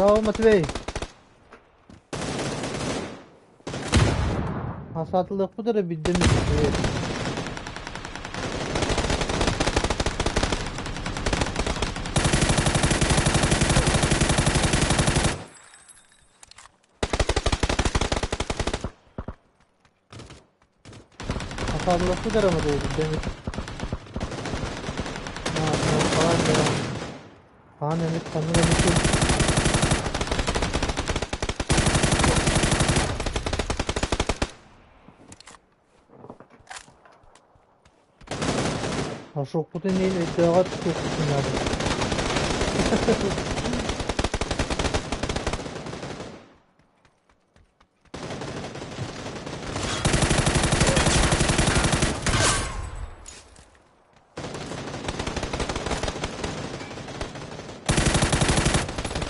Здорово, Матвей! Асаатылыахпыт эрэ биирдэ эмит. Асаатылыахпыт эрэ Матвей биирдэ эмит. Хаан эмит ханнык эмит күн Ашокпутун иһин өйдөөҕөр туохпутун наада.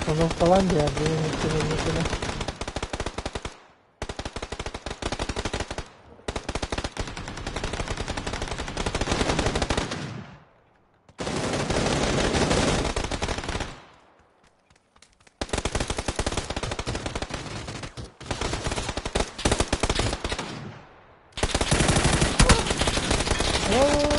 Установкалаан биэрдим инникини. Оо!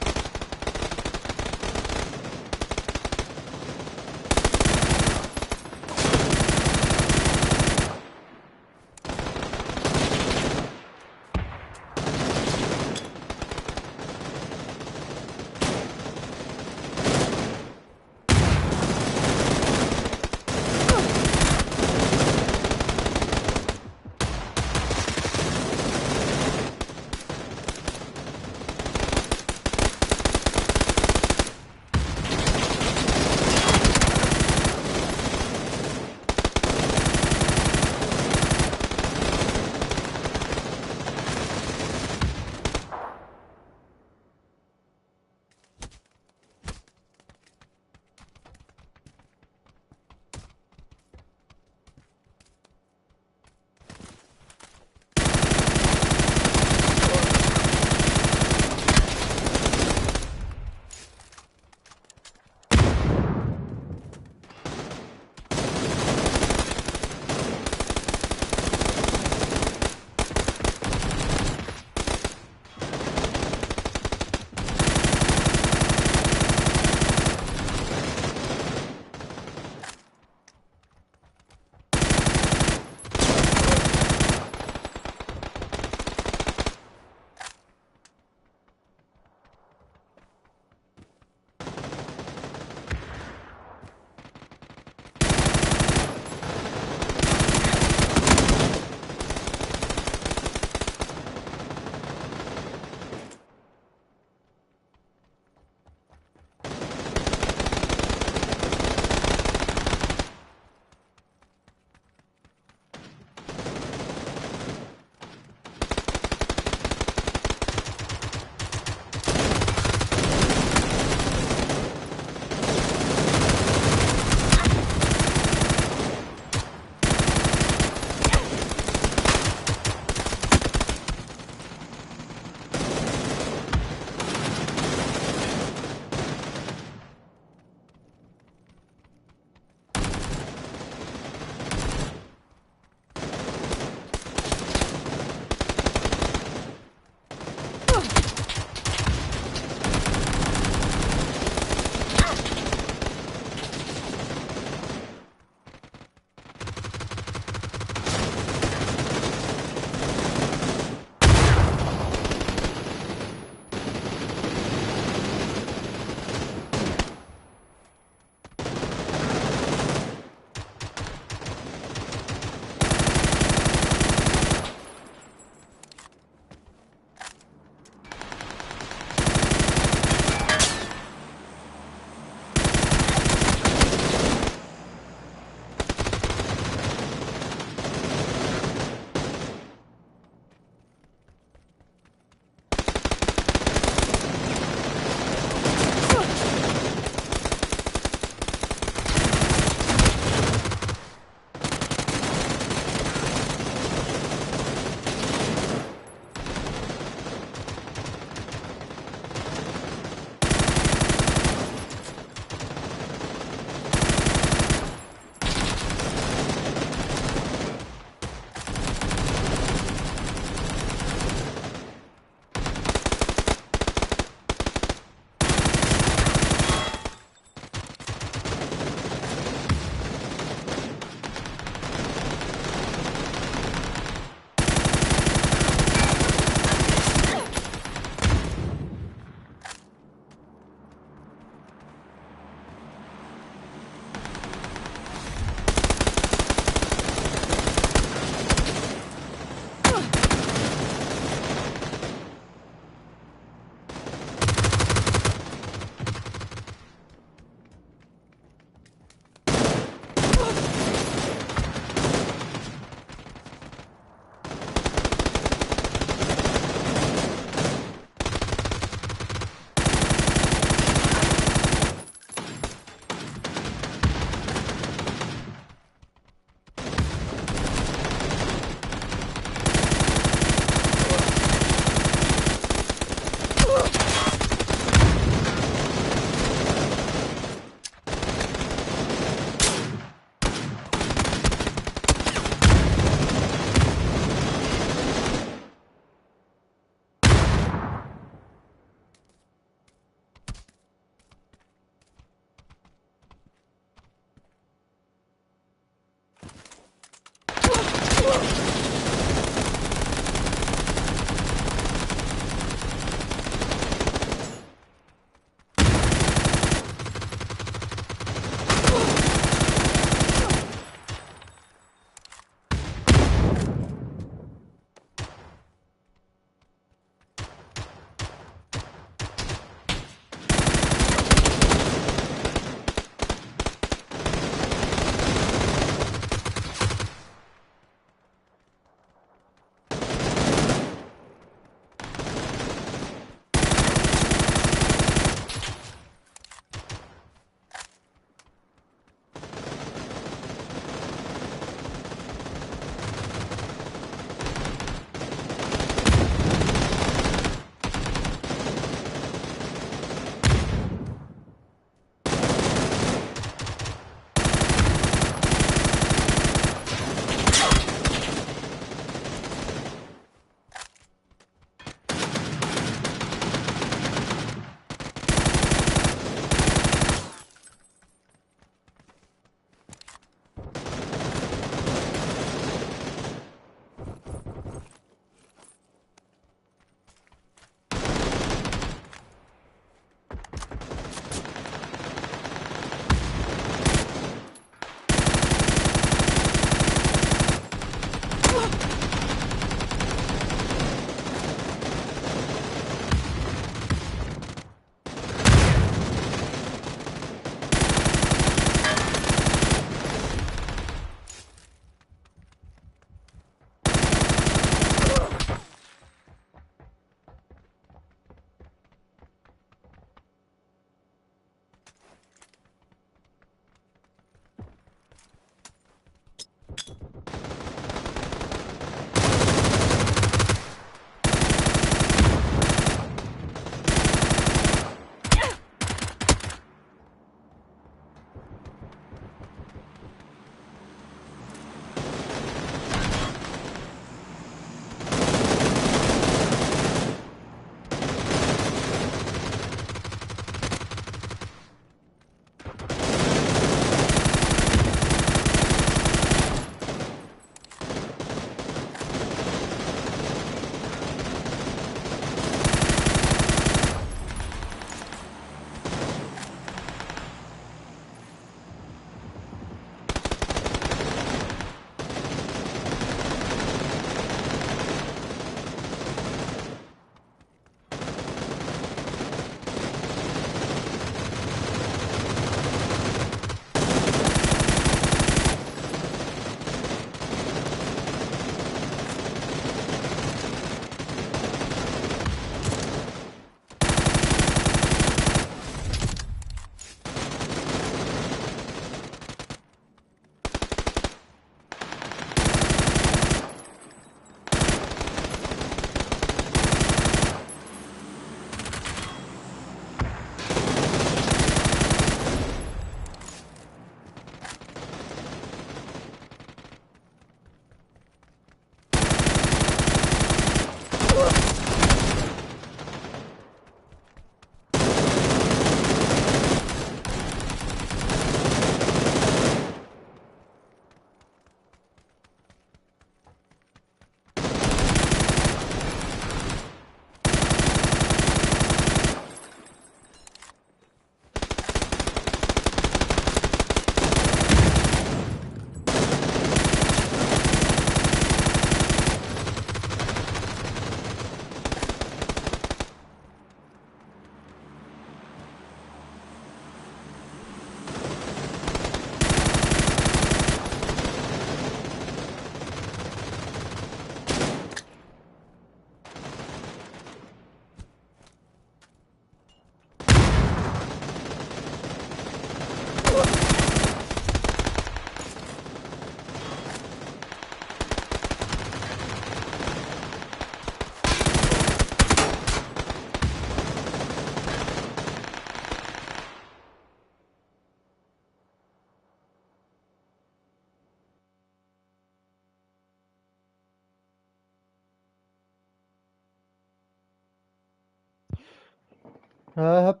Һап.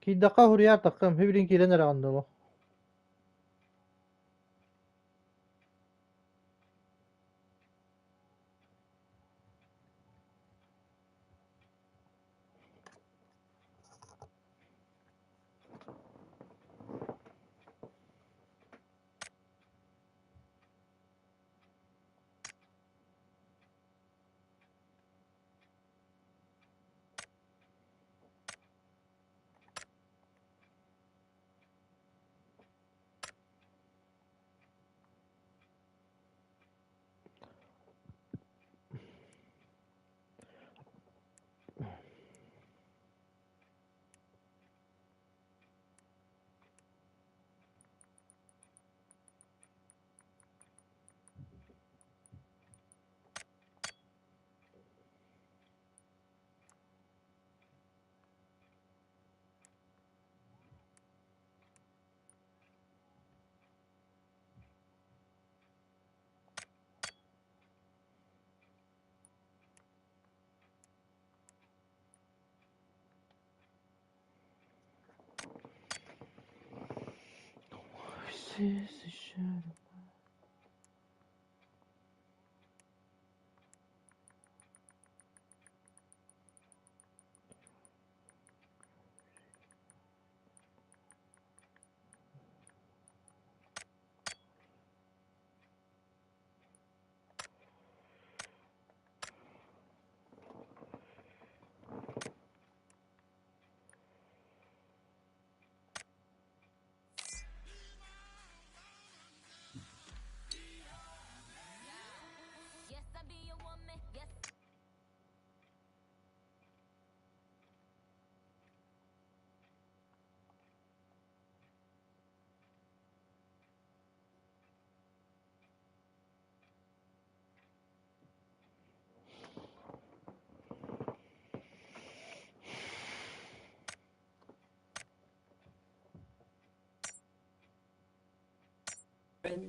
Киирдэххэ уһуруйаар таххым, сибилигин киирэн эрэҕин дуу?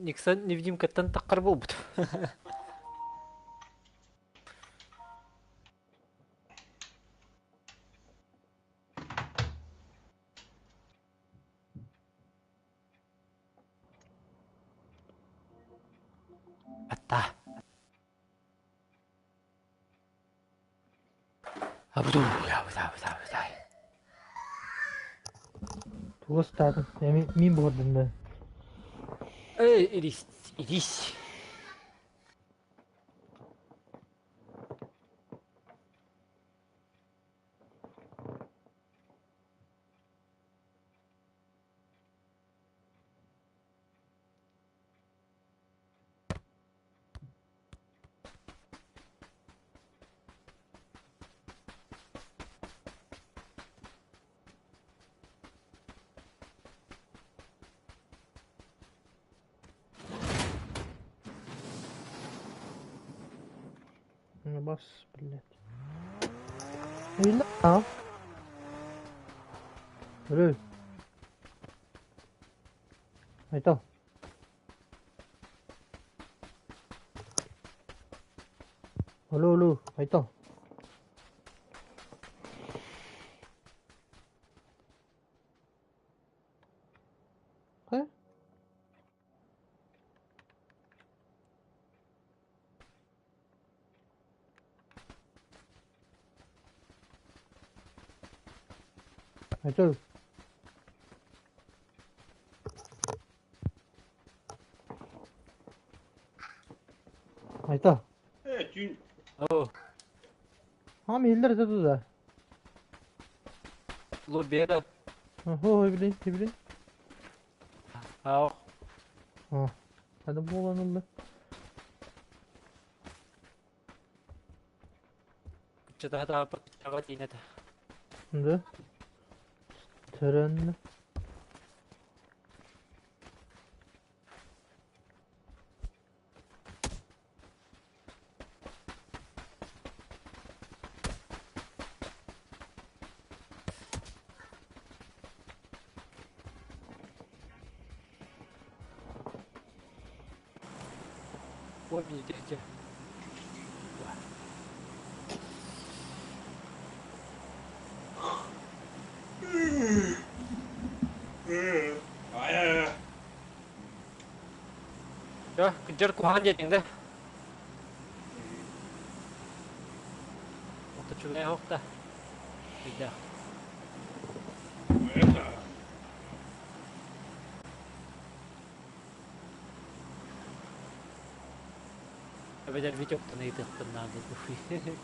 Никсон невидимкаттан таххар буолбут. Атта. Абду, Тугу ыстаатым? Эми мин буһардым да. Эй, ирис, ирис. Бас, блядь. А? Рэй. Айтал. Алло, алло, Айтал. Хайа? Айтал. Айтал. Ээ, түүн Оо, Хам иһиллэр этэ да. Лубера. Хо, билин, билин. Ау. А, hadi буолан ылла. Чатаата тиинэтэ. Да. Төрөннө. Помните. Ай-ай-ай. Дьэ, кырдьар куһаҕан диэтиҥ да? Орточугай оһох да? Өйдөөх. Это. Эбэтэр Витектан ыйытыахпын наада дуу.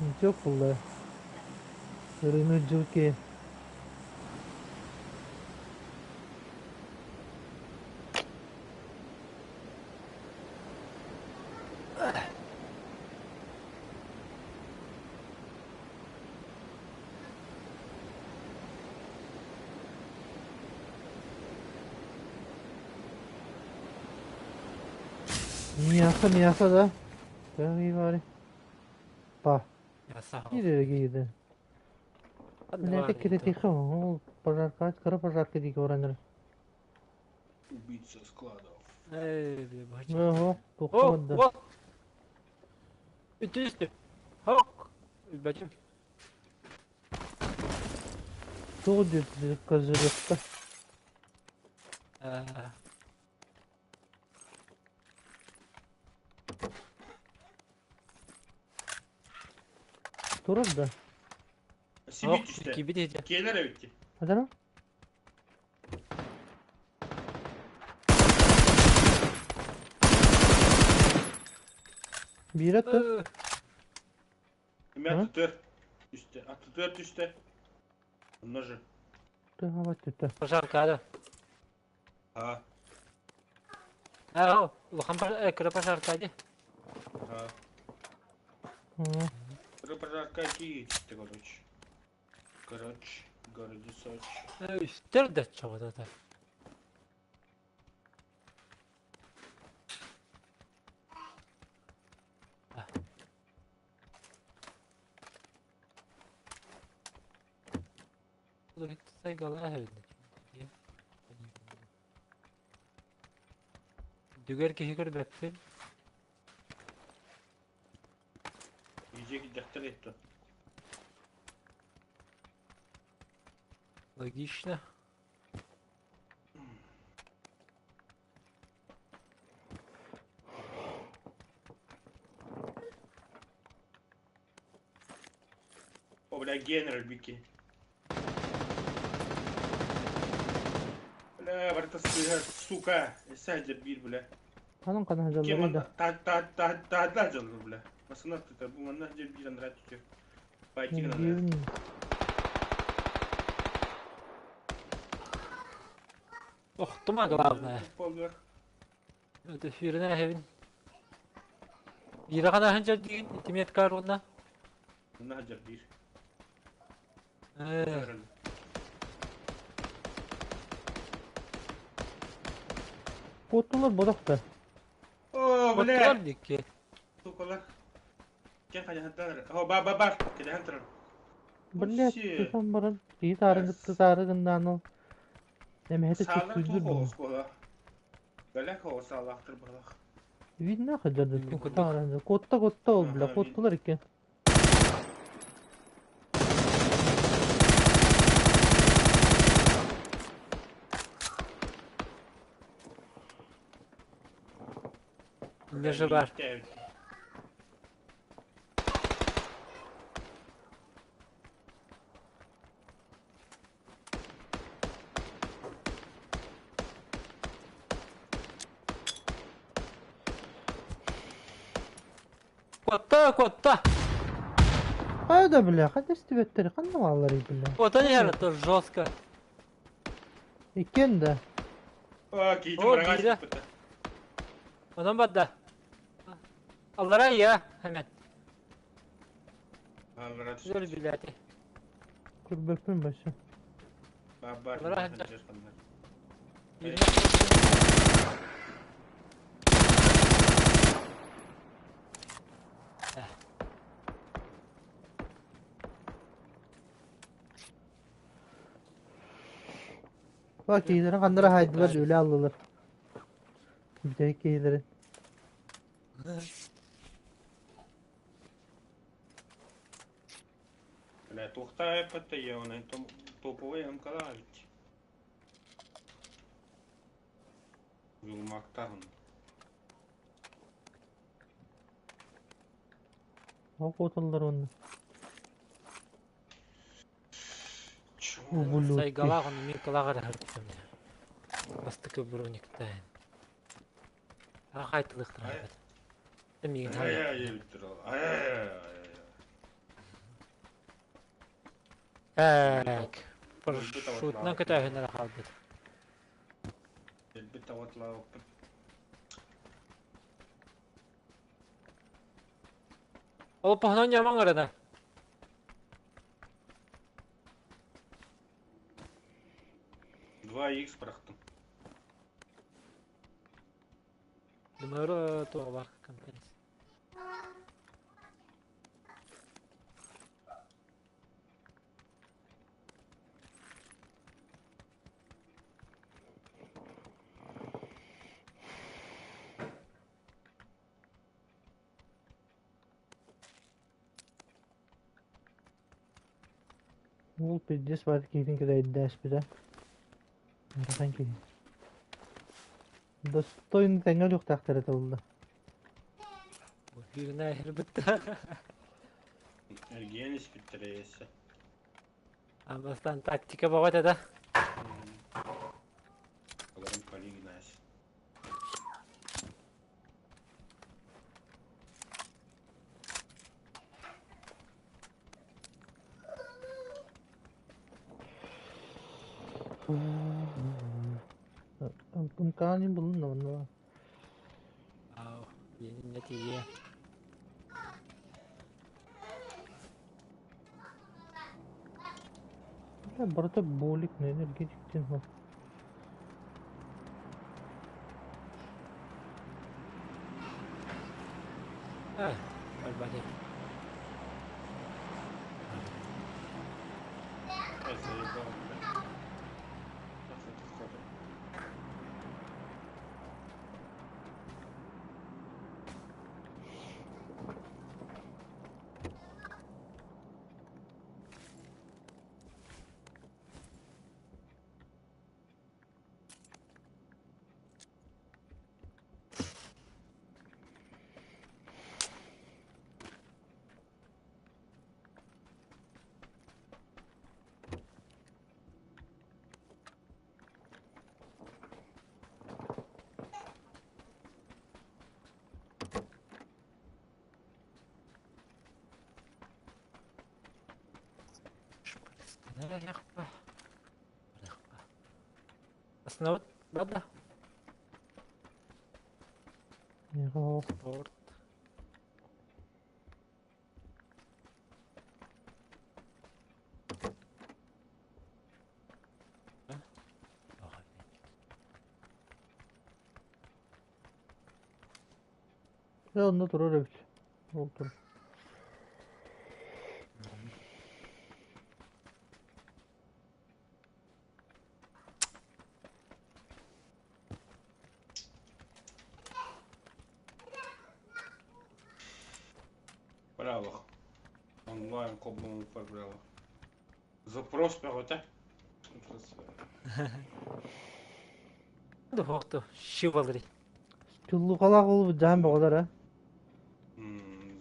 Ничего буолла. Ырыыны дьылки. Мясо, мясо, да? Бari. Па. Киирэ Менә кирәтихе, ул пожарка, кыры пожарка диге ораныр. Убийца складов. Эй, бля, бача. Ого, О, тохтамады. о! Үтүстү. Хок. Бачым. Тоҕо диэт козырёкта. Турар да? Сибит түстэ. Кибит этэ. Киэлэр эбит. Хадара? Биир аттар. Эми аттытыар түстэ. Аттытыар түстэ. Онно же. Тыһабат түттэ. Пожарка да. А. Аа, улахан кыра пожарка дии. А. Кыра пожарка киирдэ, короче. Короче, городе Сочи. Үстэр да чоҕото. Дүгэр киһи көрбөппүн. Иже киддэхтэр этто. Логично. О, бля, Генрих бики. Бля, барыта сыыһар, сука. Эсэ бир, бля. Ханан ханан Кем дьалларый да? та та та та та дьаллар, бля. Масына тыта, бу манна дьэ биир анараа түтү. Пойти гына. Охтума главное. Это фирна хевин. Биир гана ханчар диин итимет каруна. Манна дьэр биир. Э, Куоттулар бодохто. О, бля. Оттор дикки. Сукалар. Кем хаjaһаттар? О, ба ба бар. Кэлэһэн турар. Блядь, Вообще. тусан баран киһи таарын кытта таары гыннаан эмэһэтэ Саалар чуктуйдур туох бу. оскуола. Бэлэх оҕо саалаахтар быһалах. Видно хадьарды Мин курдук. таарын. Куотта куотта ол бля, Аха, куоттулар икки. Не же бар. Куотта, куотта. Хайда бля, хайда истибэттэр, ханна баалларый бля. Вот они это жестко. Иккиэн да. О, киити О, бараҥа биирэ. сыппыта. Онон барда. Аллара я, hemen. Аллара Güzel түспүт. билээти. Көрбөппүн башы. Ба бар. Аллара Ханчар ханчар. ханнар. Bak киһилэрин ханнара хаайдылар, өлө аллылар. Бүтэһик киһилэрин. Бля, туохтаайппат да топовый МК-лаах эбит. Уйулмаактаах Ол куоталлар уонна. Ублюдки. Сайгалаах ону Миркалаах эрэ сырыттым. Бастакы брониктаан. Аахайтылыахтара эбит. Миигин Так. Парашютынан көтөөһүннэрэ хаалбыт. Элбит таватлаабыппыт. Ол поһонон ньамаҥ ырына. Два икс бырахтым. Думаю, туох бар конференция. Уол пиздец баар киһитин кэлэйдээспитэ. Ыарахан киһи. Достойно тэҥҥэ өлүөхтээхтэрэ буолла. Быһыына эрбитта. Эргийэн испиттэрэ эссе. Бастаан тактика бөҕөтө да. Олорон полигнась. Ымкаанын булун онно. Ау, иэниннэ тиийиэ. Барыта болик энергетиктен хо. Э, барбады. Ай, заебал, бля. Нахуй подходу. Основа бада. Спорт. Дьэ онно турар эбит. Ол турар. Браво. Онлайн холбоммуппар браво. Запрос бөҕөтө. Духовту шивалри. Чуллукалаах буолбут дьаһан бөҕөлөр ээ.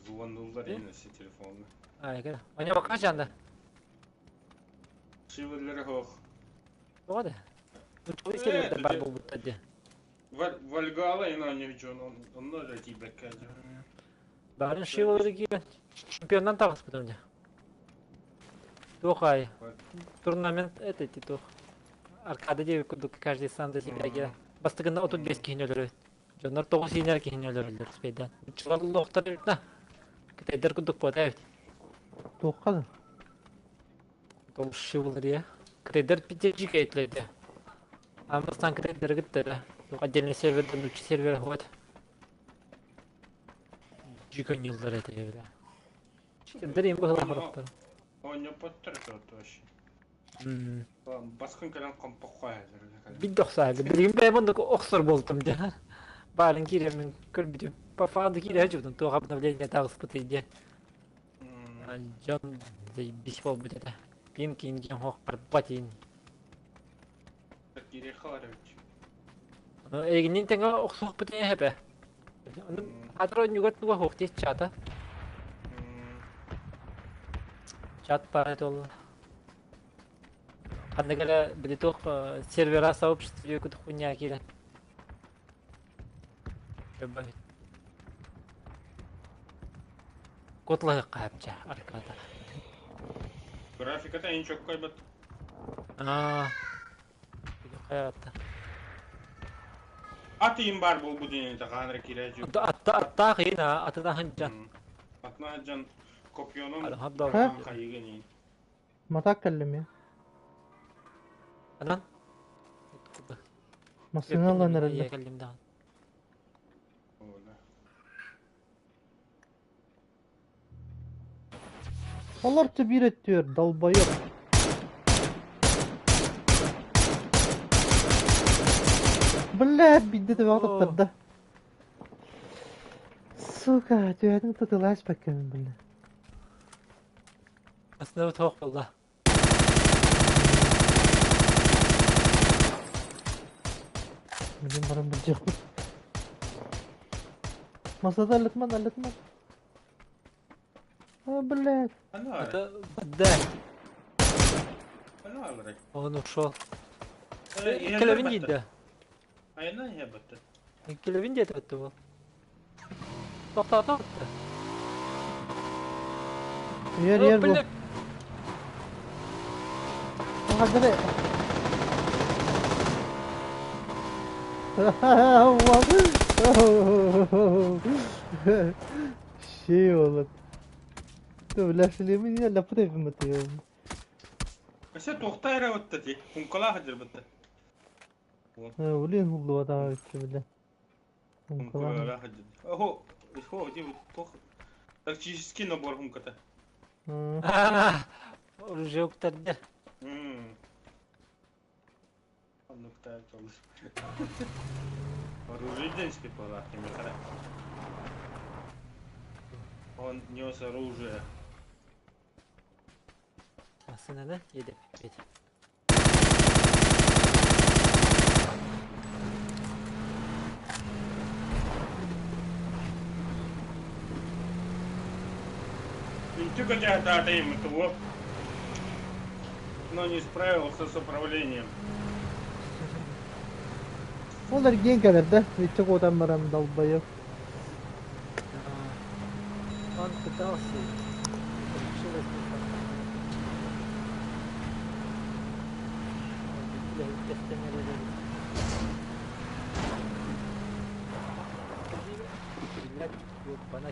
Звоннулар иннesi телефонна. Айга. Аня бакажанда. Шиваллары хоох. Тоҕо да? Учугэй сервердер бар буолбуттар дии. Вальгала ина дьон онно эрэ тиийбэккэ Баарын Шивалры киирэн чемпионнан таҕыспытым дии. Туох аайы. Турнамент это ити туох. Аркада диэбит курдук каждый сам за себя киирэн. Бастакында 35 киһини өлөрөбүт. Дьоннор 9 иинэр киһини өлөрөллөр успейдаан. Учулар лохтар эбит на. Кытайдар курдук буота эбит. Туохха да? Ол Шивалрия. Кытайдар пятежик этилэрдэ. Амыстан кытайдары кыттара. Отдельный серверден үч сервер вот. Жиконилдар этэ бля. Кытайдар им быһылаах барахтар. Оонньоппоттор это вообще. Баскын кэлэн компоххо Бит дохсаага. Билигин бэйэм оннук охсор буолтум дьэ. Баарын киирэммин көрбүтүм. По фаду киирэ сылдьыбытым, туох обновление таҕыспытый диэн. Дьон заебись буолбут этэ. Пин киин диэн суох барбат иин. Эйигинниин тэҥэ охсуохпут иһэ эбэ. Аатыр оонньууга туга суох дии чата. Чат баар этэ ол. Ханнык эрэ били туох сервера сообщество диэки хуйня киирэн. Куотлаһыахха сөп арката. Графиката эн чоккойбот. Аа. Хайаатта. Ат иин баар буолбут инитэ хаһан эрэ киирээччи. Аттаах иин аа, атына сылдьан. Атына сылдьан копьенун хайыгын иин. Матак кэллим я. Анан? Массыына ылан эрэллэр. Кэллим даҕаны. Олор биир өттүгэр долбойор. Блядь, биирдэ төбөҕө таптарда. Сука, түһэтин тытылааспаккын, бля. Aslında tuhaf oldu. Билин баран былдьыахпыт. Масата аллатман, аллатман. А, блядь. Это да. Он ушел. Келевин дейді. Келевин дейді өтті бұл. Тоқтата өтті. Ер, ер бұл. Хадре. Şey olur. Бля, шлемы лапты вмытыем. Өссө туохта эрэ бытта дии, куҥкалаах сылдьар бытта. Блин, уллуотаа бля. Куҥкалаах сылдьар. Охо, охо, дии туох тактический набор хумката. Оружие уктарда. Оннуктаах Оружие деньги пора, Он нес оружие. Массыынаны иэдэппит. Үнтү көтөһөтаатайым того, но не справился с управлением. Ол эргиэн кэлэр да, иччэ куотан баран долбоеб. Он пытался, получилось не так. Блядь, ёбана.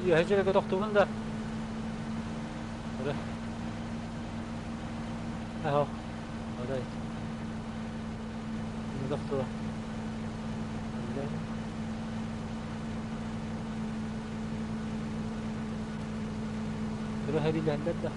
Үөһэ тохтугун да. Аһо. Одай. Тохтуга. Өрө да.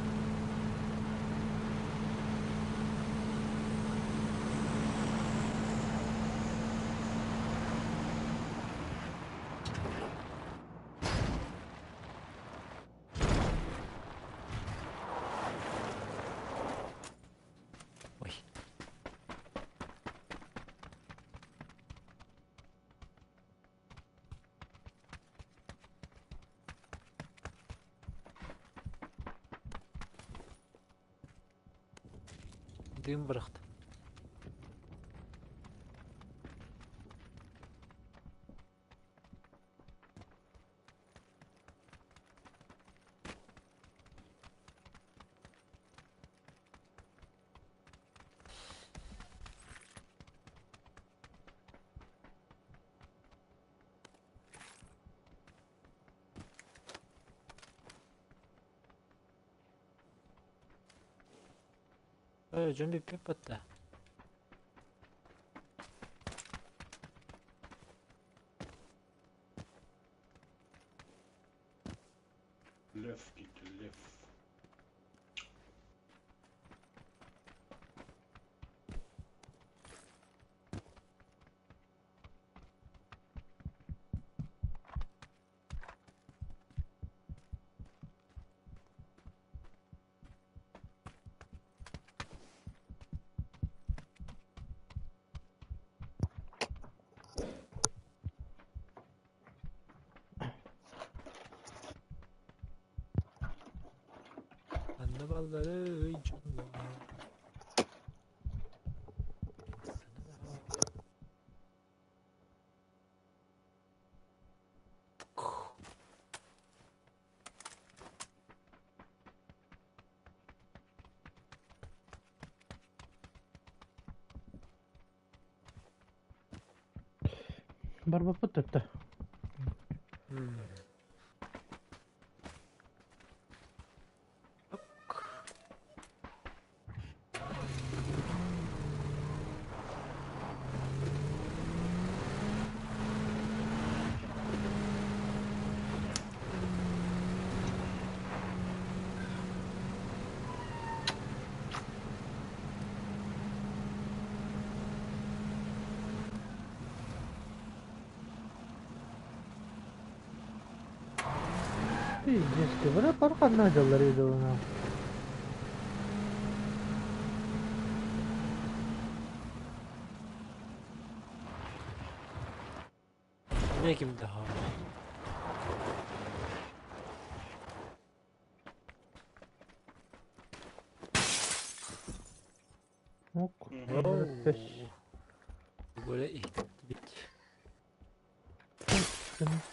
Дым бырахта. Дьон бүппүт батта. Лев кити, лев. Anne balları canım. Барбаппыт төттө. Пиздец, бля, пархан надялар видео. Ne kim daha? Ок. Мгм. Böyle bit.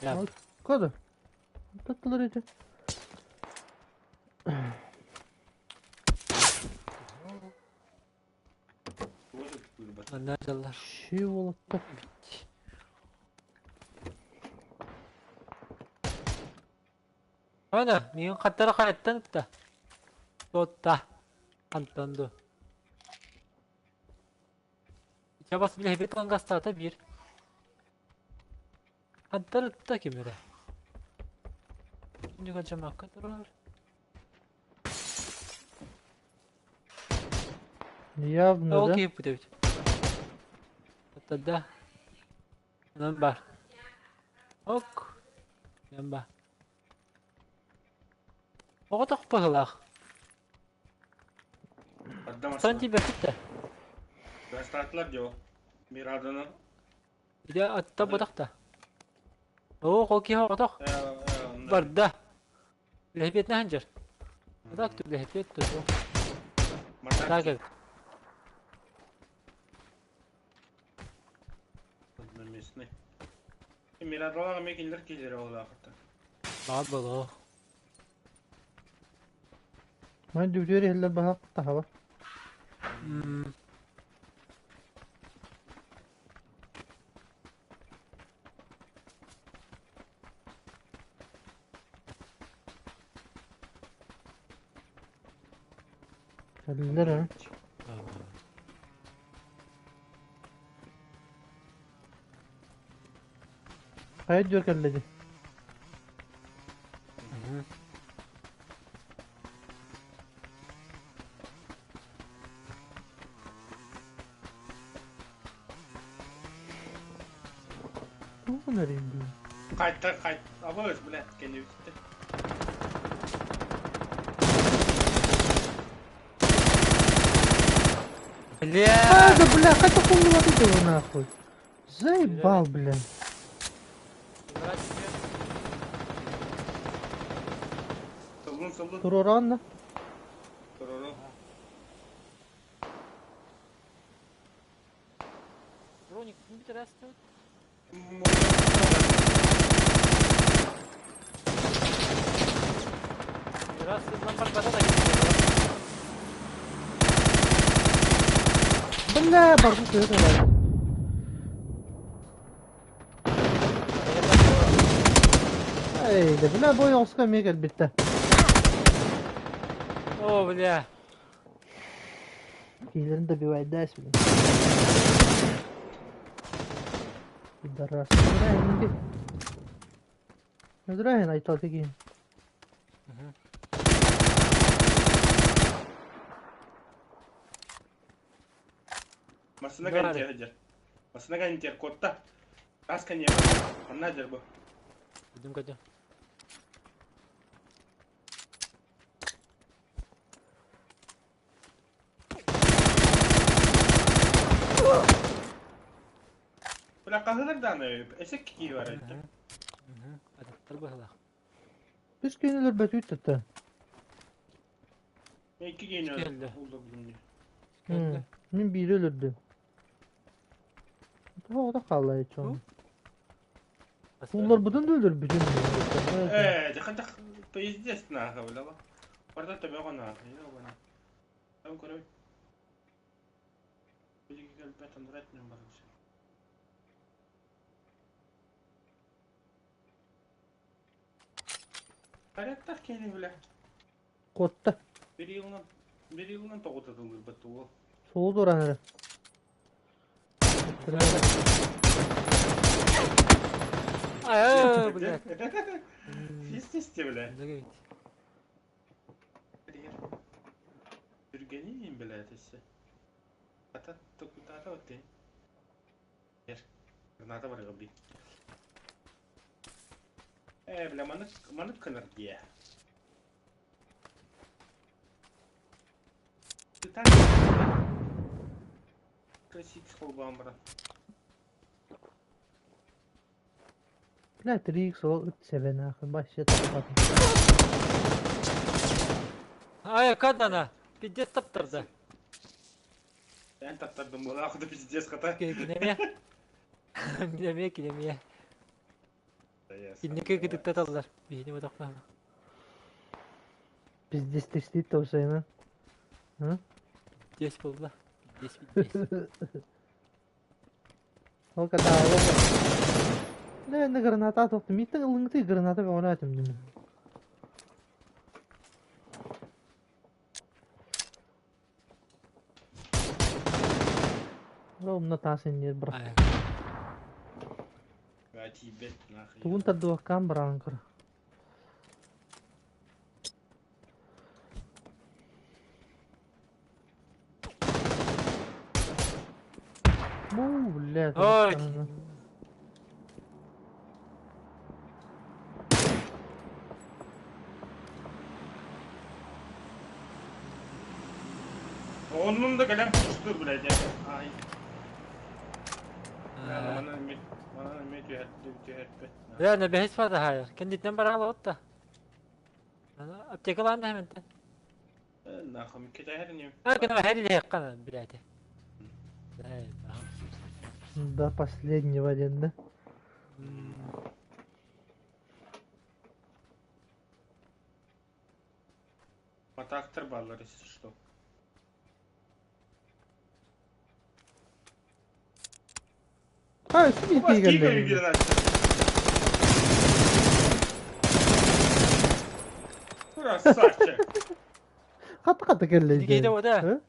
Ya. Кода? Татлар эти. Тоже курба. Nerede Чего так? Bit. Ana, миигин хаттара хайаттан ытта. Туотта. Антон ду. Чабас биле бет ангастата бир. Хаттар ытта кимере. Нүгә жамакка турар. Явно, да? Окей, будет. Тогда. Номер. Ок. Номер. Оҕотох быһылаах. Отдам Сан тебе кытта. Гастатлар дьо. Мираданы. Иде атта бодахта. Оо, кол киһи оҕотох. Барда. Лэһбиэтинэ ханжар. Атак тү лэһбиэт ту. Так эбит. Одноместный. Мирадалар мекендер келер ол ақырта. Баа болоо. Мен дүгдүөр иһиллэр баһа таһаба. Кэллэр а. Хайа дүөр кэллэди. Тугун эрин дии. Қайттар қайт. Абыз, бля, кенде бітті. Бля! А, да бля, хайта хуй его нахуй. Заебал, бля. Сылдың, сылдың. Туруранна. Туруру. Здравствуй. Здравствуй, барбата да Бля, барбыт сыһыт Эй, да бля, бу ойоҕоско эмиэ кэлбиттэ. О, бля. Киһилэрин добивайдаас, блин. Пидорас. Өлөрөөһүн Өлөрөөһүн айтал киин. Массына кэнтиэ сылдьар. Массына кэнтиэр куотта. Таас кэнниэ Ханна сылдьар бу? Көдүм көдүм. Бля, хаһыылар даҕаны эсек кии бар эбит. Атыттар быһылаах. Үс күн өлөрбөтүүт тутта. Икки киһини Келді. өлдүрдүм. Келді. Мин биири өлөрдүм. Тоҕо хаалла чон. Улларбытын да өлөрбүтүм. Ээ, дьэ пиздец нахуй, бля. Барда төбөҕө нахуй, ёбана. Там көрөй. Билиги кэлбэт андрат нем барыш. Порядок кини, бля. Куотта. Bir yılынан bir yılынан тоҕутатыллырбат уол. Суолу туран эрэ. Ай, блядь. Пиздец бля. Түргэнин блядь эссе. Ата токутата отте. Ер. Граната бар габби. Э, бля, манык манык кынар дие. Классик холбаан баран. Бля, 3x ол ыт сэбэ нахуй вообще таппатым. Ай, кадана. Пиздец таптарды. Эн таптардым буолаах да пиздец хата. Кинеме. Кинеме, кинеме. Кинники кытыктаталлар. Биһини батахпаана. Пиздец тестит таусайна. Пиздец буолла. Пиздец, пиздец. Ол катаалы. Не, не граната тоқты. Миттің ылыңты граната бе атым деймін. Ровно тасын не брат. Ай. Тибет нахуй. Тугун тардуаккан баран көр. Бу, блядь. Ой. Оннун да кэлэн кустур, блядь. Ай. Манан эмиэ манан эмиэ түһэрдим түһэрбэт. Бля, на бэһис фата хайар. Кендиттен бараалы отта. Аптекалаан да хэмэнтэн. Нахуй кэтэһэр нем. А, кына хэри лехкана, блядь. До последнего день, да? Атактар баалар, если что. Ай, сиди Бас тигелли. киикeri биирэн Красавчик. Хата хата келли. Дигейде ода.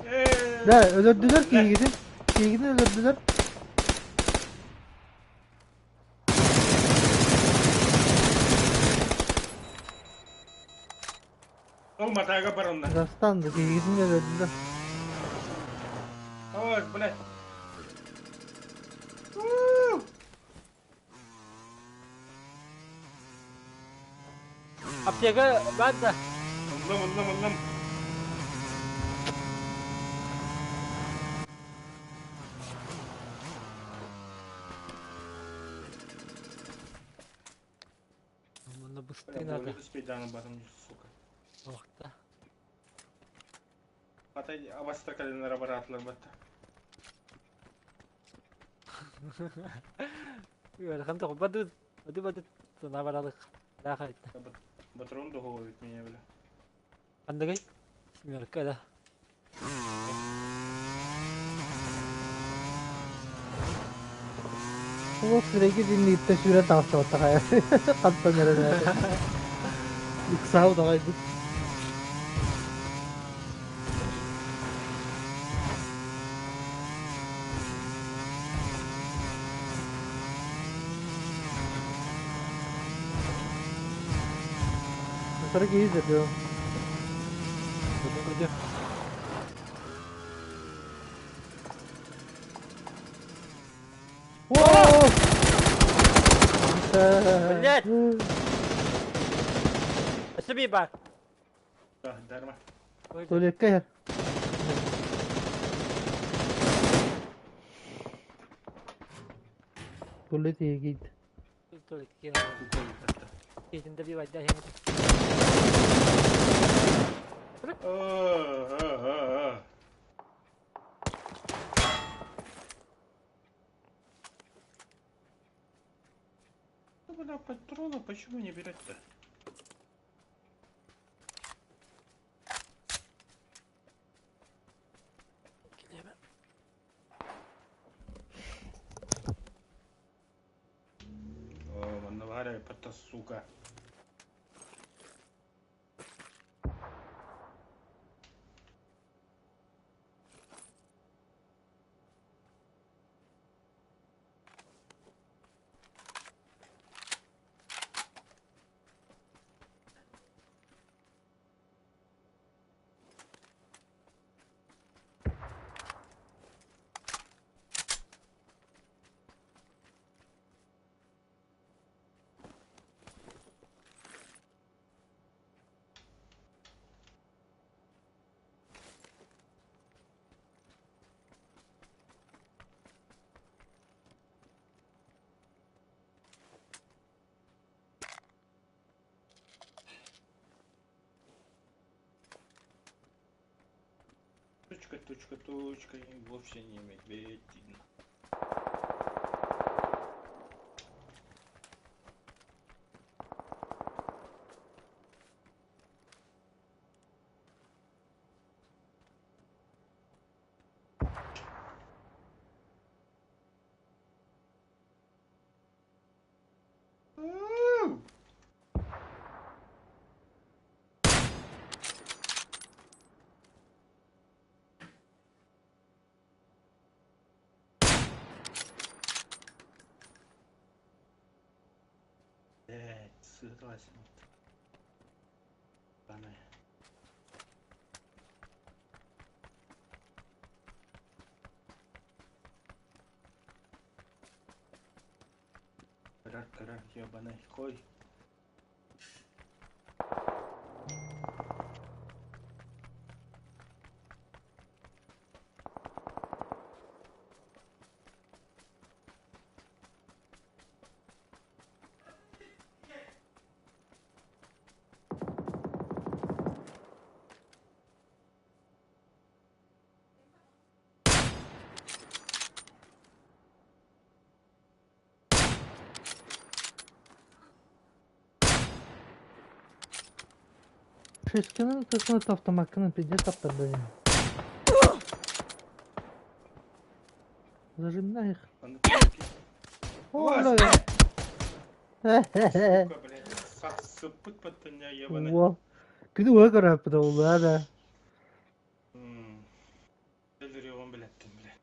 Э. Да, өлөрдүлөр кийгитин. Кийгитин өлөрдүлөр. Ол матага бар онна. Растанды кийгитин өлөрдүлөр. Ой, блядь. Аптека баар да. Ыллым, ыллым, ыллым. Муну быстрый надо. Спейданы барым, сука. Охта. Атай абастар каленара баратлар батта. Ыарахан тоҕо бады бады бады сана баралык. Даха Батрон договор меня, бля. Андагай? Семерка, да. Ол сирэйгэ диннииттэн сүүрэн таҕыстыбаттаҕай. Хантан эрэ Ыксаабыт аҕай бу. Сара киһи дьэ Где? О! Блять! Себе бар. Да, дарма. Туалекка иһэр. Туалет иһигит. Туалет Киһитин да бивайда Ну, бля, патрона почему не берет-то? О, манна это сука. Точка, точка, точка, и вовсе не медведь. Блять, согласен. Ебаная. Карак, карак, ебаный, хой. Шишкinin kısmı автомакының пиздец таптырды. Зажимай их. А ну, подожди. О, Ой, бля. Сука, блядь, саппыт паттanya ебаный. Во. Күнү уа көрөппүт да да. Өлөрүөҕүм билэттим, блядь.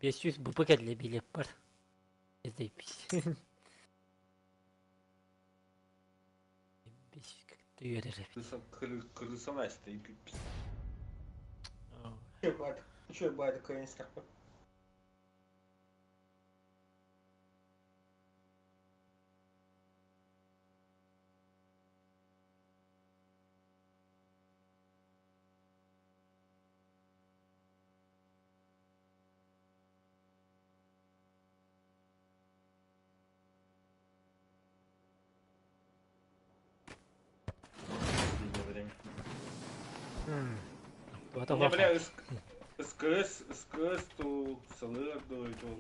500 бп кэллэ билиэппэр. Эзэйбис. Как-то үөрэр эбит. Крыса стоит. Че баар кыайан истэхпин. Не, бля, СКС, СКС ту сылыр ду итол.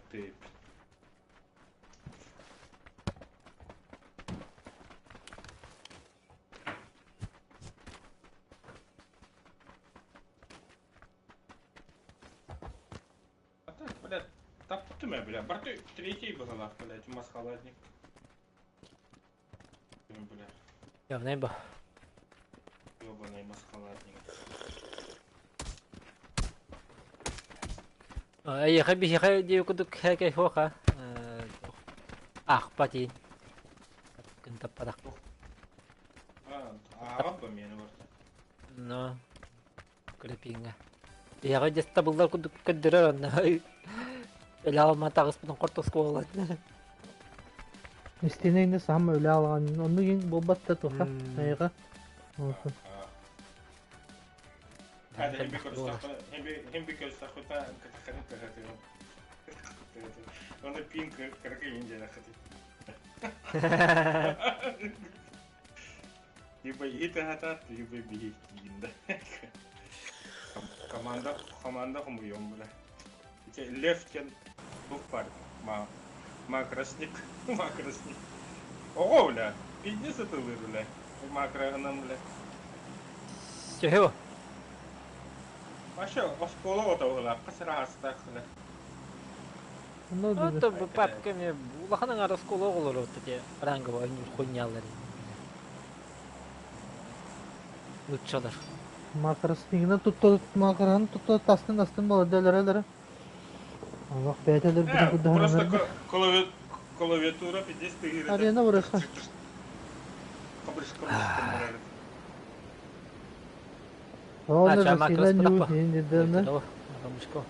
Ты. А так, блядь, таптым я, бля. Барты третий базалах, блядь, масхалатник. Бля. Явнай ба. Ёбаный масхалатник. Эйиэхэ биһиэхэ диэбит курдук кэкэй суох аахпат иин күн таппатах. Ааҕар ба миэнэ барыта. Но Крепиҥҥэ. Биһиэхэ дьэ табыллар курдук көрдөрөр онно өлө алма таҕыспытын хортуоскуолан. Истинэ саама үлэ алаҕан оннук иҥ буолбат да туха айыга. Hem bir көрсөхпүтэ кытахханы кыһатыгым. Оны пин кыракы индияна хати. Либо иһит аһатаат, либо биһи киинда. Команда команда хомуйуом бля. Ити Лев диэн тух бар ма макросник макросник. Оҕо бля, пиздец ытылыр бля. Макроһынан бля. Чего? Вообще оскуола отоҕулаах хас бля. Ну, Это папками улахан аҥаар оскуола оҕолоро те ранговый хуйнялар. Нуччалар. Макроснигынан тутта макроһын тутта тастын астын молодэлэрэлэрэ. Олох бэйэтэлэр бүтүн Просто курдаһананар. клавиатура пиздец тыгыр. Арена барыха. Кабыш кабыш кабыш. Оны А, макрос Россиядан пытаппа. ньуу Мышко.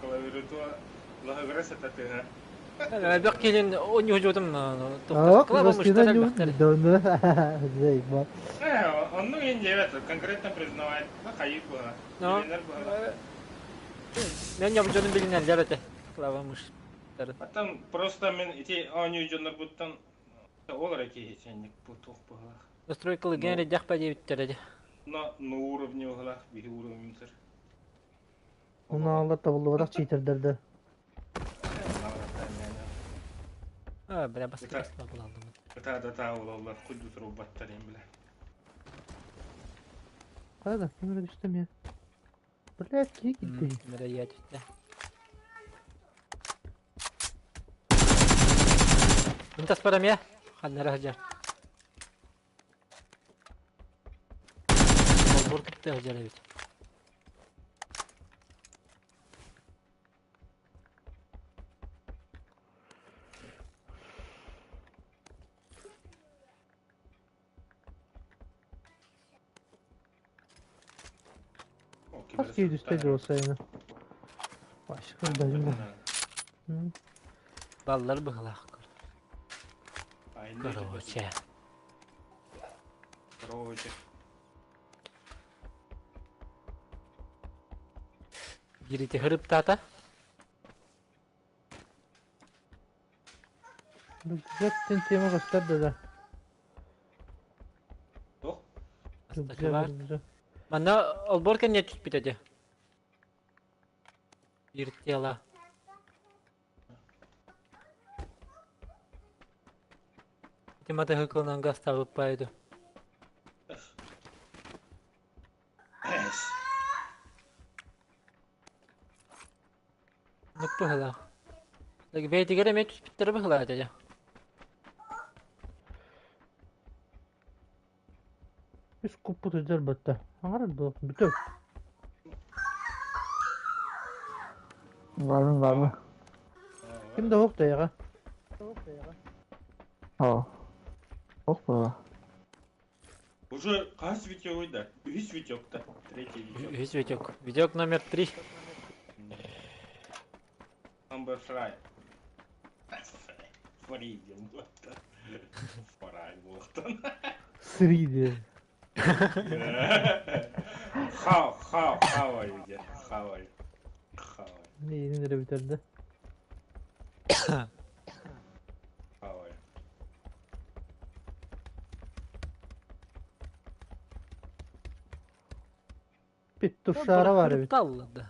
Клавиатура логоврес это ты. Бек келин оньюжудум Ок, Россиядан ньуу дöndü. Онну индиевет конкретно признавать. Ну, хайы было. Но. Мен жобжонун билинеллер эте. Клава мыш. Потом просто мен ити оньюжунар буттан ол раки хеченник бу тух было. Настройкалы генри дяхпа дебиттереди. Но на уровне углах, биһи уровень сыр. Оны алла табыллыбатах читердерде. А, бля, басты булалдым. Та да та олалар куйду турубаттар эм бля. Кайда? Кимер түштүм я. Блядь, кии китти. Мере түстэ. Интас парам я. Ханнара хажар. Олбор кытта хажар эбит. Хас кии түстэ жолсайны. Башка дайым. Баллар быһылаах. Короче. Короче. Бирити хырыптаата. Рюкзактен тема көстөр да. Тох? Бар. Манна олбор кэннэ түспүт этэ. Биир тела. Ити матыһыкылынан гастабыт пайду. Нук быһылаах. Бэйэтигэр эмиэ түспүттэрэ быһылаах этэ дьэ. Үс куппут өдөр батта. Аңар ду бүтө. Баарбын баарбын. Ким да суох да эйиэхэ. Оо. Ох буолла. Уже хас витёгуй да? Үһүс витёк да. Третий витёк. Үһүс витек. Витек номер 3. Number five. Фри диэн буолта. Фрай буолтан. Сри диэн. Хау, хау, хавай диэн. Хавай. Хавай. Миигин эрэ бүтэрдэ. Хавай. Петушара бар эбит. Таллады.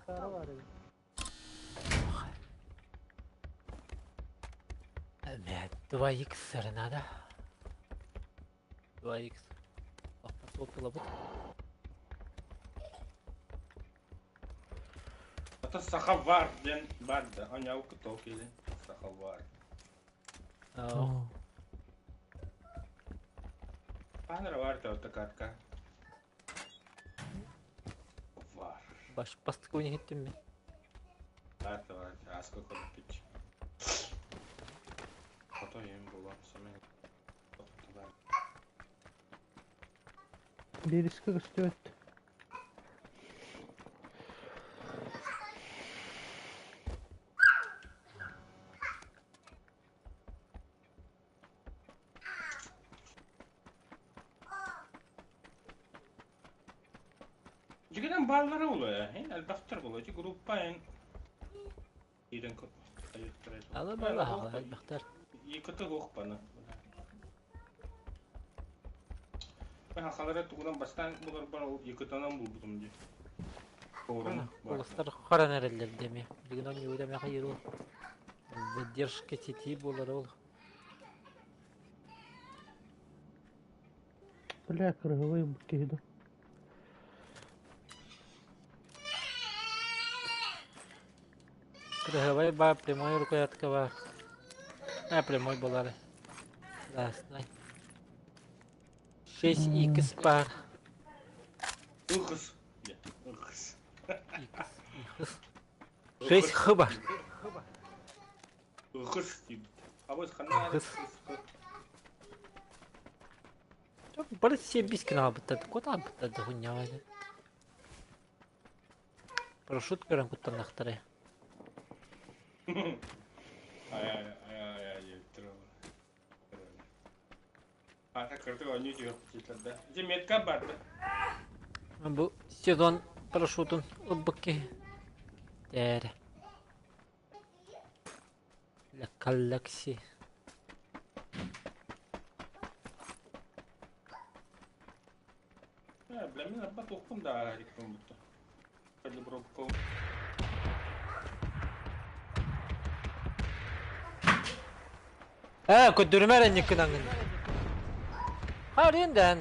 Мэ, 2х сэрэ надо. 2х. Лаппа Это сахавар диэн бар да, оньяука толкили. Сахавар. Панера бар та катка. Var. Баш бастыкы иһиттим мин. Бар да бар, аска көрүппүт. Хото ем булан сэмэн. Биэрискэ көстүбэт. Дьигинэн бааллара буолуо, эн элбэхтэр буолуо. Ити группа эн киирэн Ала бала элбэхтэр. Екіті оқпаны. Мен хахалара тугунан бастаан буларбар ол екітанан булбутум дии. Олустар харан эрэллэр деми. Билигин он юуда меха еру. Задержка сети буолар ол. Бля, кыргыбай киһи да. Кыргыбай ба прямой рукоятка бар. А, прямой болары. Да, знай. 6х бар. Ых. Ых. Х. 6 х бар. Ых дип. Абыз хана. Ых. Бары 7 канал бытта. Кота бытта да хуйня. Парашют көрөн куттаннахтары. Ай ай ай ай А, кырдык ойнуу жок да. Же метка бар да. Бу сезон парашютун ылбыкки. Тээр. La Galaxy. Бля, мен арба тоқпын да реком бутта. Калибровка. Э, көдүрмөр энниккин аңын. Харин дэн.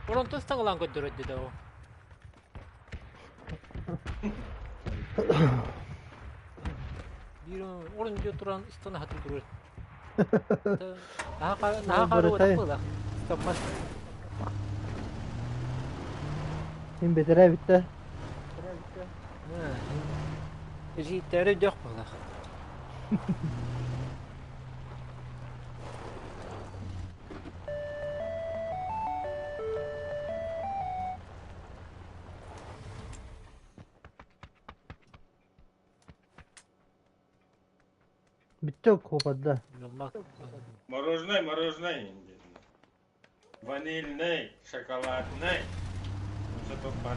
Оронтон стаңылан көдүрөдү да о. Бир орун жо туран ыстана хатыр турur. Наха каруу тапыла. Стаммас. Мин бэтэрээ бүттэ. Жииттэри дөх буолах. Бүттэ куопарда. Мороженое, мороженое. Ванильный, шоколадный. Зато пар.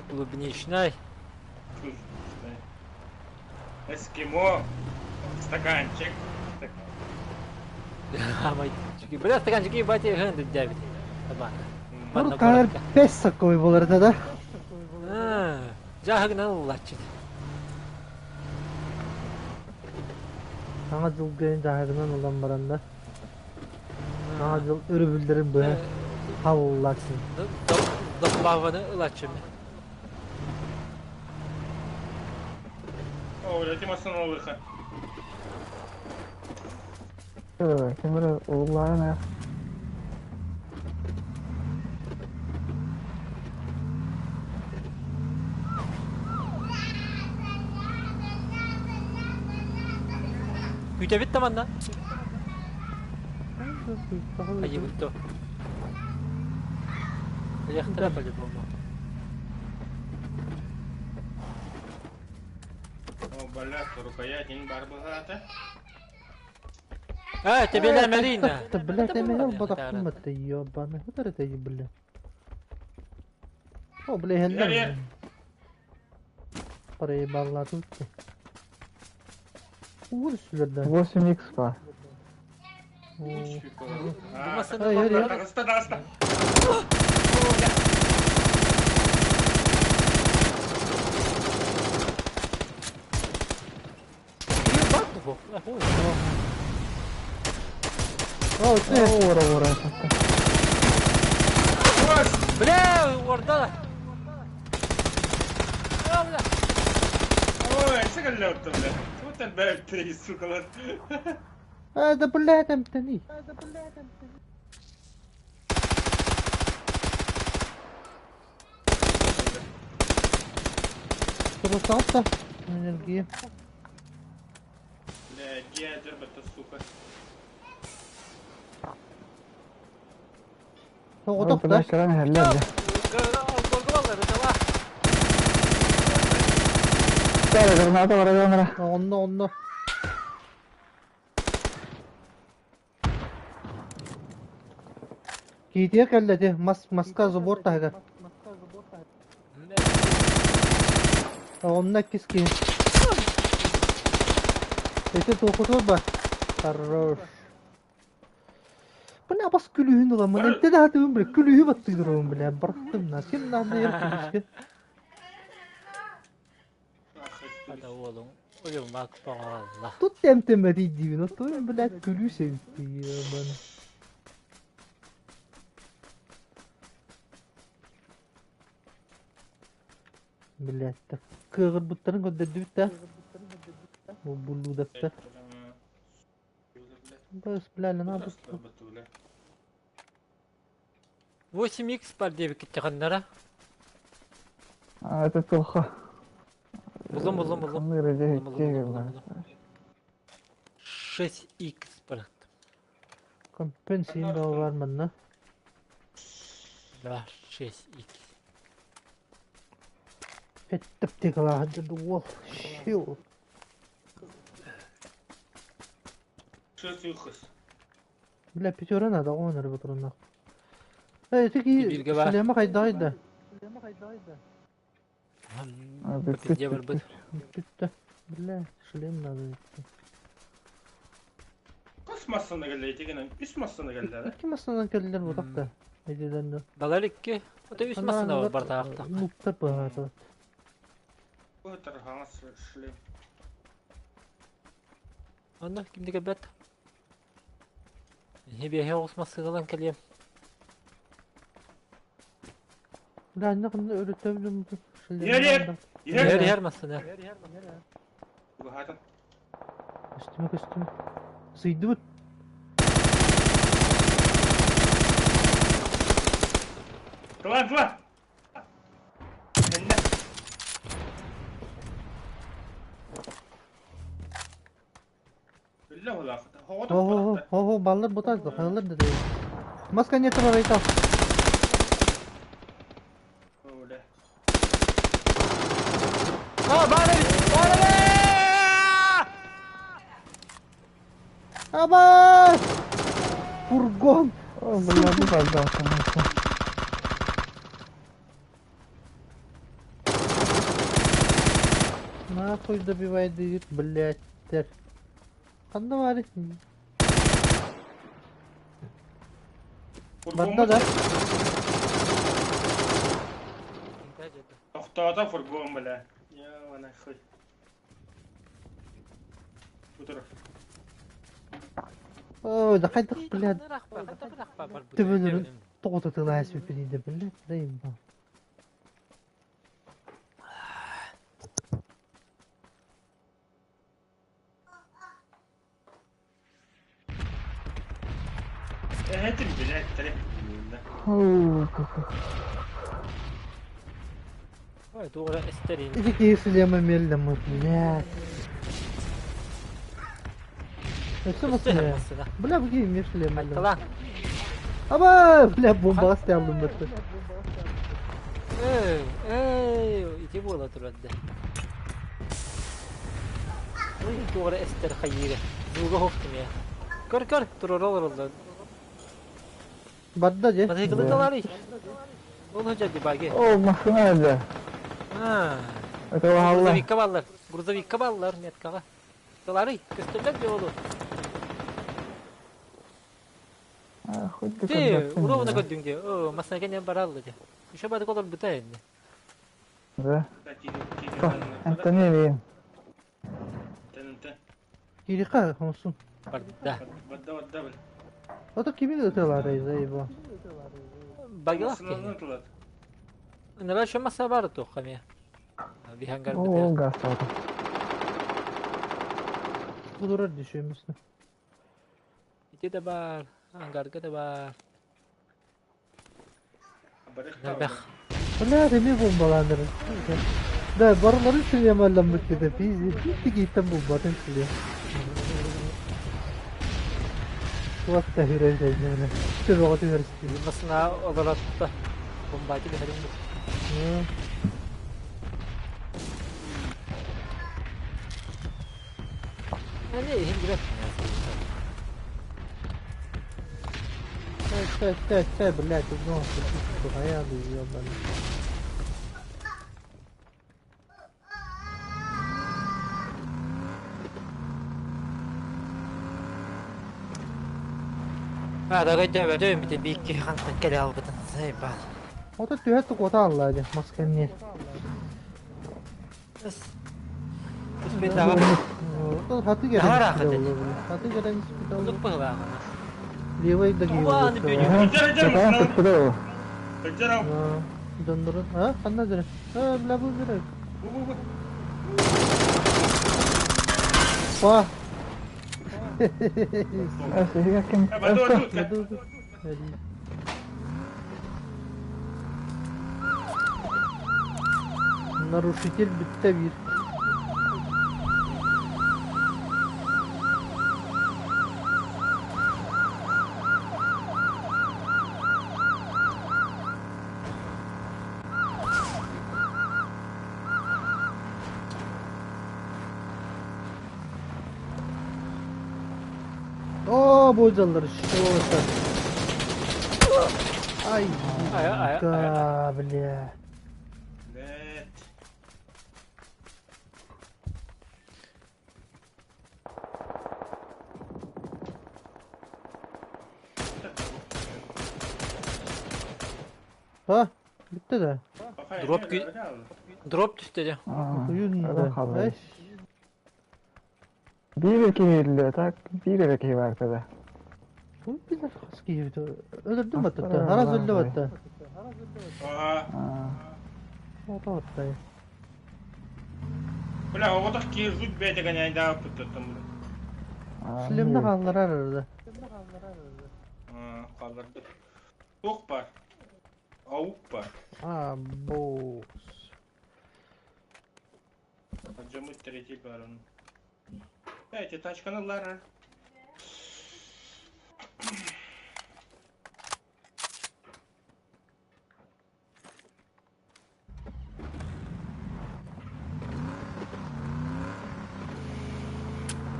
Клубничный. Эскимо. Стаканчик. Бля, стаканчики бати гэнды дябит. Табака. Бу каар бес саккой болар да. Жахыгынан уллачыт. Саҥа дьылга дьаһагынан ылан баран да. Саҥа дьыл өрөбүллэрин быһа халлааччын. Доплаваны ылаччым. О, бля, Тима остановился. Ким эрэ уоллаан эр. Күүтэбит да манна. Айыбыт то. Лехтера по-любому. О, бля, рукоять не бар быһаата. А, тебе Марина. Да, блядь, я меня бодохтум это ебаный. Вот это бля. О, бля, хеллер. Проебала тут. Ужас, да. 8 х ба. Таҕыста, таҕыста. О, ты. Ура, ура. Бля, уорда. Бля. Ой, сыгаллётто, бля. Вот это сука. А, да, бля, там тани. Красавца. Энергия. Бля, ядер, это, сука. Тоҕотох да. Кэлэн иһэллэр дьэ. Кэлэ граната барар Онно, онно. Киитиэ кэллэ ити, мас, маска забор таһыгар. Онно иккис киһи. Ити туохутур ба? Хорош. Бля, бас күлүүһүн ыламмын. Энте да хатыбын бля, күлүүһү баттыырым бля, барахтым на. Ким наанда ер күлүүскэ. Тут темтемэ диибин, оттон, блядь, күлүүс эбит ебаный. Блядь, так кыаҕырбыттарын көрдөрдүбүт да. Бу буллуудактар. Бас, бля, надо. 8x бар диэбиккит ханнара. А, это плохо. Буллум, буллум, буллум. 6x бар. Компенсин бар манна. Да, 6x. Петтеп уол. Шил. Бля, пятера надо, он рыбатурна. Эй, ты ки, шлема хайдайда. Где бар Бүттэ. Бля, шлем надо. Кос массаны келді, тегенен үс массаны келді, Икки массанан келдилер бу такта. Эдилерде. Балар икки. Ота үс массана бар таақта. Луктар баата. Өтір хаңас шлем. Онно кимди кебет? Хебе оғыс массыгалан келем. Бля, не кында өрөтөбүлүм. Ер, ер. Ер ер массана. Бұхатын. Көстүмө көстүмө. Сыйдыбыт. Тула, тула! Энне. Үлле хула. Хо хо хо хо баллар бутаз да, хайалар да. Маска нет бар айта. Оле. А, бары! Бары! Абас! Фургон! О, бля, бу да, конечно. Нахуй добивай дают, блядь. Ханна бар. Барда да. Тоқтата фургон, бля. Я вана хуй. Утыр. Ой, да хайдах, блядь. Төбөлөрүн тоҕотутулаа сүппүтүйдэ, блядь, да имба. Этим, блядь, три. Ой, туора эстэрин. Ити киһи шлема меллэммит, блядь. Өссө Өссө массыына. массыына. Бля, бу киһи эмиэ шлем эллэммит. Айталаан. Аба, бля, бомбаҕа стяллым бытты. Эй, эй, ити буола турар да. Ой, туора эстэр хайыыра. Зуга хоқтум я. Көр, көр, турар олороллор. Барда же. Мотоциклы таларый. Ол хожа баги. О, машина өлдө. А. Это алла. Грузовикка баллар. Грузовикка баллар меткаға. Таларый, көстөллөр же олу. Хоть ты Ти, уровна көдүң де. О, масына кенен баралды де. Еще бадык олор бүта енді. Да. Антони ли? Кириха, онсун. Барда. Бадда, бадда, бля. Ото кими ытылары заебо. Багилах ке. Нара еще маса бар тоққа Бихангар О, бітер. газ алды. Кудурар дешемесин. Ити де бар, ангарга да бар. Набах. Бля, эми бомбаландыр. Да, барылары шлем эллэммит кете, пиздец. Битти киттен бомбатын шлем. Кулакта хүрен сәйнене. Төбөҕө түһэрсти. Масына олоратта. Бомбати бихерин бу. Әне, хим гибет. Тэ, тэ, тэ, блядь, угнал, хуя, ебаный. А, да гайда бәдө бите бикки хантан келе албытын. Сайба. Ото түһэ tukota алла дьэ, масканне. Түспет ага. Ото хаты керен Тара испиде хаты. болду, бля. Хаты керен испиде Улук болду. пыгла. Левый да кийи Аны болду. бүйүн. Чакан tuttu Доннорун, а, ханна дere. А, бля, бу дere. Па. Ким? Нарушитель битте бир. О, бозалар, что это? Ай, Ай, ай, ай. да, бля. А, битте да. Дроп Дроп түсті де. Уюн да. Ай, Bir киһиле, так bir киһи бар да. бу бир хаски кийбит. Өлөрдүм батта. Араз өлдү батта. Ото батта. Бля, оҕотох киһи жуть бэйэтэ гэнэйдааппыттан бля. Шлемне хаалларар арада. Хаалларды. Туох бар. Аук бар. А, босс. Жамыт третий бар он. Эти тачканы лара.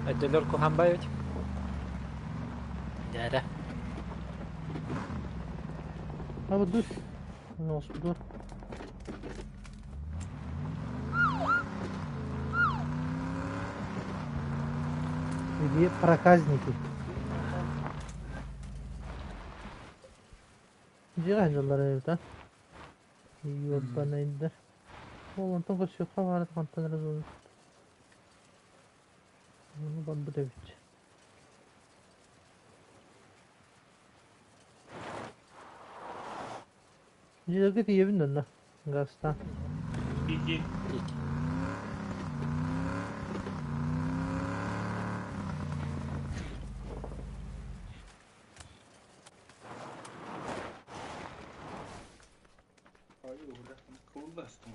Өтөлөр кухамбай бит. Дәрә. А вот душ. Нос дур. Где проказники? Дьиэҕэ эбит а? Ёбаныйдар. Ол онтон көрсүөххэ баара хантан эрэ буолуо. Ону барбыт эбит. Дьиэгэ тиийэбин да Гаста. Ики. Бастым.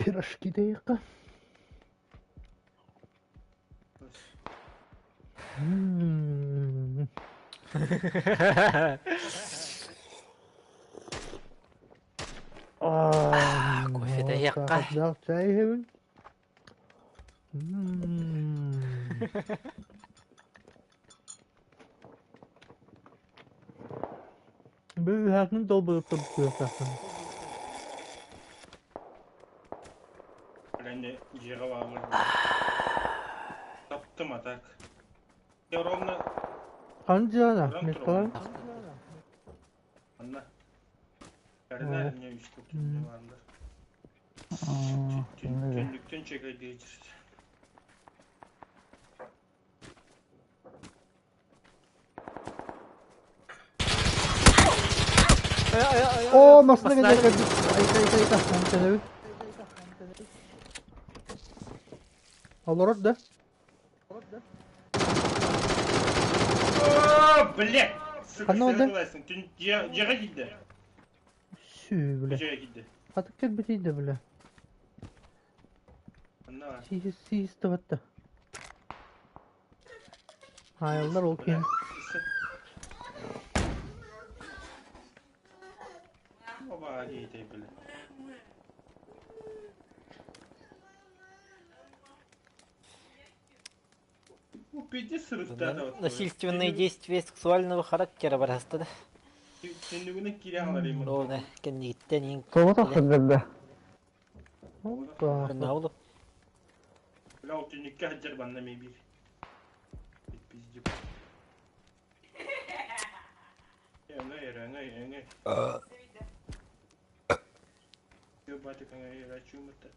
Пирожки дэйиэххэ. М-м-м. Ah, кофе дэйиэххэ. Хайдах чай иһэбин? М-м-м. Бүүһээтин долбуйуттан күөхтээхпин. Бля, дьиэҕэ бааллар. Таптым а так. Я ровно Ханна дьиэҕэ? Уран Миколай? Анна. Карина мне үс кутун бааллар. Түннүктэн чекайдыыр. Оо, массыына кэлэр кэлбит. Айта, айта, айта. Кэлэбит. Олорор да? О, блядь! Сука, Ханна барда? согласен. Дьиэҕэ киирдэ. Сүү, бля. Дьиэҕэ киирдэ. Хатык кэлбитий да, бля. Анна. Сиис, сиис да Хаайаллар ол киһин. Оба киһитэй били. Насильственные действия сексуального характера бараста да. Түннүгүнэн киирэ хаалар Ровно кэннигиттэн иин Тоҕо тахсырда? Опа. Наулу. Бля, ол түннүккэ сылдьар банна эмиэ биир. Пиздюк. Өҥөй эрэ, өҥөй, өҥөй. Батик өҥөй эрэ, чуумата.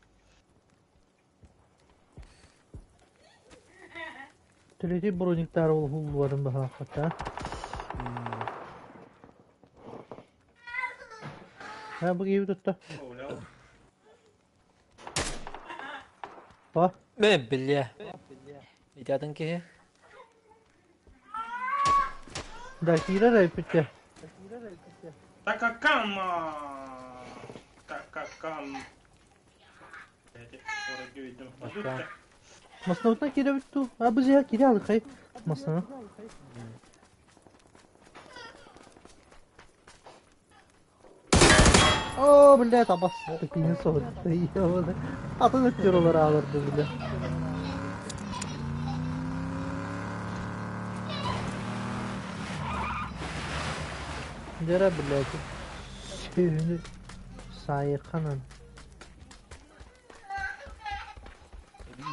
Третий брониктар ол хуллуарын баһааххата. Ха бу киһи тутта. Па. Мен биле. Итатын киһи. Да киирэр эппитте. Такакам! Такакам! Маснаутна киирэбит дуу? А бу зиһа киирэ алыкай. Масна. О, блядь, абас такие соһутта. Атын өттүр олар ааларды, бля. Дера, блядь. Сүүнү сайыканан.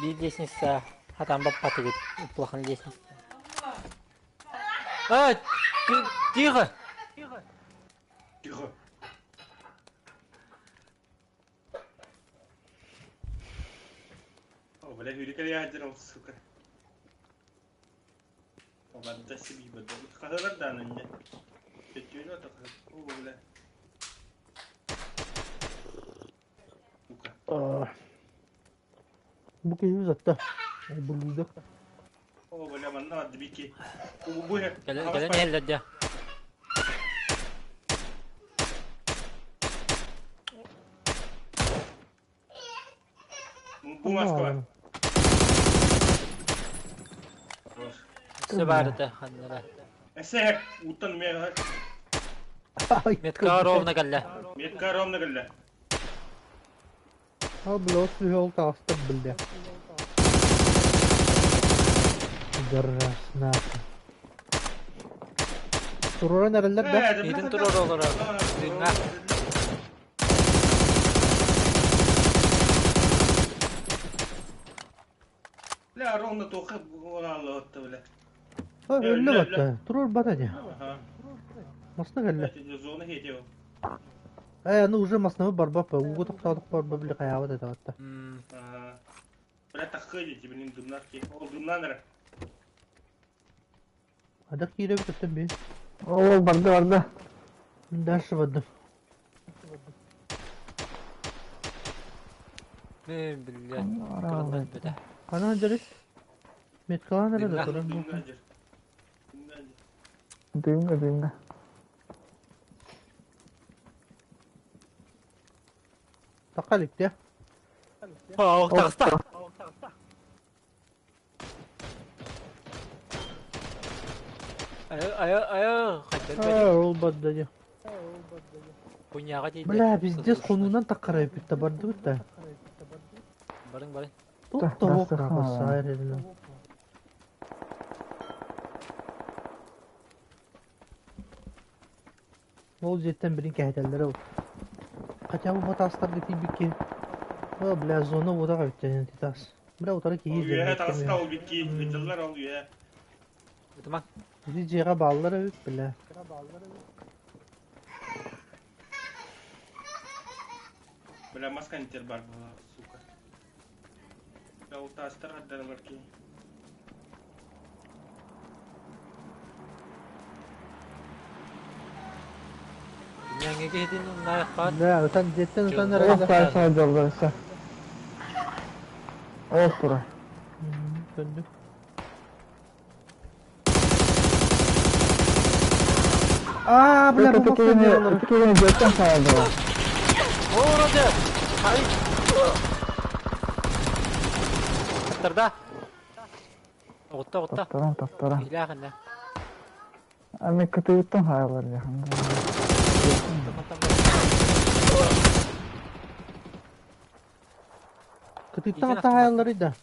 Биир лестница хатан баппатыгыт. Улахан лестница. А, тихо! Тихо. О, бля, үрүкэ сука. Обадда себе Хаһылар дааны инньэ. Төттүөнү атахы. О, бля. Сука. Бу киһи uzатта. Буллудок. О, бля, манна дбики. Бу Кэлэн кэлэн иһэллэр дьэ. Бу Москва. Өссө баар этэ ханнара. Эсэ уттан мега. Метка ровно кэллэ. Метка ровно кэллэ. Ал бля, ол сүһэ ол таҕыста билде. Дырраснаах. Туруран эрэллэр да? Итин турар олорор. Дыҥҥа. Бля, ровно тоха онааллаатта бля. Өллө батта. Турur бата дии. Аха. Масна кэллэ. Зона хетио. Ээ, ну уже маснабы барбаппа, ууга тохтоодохпор били хайаабат этэ батта. Бля, таххы дии, блин, дымнар ки. Ол дымнан эрэ. Адак киирэбит өттөн би. Ол барда барда. Мин дальше бардым. Мен биллэ. Кырыннан бүтэ. Хана дьарыс? Меткалаан эрэ да Дымна. туран Дымна буолла. дьэр. Дымна дьэр. Дымга дымга. Тақа иликте. Ох, таҕыста. Айы, айы, айы, хайдах Аа, ол барда дии. Куньяҕа тиийдэ. Бля, пиздец, хонуунан таххара эппит да бардыбыт да. Барың, барың. Туох да уох нахуй эрэринэн. Ол дьиэттэн бирин кэһэтэллэрэ ол. Хотя бы батаастарга тиийбикки. О, бля, зона уотах эбит титас. Бля, утары киһи Ол үөһэ дьиэҕэ таҕыста ол бикки. Ыдьыллар ол үөһэ. Ытымаҥ. Ити дьиэҕэ бааллар эбит, бля. Бля, маска бар была, сука. Бля, ол таастар хаддаралар ки. Ньяҥҥа киһитин умнаайахпаат. Бля, ытан дьиэттэн ытан Дьыл. эрэ. Ол сай дьоллорса. Ол тура. Көннүк. Аа, бля, бу боксан дьиэлэр. Ытыкыны дьиэттэн саалдылар. О, Роде! Ай! Тарда. Оҕутта, оҕутта. Таптаран таптаран. Киһилээх иннэ. Ами кытыыттан хаалар дьахан. Кытыттан аттаһаяллары да.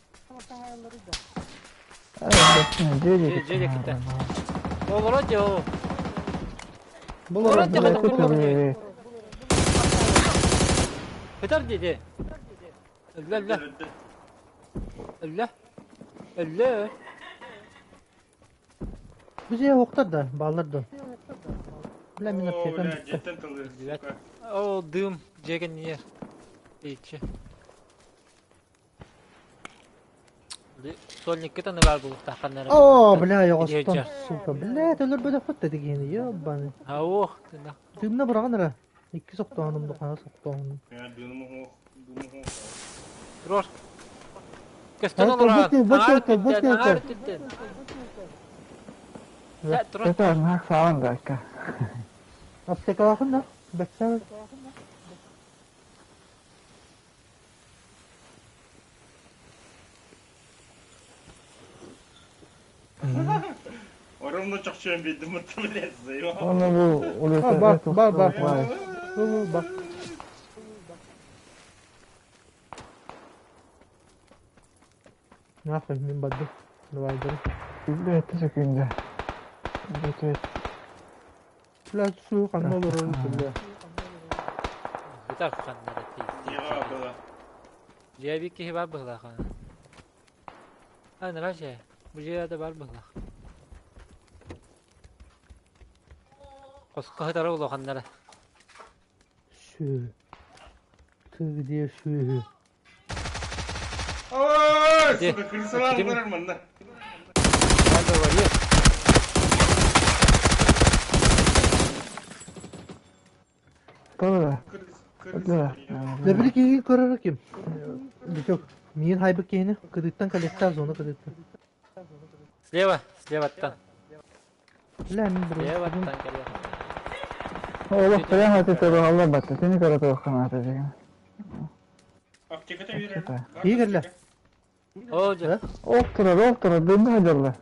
Дьиэ Дьиэ китте. Ол Роде, ол. Бұл Роде, орын. қайда Хытар диди. Өллө, өллө. Өлдө. Өллө. Өллө. Бу дьиэ оқтар да, бааллар да. Бля, мин О, аптекам бля, бүттэ. дьиэттэн тылыр, сука. Ол дым жеген не. Ичи. Сольник кытаны бар булуктаханнары. О, бля, yoғостон, Дьиэ. сука. Бля, төлөр бөдө фот дегени, ёбаный. Ох, тына. Тыынна быраган ара. Икки соқтоонум духана соқтоонум. Я дымы хоох, дымы хоох. Трор. Көстөн Ай, олорон. бу бу бу бу Аңар түттен. Я трор. Это знак саалан дайка. Аптекалахын да. Бәксән. Оромно чохчуен бидим мытты, блядь, заебал. Оны бу А, бар, бар, бар. Бар. Бу бак. Нахуй, мин барды. Давай, бери. Бля, это секунда. Это Бля, су канна olur onu бля. Битар ханнары Дьиэҕэ была. Дьиэ бик киһи бар быһылаах. А, нраше. Бу дьиэде бар быһылаах. Коско хытары улаханнары. Şu. Ты где şu? Ой, Где? сука, крысалар Где? барар манна. Надо говорить. тоже. Крыс, крыс. Да. Ne bileyim ki көрөр ким. Биток. Мин хайбы кейini кыдыттан коллекта зона кыдыттан. Слева, слева оттан. Бля, мин бро. Слева оттан келе. Олох прямо это алла батта. Сени көрө тоққан деген. Аптеката берер. Игорь. О, жа. Ох турар, ох турар, дымга жалла.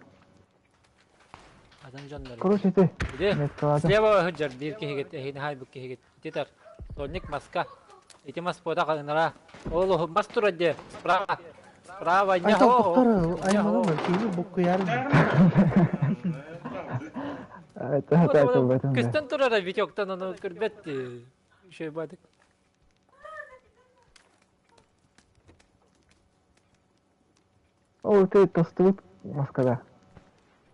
Адам жандар. Короче, ты. Где? Меткалады. Слева хыджар бир киһигит, эхин хай бу киһигит. Титар. Сольник маска. Ити мас пота калынара. Оло мас турадде. Справа. Справа Ай не там хо. тоқтар, айманам, кейini букку ярым. Это это бэтэн. Көстөн турара Витектан аны көрбөт. Шей бадык. Ол ты тостубут маскада.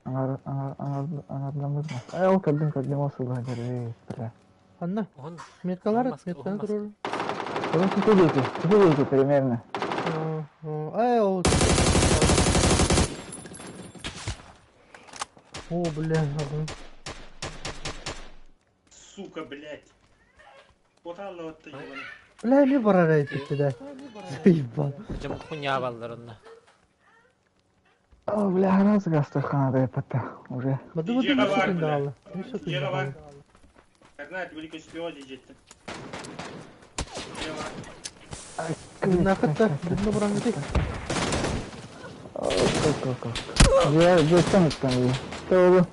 Аңар аңар аңар аңардамыз мас. Ай, ол кәдім кәдім осылға жер, бля. Ханна? Уһун Меткалар, маска, уһун метканы маска. турар. Onun сити диэки, сити диэки примерно. Эй, ол. О, бля, ага. Сука, блядь. Вот алла вот ты ебаный. Бля, не барар эппитти да. Заебал. Дьэ хуйня баллар онно. О, бля, раз гастархана да уже. Бады бады Дьиэҕэ үс бар, күн бля. даҕалы. Үс күн Дьиэҕэ бар. даҕалы. Карнать, великой слёзе жеттім. Дьиэҕэ бар. Дыннахытта, дынна бурангыты. Дьиэ, дьиэттэн ыттан дии. Тоҕу.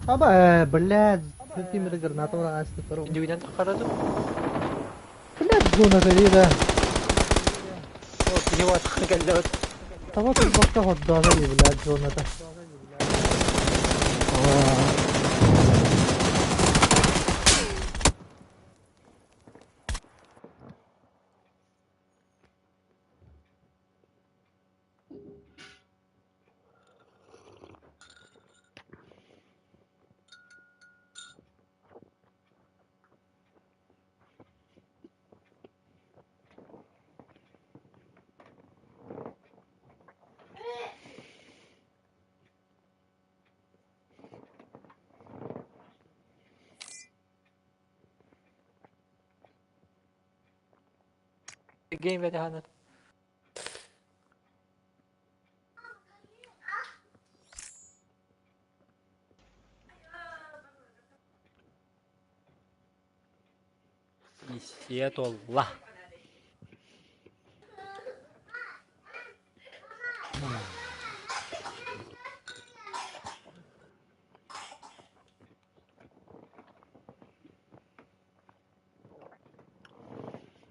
Аба, э, блядь, тимир граната ураҕасты туру. Индивиден таххарадым. Блядь, зона да. О, киһи уатхан кэллэбит. Таба турбакка ходдоона дии, блядь, зоната. Гейм ветеранов. Исиет олла.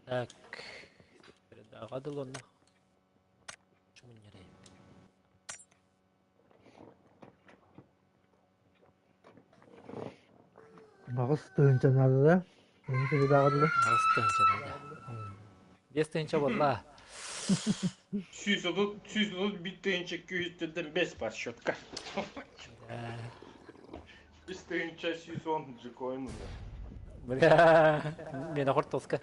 Так. Передагадыл онно. Чугуннерей. Аҕыс тыһыынча наада да. Мин даҕадылы. Аҕыс тыһыынча наада. 5 тыһыынча буолла. 130, 131 тыһыынча күүһүттэрден 5 бар счетка. 3 тыһыынча 110 джекоин уже. Бля, мен хортоска.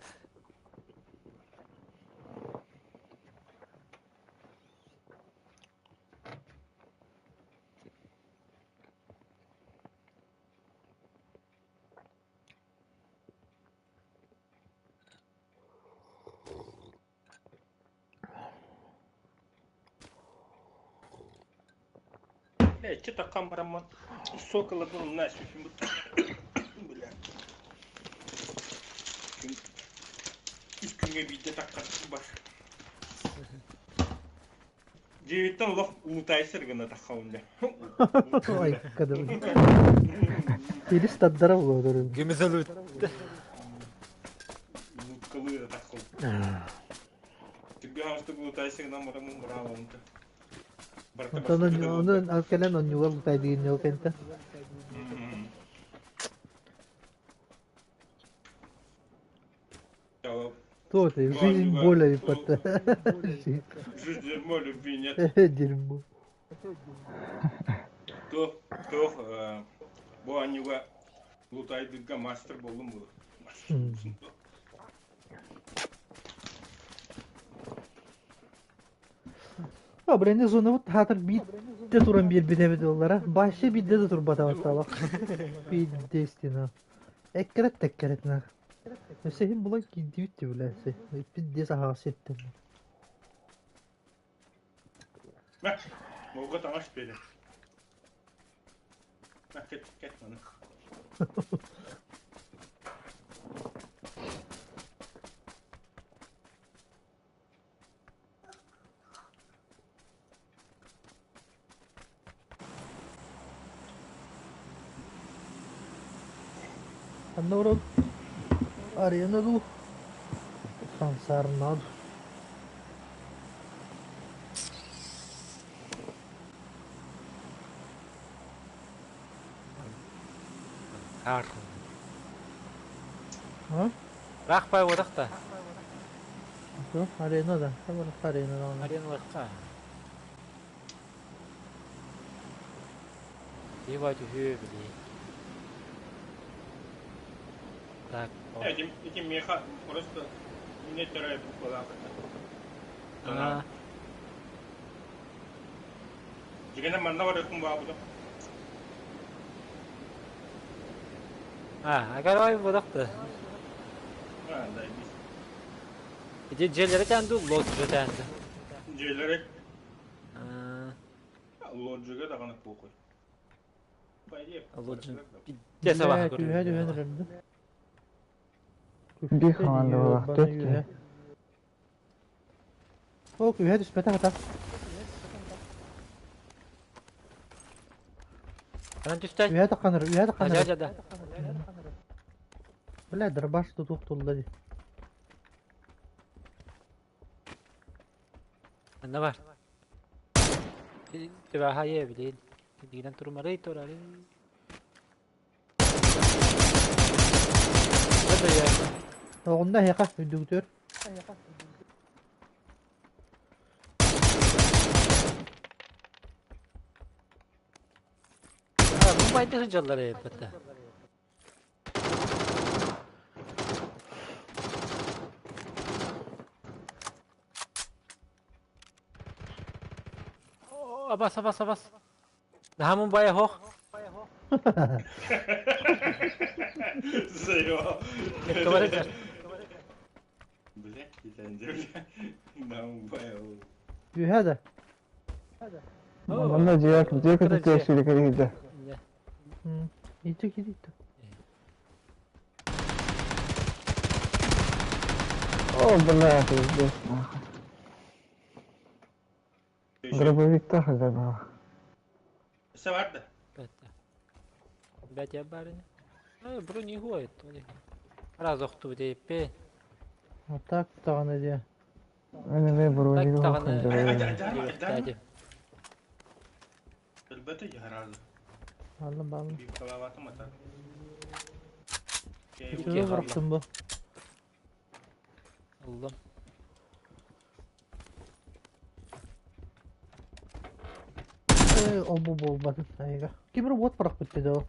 Бля, что-то камера сокола был на Бля. Үс күҥҥэ биирдэ таххар бар. Дьиэбиттэн олох улутайсыр гына таххабын дьэ. Ой, кадым. Тирис таддара буолуорун. Гемизалут. Луткалыы да таххабын. Түггэ хаастык улутайсыр гынан барамын браво онто. Барыта Онтон бастакы ону ал кэлэн онньугар лутайдыгын ньол кэнтэ. Кто ты? Жизнь более пата. Жизнь дерьмо, любви нет. Дерьмо. Туох, туох, бу анньыга лутайдыгга мастер боллум бу. А, бренде зона вот хатыр биирдэ туран биэрбит эбит буоллара. Башы биирдэ да турбатабаттаалах. Биирдэ стена. Эккерет теккерет на. Өссө иһин булан киирдибит дии билээси. Пиздец аһаҕас сиртэн. Мә, молга таҥас биэрэ. Мә, кэт, кэт маны. Ханна урут арена дуу, сансаарыннаҕа дуу. Ар. А? Рах пай бодах та. Арена да. Арена да. Арена лахка. Киһи түһүө били. Так. Эти, эти меха просто не теряют буквалах. А, Дигene манна бар кум баабыта. а, агарай бодакты. А, да, бис. Ити дьиэлэри тәнду, лоджия тәнду. Дьиэлэри А, лоджига даҕаны похуй. По идее, лоджия. барытыгар Пиздец абаһа Бля, түһэ түһэн көрүҥ. эрэрдим. Биир Күстэ команда дии, буолар, бана төрт үөһэ. киһи. Ол үөһэ түспэтэх ата. Анан түстэй. Үөһэ тахханыр, үөһэ Ажа тахханыр. ажа да. Бля, дробаш тутуох тулла дии. Анна бар. Тебаха е билин. Дигинен турмарый турары. Это я. Оҕунна эһиэхэ үрдүгүтүөр. А, бу байды сылдьаллар эбит. Абас, абас, абас. Наһамын бая хох. да. Заебал. Говорит, Бля, китайцы, бля. Да, убавил. Үөһэ да. Манна дьиэ дьиэ кытыытыгар сүүрэкэлии сылдьар. Ити кириитэ. О, бля, пиздец, нахуй. Дробовиктах сылдьар баҕа. Все бар да. Бәтя барыня. Ай, брони гоет. Раз охту депе. А так даҕаны дии. Мен эмиэ бронигы Так даҕаны. сылдьар. Элбэти яразы. Алла баллы. Bir kalavatım atar. Үчүгэй бырахтым бу. Аллам. Э, ол бу буолбатын айга. Ким робот бырахпыт деді ол.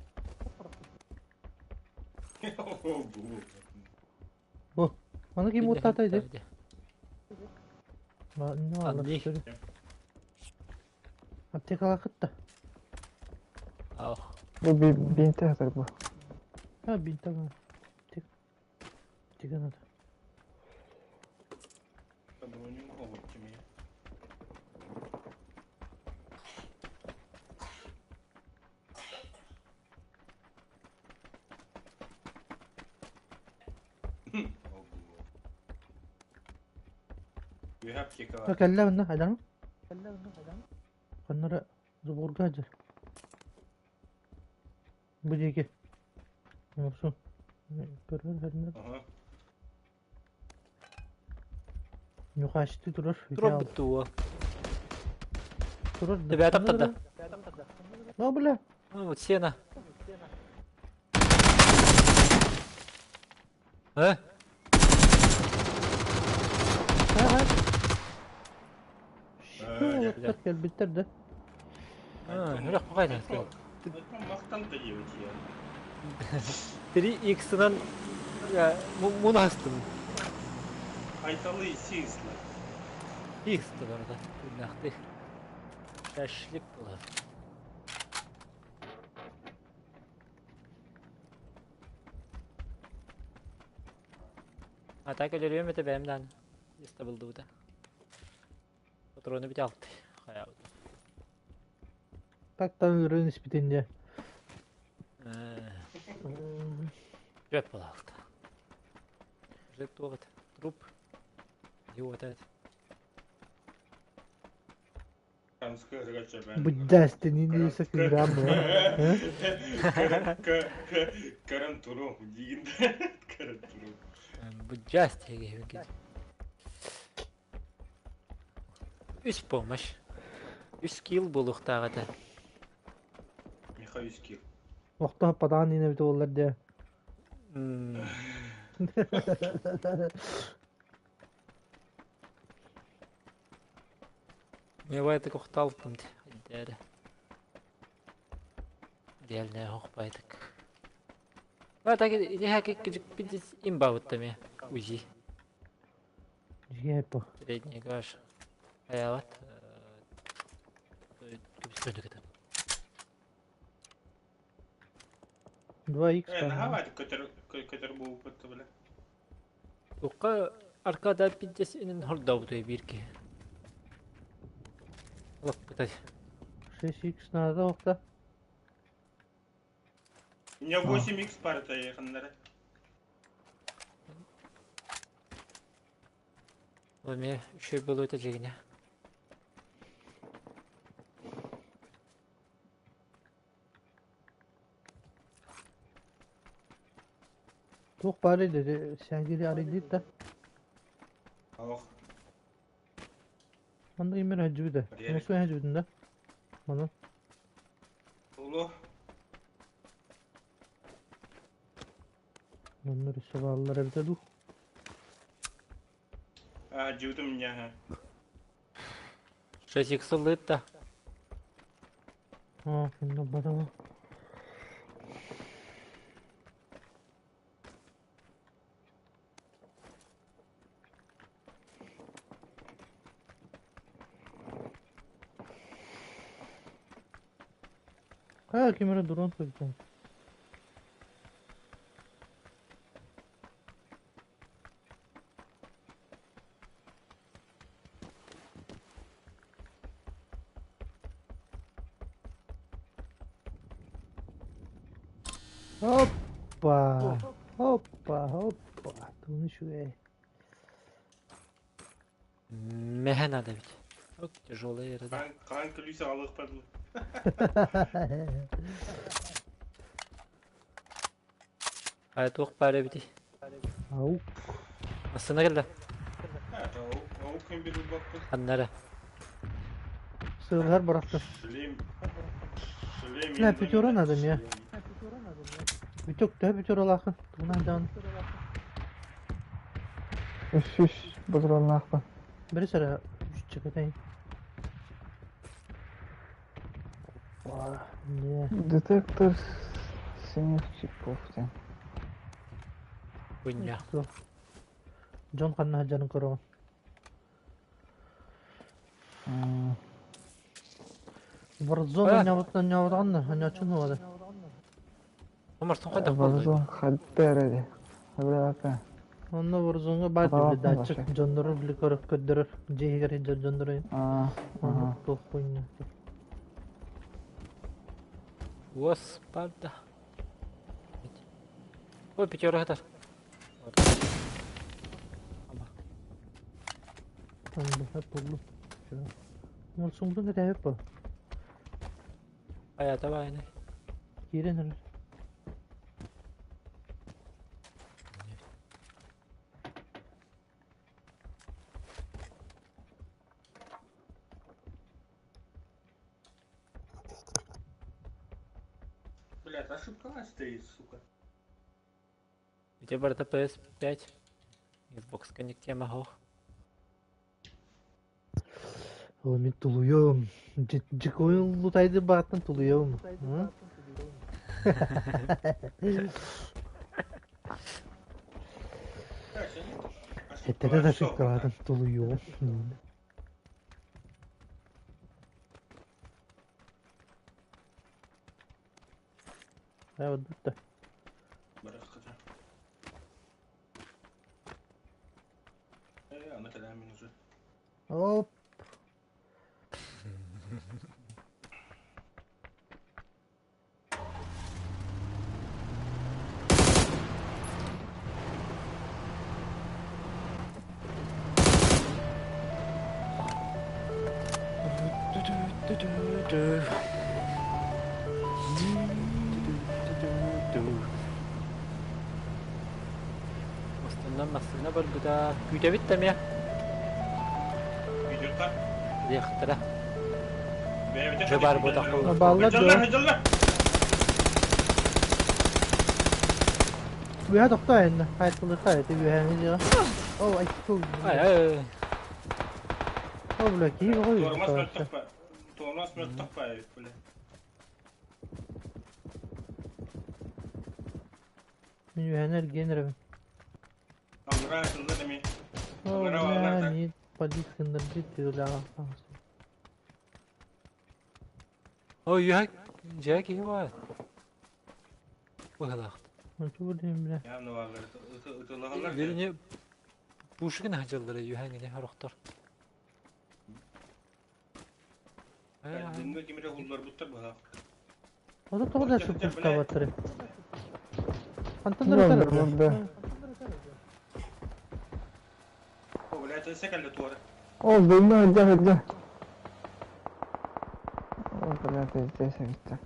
Бу. Аны ким уоттаата иди? Ну, алла. Андрей. Аптекалар кытта. Ау. Бу бинте сытар бу. Ha бинт алын. Тик. Тиген ата. You have kick out. Кэллэ онно айдан. Оннора заборга жар. Бу диэки. Мурсун. Көрөр көрөр. Ага. Нюхашты турар. Туруп бутуа. Турар. Тебя таптады. Ну, бля. Ну, вот сено. Э? Ха Э, ха. Кэлбиттэр да. А, үрэх қайда. Мақтан да ебать я. 3x-нан мунастым. Айталы сисла. X барда. Нахты. Шашлык була. А так өлөрүөм этэ бэйэм даҕаны. Иста булдубута. Патроны бит алты. Хайа. Так там ырын испитин дьэ. Жөп була алты. Жөп туғыт. Труп. Его это. Буддасты не десе кыграм бу. Каран туру дигин. Каран туру. Буддасты дегин. Үс помощь. Үс килл булуктагы Михаил Кир. Охто падаан ине бит олар дьэ. Мен байтык укталыптым. Дәре. Идеальная хохпайтык. А так иди как имба вот там УЗИ. Дьиэ по. Средний гаш. Аяват. 2 х Э, наһаа көтөр көтөр буолбут бля. Укка аркада пиздец инин хордообутой биир киһи. Лоппутай. 6 х надо охта. У меня 8 х парта еханнары. Эме үчүгэй буолуо этэ дьигинэ. Туох баарый dedi, сээҥкили арыйдыыр да. Ох. Манна иммер хаджыбыта. Москва хаджыбытын да. Манан. Улу. Манна өссө бааллар эбитэ дуу. А, дьыбытым меня. 6 ыллыыт да. А, онно барама. Хайа ким эрэ дрон сылдьан. Опа! Опа, опа. Тугун үчүгэй. Мэһэ надо ведь. Вот тяжелые ряда. Хаан күлүүсэ алых падлы. А туох баар эбитий? Ау. Массыына кэллэ. Ол ким бир баппыт. Ханнара. Сыылар бырахтым. Шлем. Шлем. Не, пятеро надо мне. Бүтөк төһө бүтөр олаахын? Тугунан даҕаны. 300 ботуруоннаахпын. Бэрис эрэ үччэкэтэй. Опа, не. Детектор синих чипов диэн. Хуйня. Суох. Дьон ханна сылдьарын көрөҕүн. Warzone оонньообут оонньообутаҕын да, оонньооччун уода. Омартон хайдах буолла? Warzone хадда эрэ дии. Сөбүлээбэппин. Онно Warzone-ҥа баар Хатаҕа били датчик вообще. дьоннору били көрөр көрдөрөр дьиэ иһигэр сылдьар дьоннору Аа, оннук туох хуйня. Господа. Ой, пятерка этаж. Онно буллум. Warzone-ҥа кэтээбит буо. Айата баайны. Киирэн эрэр. Блядь, ошибка стоит, сука. Где барыта PS5? Xbox Connect тема хоох. Ол мин тулуйуом. Дьикойун лутайды бааттан тулуйуом. Эттере да ошибкалаатын тулуйуом. Вот будто. Она когда уже. Оп. Массыына массыына барбыта. Күүтэбит да эмиэ. Видеота. Диэхтэрэ. Дьэ баар буотах буолла. Баллар Дьалла, дуо? дьалла. Үөһэ тохтоо айанна. Хайттылыхха эти үөһээҥи дьиэҕэ. О, айкыл. Ай ай. О, бля, киһи бөҕө Тормоз үүрдэ. мөлтөх. Тормоз мөлтөх бля. Мин үөһэни эргийэн эрэбин. Аллараа ытыллар эми. О, Аллараа бля, аллар да. не полиция тыылаах. Ой, үөһэ дьиэ киһи баар. Быһалаах. Чугу диэн бля. Явно бааллар. Ытылаһаллар. Вернее, пушкин хаджаллара үөһэ гине хорохтор. Дымга кимире хулларбыттар быһаах. Ото тоҕо да суппускабаттары. Хантан Бу ырытар да. О, блядь, өссө кэллэ туора. Ол дымна ыдьа ыдьа. Ол блядь, здесь эбит.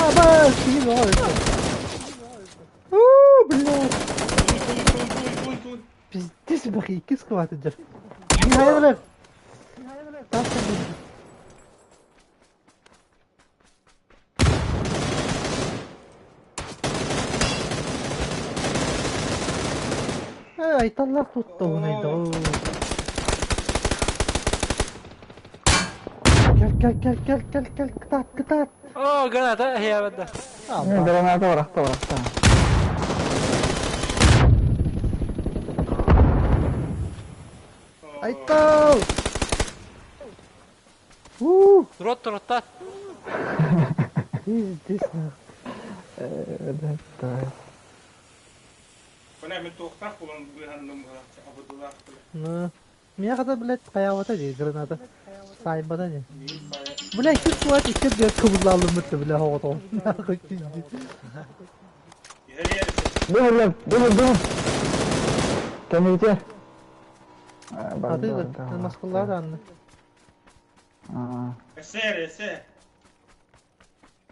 Аба, киһи бөҕө эбит. Уу, блядь. Туй, туй, туй, туй, туй. Пиздец бахи, иккис хватит дьэр. Михаил Тас Айталлах туттугунай да. Кел кел кел кел кел кел кытаат кытаат. О, граната, я да. Граната бырахта бырахта. Айтал! Уу! Рот ротат. Пиздец. Бля, мен туохтаах булан быыһанным абыдылаах бля. Ну, меня когда, блядь, хаявата дии, граната. Сайбата дии. Мин сая. Бля, икки суат, икки бля, кыбыллаалыммыт бля, оҕотоҕум. Нахуй пиздец. Иһэр Дым дым дым. Кэмитер. Атыылар, маскаллаа даанны. Эсэр, эсэ.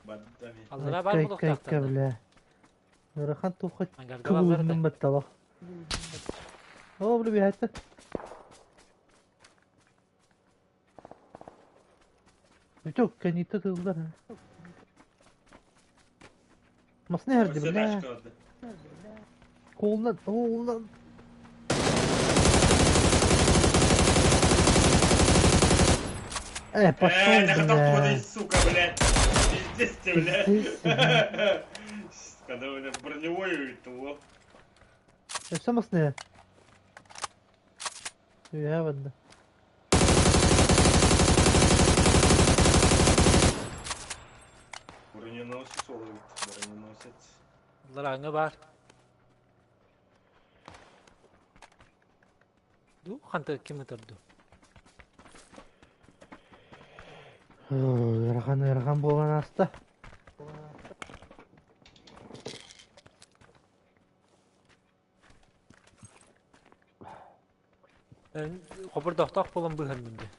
Баддами. Аллара бар Кай булуктаахтар. кай бля. Ыарахан туохха Ангарга баллар да. кыбыллыммыт талах. О, бля, биһэтте. Бүтөк, кәнитте тылдар. Масны herdi Өссө бля. тачка алды. Колунан, колунан. Э, пошел, Э, да бля. ты, сука, блядь. Пиздец ты, блядь. Пиздец, Когда, бля, броневой того. Өссө масны. Үһэ бадда. Броненосец ол броненосец. Аллара аңы бар. Ду ханта ким ытырду? Ыарахан, ыарахан буолан ааста. Хобur дохтоох болон быһанным де.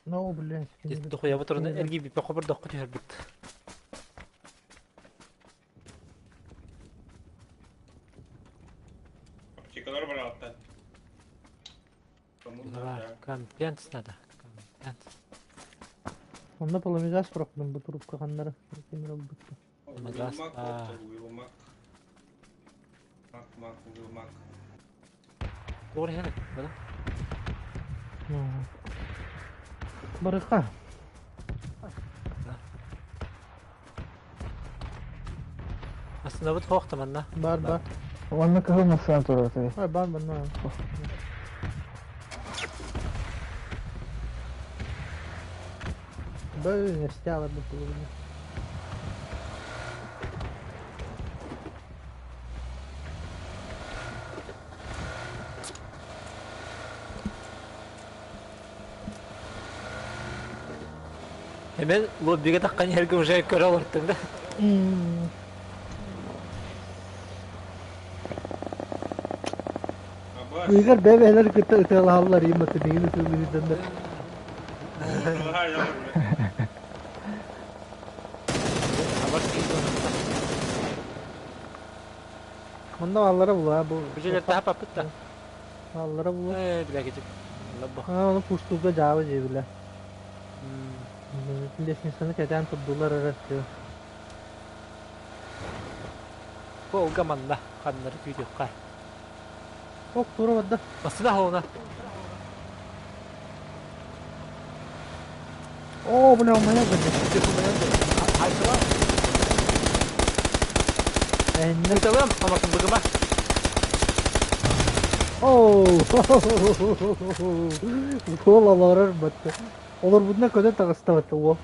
Ну, блядь. Дохуя бу турун эрги бипе хобur дохку түһэрбит. Аптекалар бар аттан. Бар, компенс надо. Компенс. Онно полумигаз пропадым бу трубка ханнары. Кимир олбутtu. Магаз, а. Уилмак. Мак, мак, уилмак. Doğru hele. Bana. Барыха. Aslında bu tohtamanna. Бар, бар. Онно кыһыл массыына турар этэ. Ай, бар, бар, на. Бö, стяла бу половина. Hemen lobby'ye takkan yerge уже көрө олорттың да. Абас. Ыгар бэбэлэр кытта ытыалаһаллар иматы миигин ытыалыырданнар. Ага, я бля. Абар кейді Онно аллара була бу. Бу жерлер тахап аппыт да. Аллара була. Э, бля кетип. Лабба. А, оны пуштуга жаабы жебиле. Лестницаны кэтэн турдулар эрэ. Волга манна ханнары күүтүөххэ. Ок, тура барда. Массыына холуна. О, бля, моя бля. Айсыла. Энне. Ыталым, амакын быгыма. Оу, Уол олорор батты. Олорбутуна көтө таҕыста батты уол.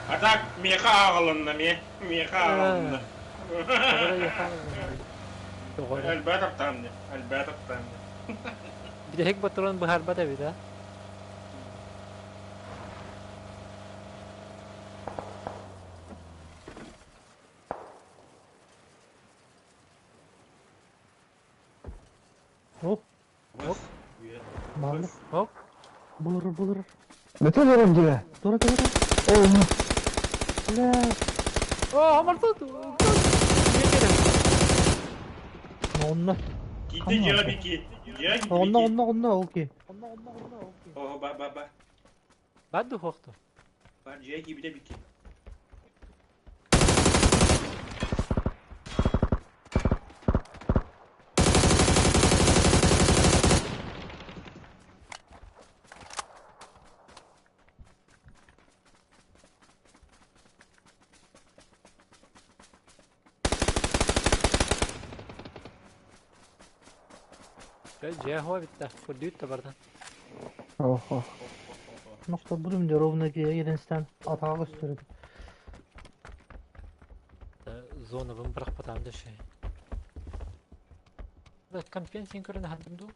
А так миэхэ ааҕылынна миэ, миэхэ ааҕылынна. Тоҕо эрэ. Элбэт аптаам дии, элбэт аптаам дии. Бүтэһик ботурун быһаарбат эбит а. Оп, Оп. Малы. Оп. Булурur булурur. Бүтэн эрэр дьиэ. Тура тура тура. Оо, ну. Бля. О, амартат. Онно. Киирдэ дьиэҕэ бики. Дьиэҕэ киирдэ Онно бики. онно онно окей. О, ба ба ба. Бад духохту. Бар дьиэҕэ киирбитэ бики. Дьиэ хуа битта. Көрдүүт да бардан. Ох, ох. Nokta burum diyor ровно киирэн атаҕа көстөр. Зона бын бырахпатаам да шей. Да компенсин көрөн хандым ду.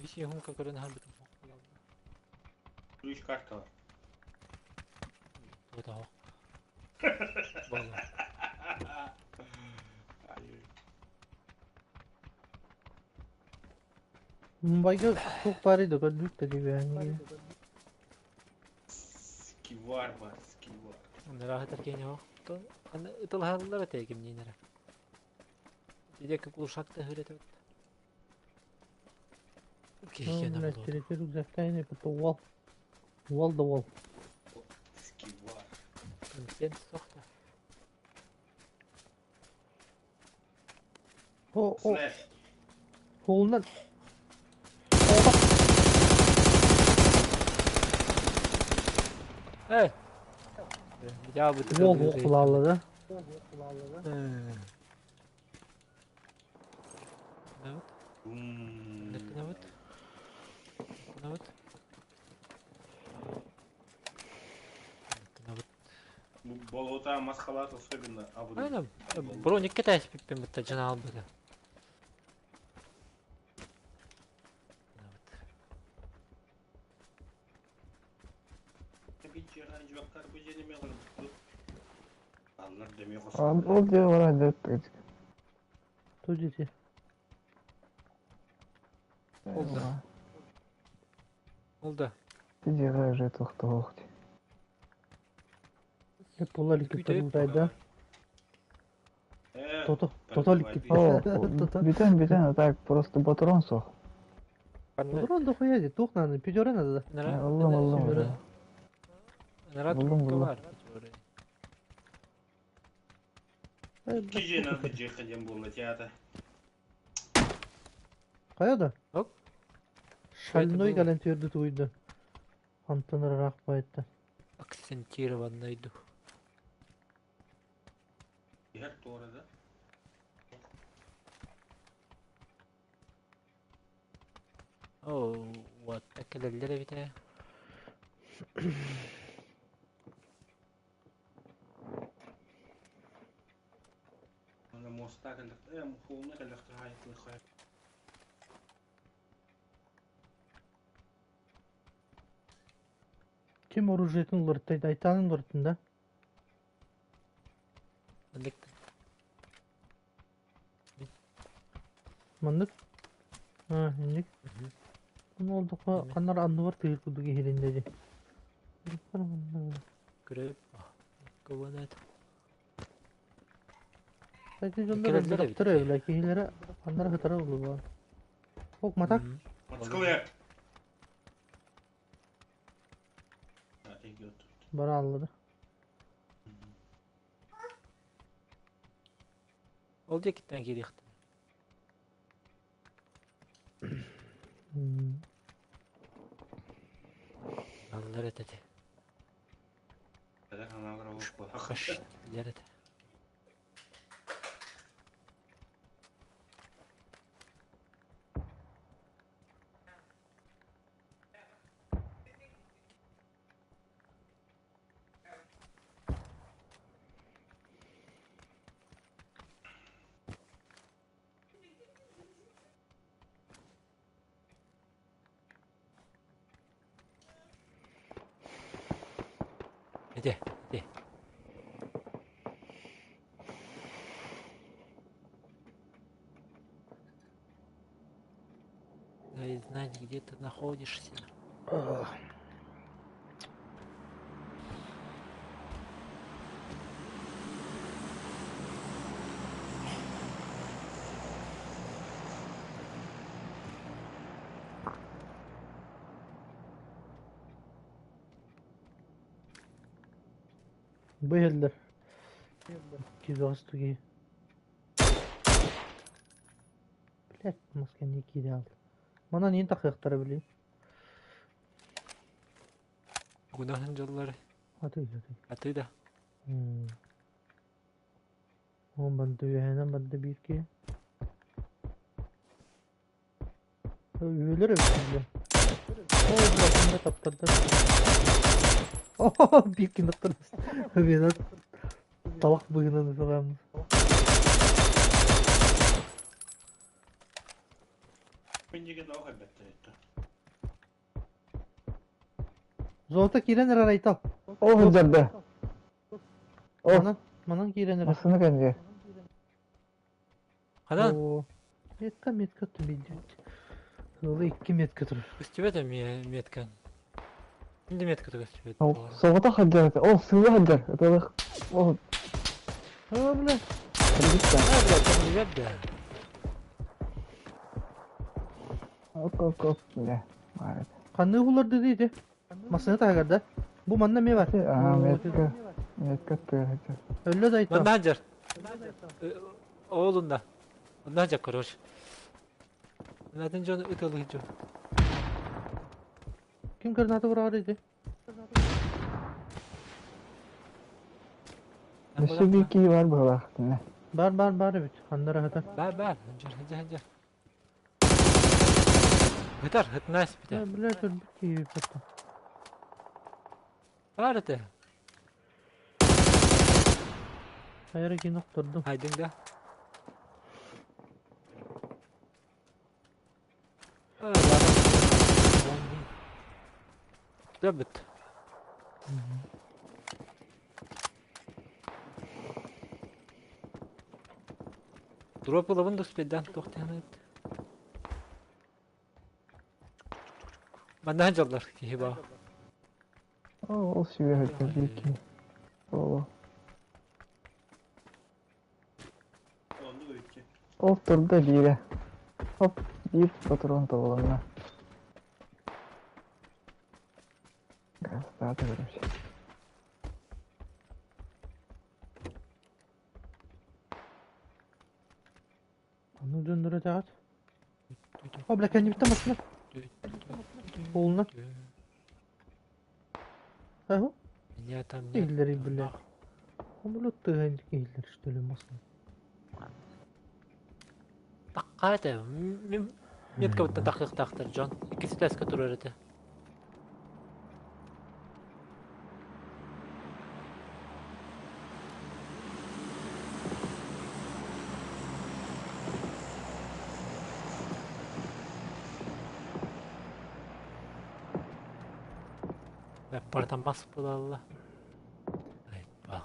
Виси хунка көрөн хандым. Үч карта бар. Тута хок. Болла. Мумбайга туох баарый да көрдүк да диби. Скивар бар, скивар. Нырахатар кене хок. Аны ытылхаллар этэ кимнинere. Диде кулушакта хүрет. Кихена Блядь, болот. территория рюкзактайны, это уол. Уол да уол. Скивар. Компенс сохта. О, о, Слэш. холунан. Эй. Я бы Уол окулаалы да. Вот. М. Вот. Вот. Вот. Бу болота масхалат особенно абы. Айна, броник китайс пиппен битта жана албыда. Аллар демей Ол ол дьиэ барар дьиэ. Тудите. Oldu. Oldu. Ти дьиэҕэ уже туохтуох. Була ликип да. Тото, тото ликип. О, Тото. бүтэн бүтэн, а так просто батарон суох. Патрон дохуя ди, туох надо, пятеры надо. Ыллым ыллым уже. Нара Булдум, трубка булдум. бар. Кижи надо жеха дем була театр. Кая да? Оп. Шальной было? кэлэн түөрдү туйду. Антон ыраах байытта. Акцентированный дух. Yer doğru da. О, вот, әкелелер бите. Ана моста келдик. Э, холуна келдик хай хай. Ким оружиетин уларытты, Айтанын уларыттын да. Мындык. Маннык. А, инник. Bunu olduqa канар анны бар тыгыр кудук иһиринде ди. Көрөп. Кубанат. Кайсы жондар Келелер өлбөр эбит. өйлө киһилere аннар хытара улу бар. Ок матак. Мотоцикл. Барааллара. Ол диэкиттэн киириэхтэрэ. Аллар этэ ити. Хаш билэр этэ. Ити, ити. Дай знать, где ты находишься. Бу иһэллэр. Кизоҕас туги. Блядь, мас кэнники киирэ хаалла. Манан иин тахыахтара билигин. Гунаһын дьоллор Атыы атыы. Атыы да. Уон барда үөһэнэн барда биир киһи. Үөлэр эбит бile. Оо, блядь, таптардар. Оо, биир ким таптардар. Талах быһынан ыталаам. Золото киирэн эрэр Айтал. Ол сылдьарда. Ол. Манан, манан киирэн эрэр. Массыына кэннигэ. Ханан? Оо. Метка, метка тубидит. Ыалы икки метка турар. Көстүбэт эмиэ меткаҥ. Мин да метка көстүбэт. Ол соҕотох сылдьар этэ. Ол сыыла сылдьар. Ыталых. Ол. Оо, бля. Кыргызстан. А, бля, кэннигэр да. Оп, оп, оп, бля. Баар этэ. Ханнык уларды диэти? Массыына таһыгар да? Бу манна эмиэ бар. Аа, метка. Метка тыаһыта. Өллө да айта. Манна сылдьар. Ол онно. Онно сылдьар, короче. Атын дьон ытылыы дьон. Ким граната быраҕар ити? Өссө биир киһи бар быһыылаах итиннэ. Бар бар бар эбит. Ханна ыһытар? Бар бар. Дьэр дьэр дьэр. Ыһытар, ыһытына испитэ. Блядь, өлбүт киһи потом. Бар этэ. Хайара киин охтордум. Хайдыҥ да. Дьэ бүт. Дроп ылабын да успейдаан туох диэн Манна дьоллор киһи баа. Ол сүүрэ сылдьар биир киһи. Ол. Ол турда биирэ. Хоп, биир патрон тобулунна. Газтаата короче. Ону дьоннор этэҕит. О, бля, кэннибиттэн машина. Полна. Ага. Меня там нет. Киһилэри, бля. Бля, тыһын киһилэр, что ли, масын. Тахха этэ. Мин меткабыттан тахыахтаахтар дьон. Иккис этээскэ турар этэ. Барытан бас буолалла. Айба.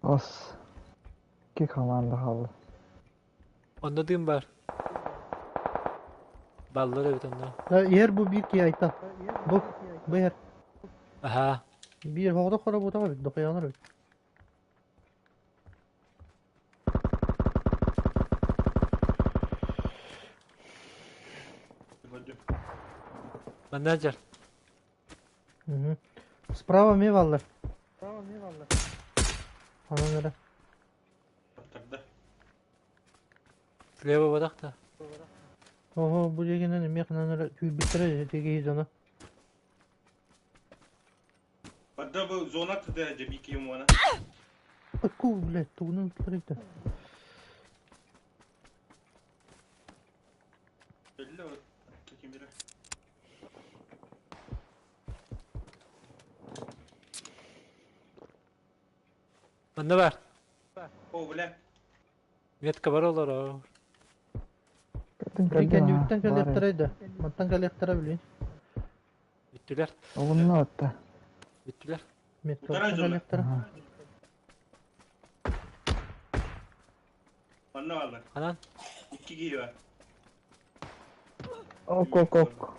Ос. Икки команда хаалла. Онно дым бар. Баллар эбит онно. Иһэр бу биир киһи айта. Бу, бу иһэр. Аха. Биир хоҕото хоро буутаҕа эбит, дохуйаҕынар эбит. Менеджер. Угу. Справа эмиэ бааллар. Онон эрэ. Таптарда. Слева бодах да. Оһо, бу диэкинэн эмиэ ханан эрэ түүрбүттэрэ ити киһи дьоно. Бадда бу зона тыда дьэбики муона. Ку, блядь, тугунан туттарыйда. Belli o. Таким biri. Манна бар. О, бля. Метка бар олорор. Көрдүм Били көрдүм кэннибиттэн аа баар эбит. кэлиэхтэрэй да. Мантан кэлиэхтэрэ билин. Бүттүлэр. Оҕунна отта. Бүттүлэр. Утара Меткабыттан дьоно. кэлиэхтэрэ. Аха. Манна бааллар. Ханан? Икки киһи бар. Ок ок ок.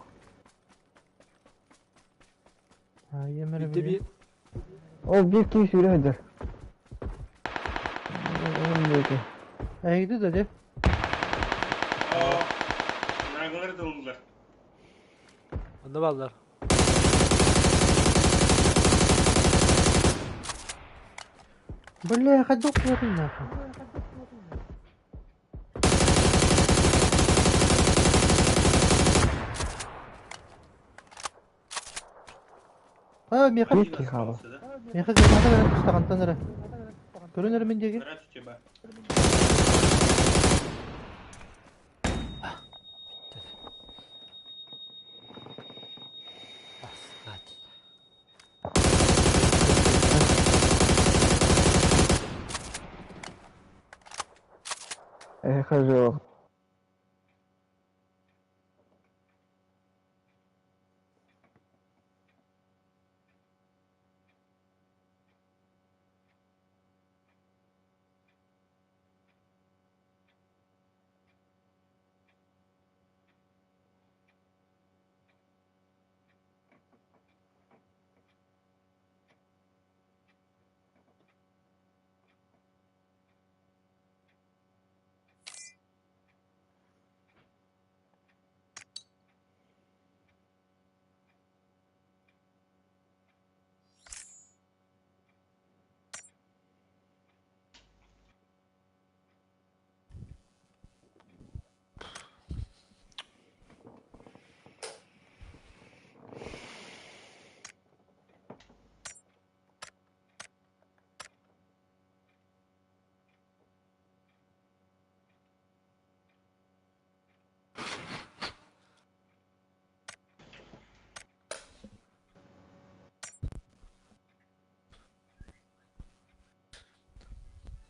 Аа, ийэм эрэ Бүттэ билин. би. Ол биир киһи сүүрэ сылдьар. Ол диэки. Эһигити да дьэ. О, Нагылар дылылар. Онно бааллар. Бля, хайдах охсуотуй нахуй. Аа, миэхэ Биир киһи хаалла. Остался, да? миэхэ граната кэлэн түстэ эрэ. Көрөн эрэ мин диэки. Здравствуйте, ба. Бастать. Э хожу.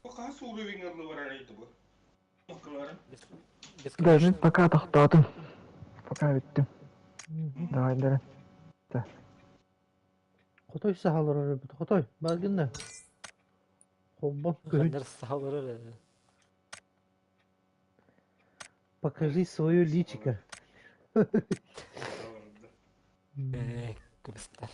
Бу хас уровень ыллы бар арайды бу. Ноккаларын. Да, мен Бесконечно. пока тохтоотум. Пока бүттүм. Мгм. Давай дары. Хотой саһалар эрэ Хотой, бааргын да. Холбон көһүн. Ханнар саһалар эрэ. Покажи свое личико. Э, кыбыстар.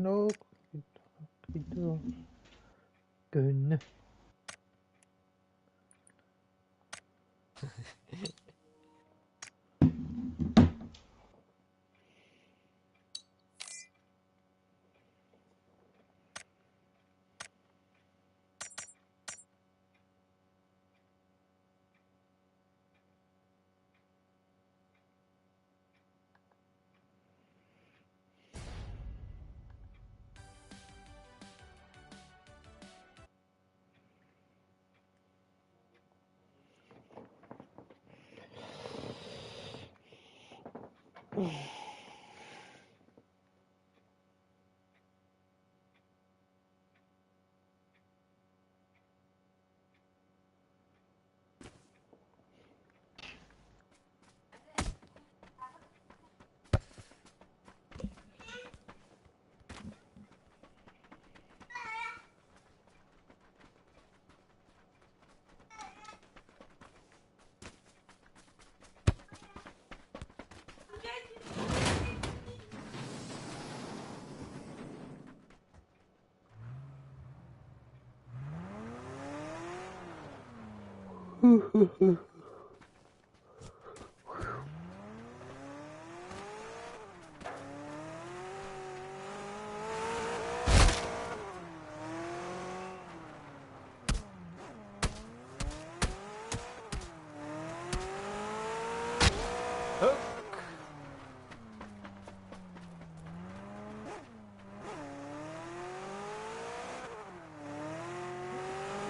No. Көһүннэ.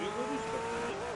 Беларусь тогда нет.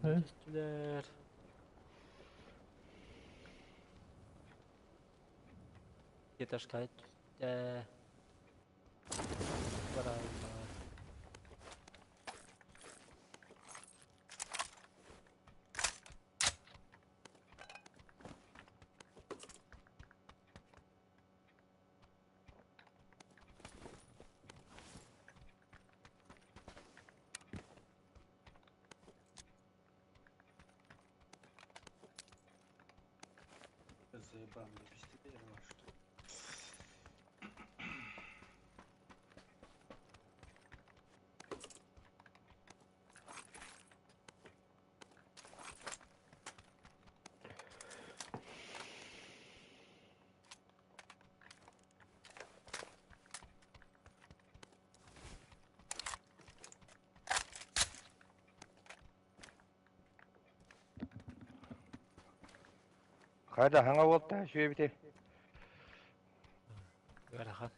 Түстүлэр. Этажка түстэ. Бараллар. Заебал, бля, пиздец, что. Хайда хаҥа уолта үчүгэйбитий? Ыарахан.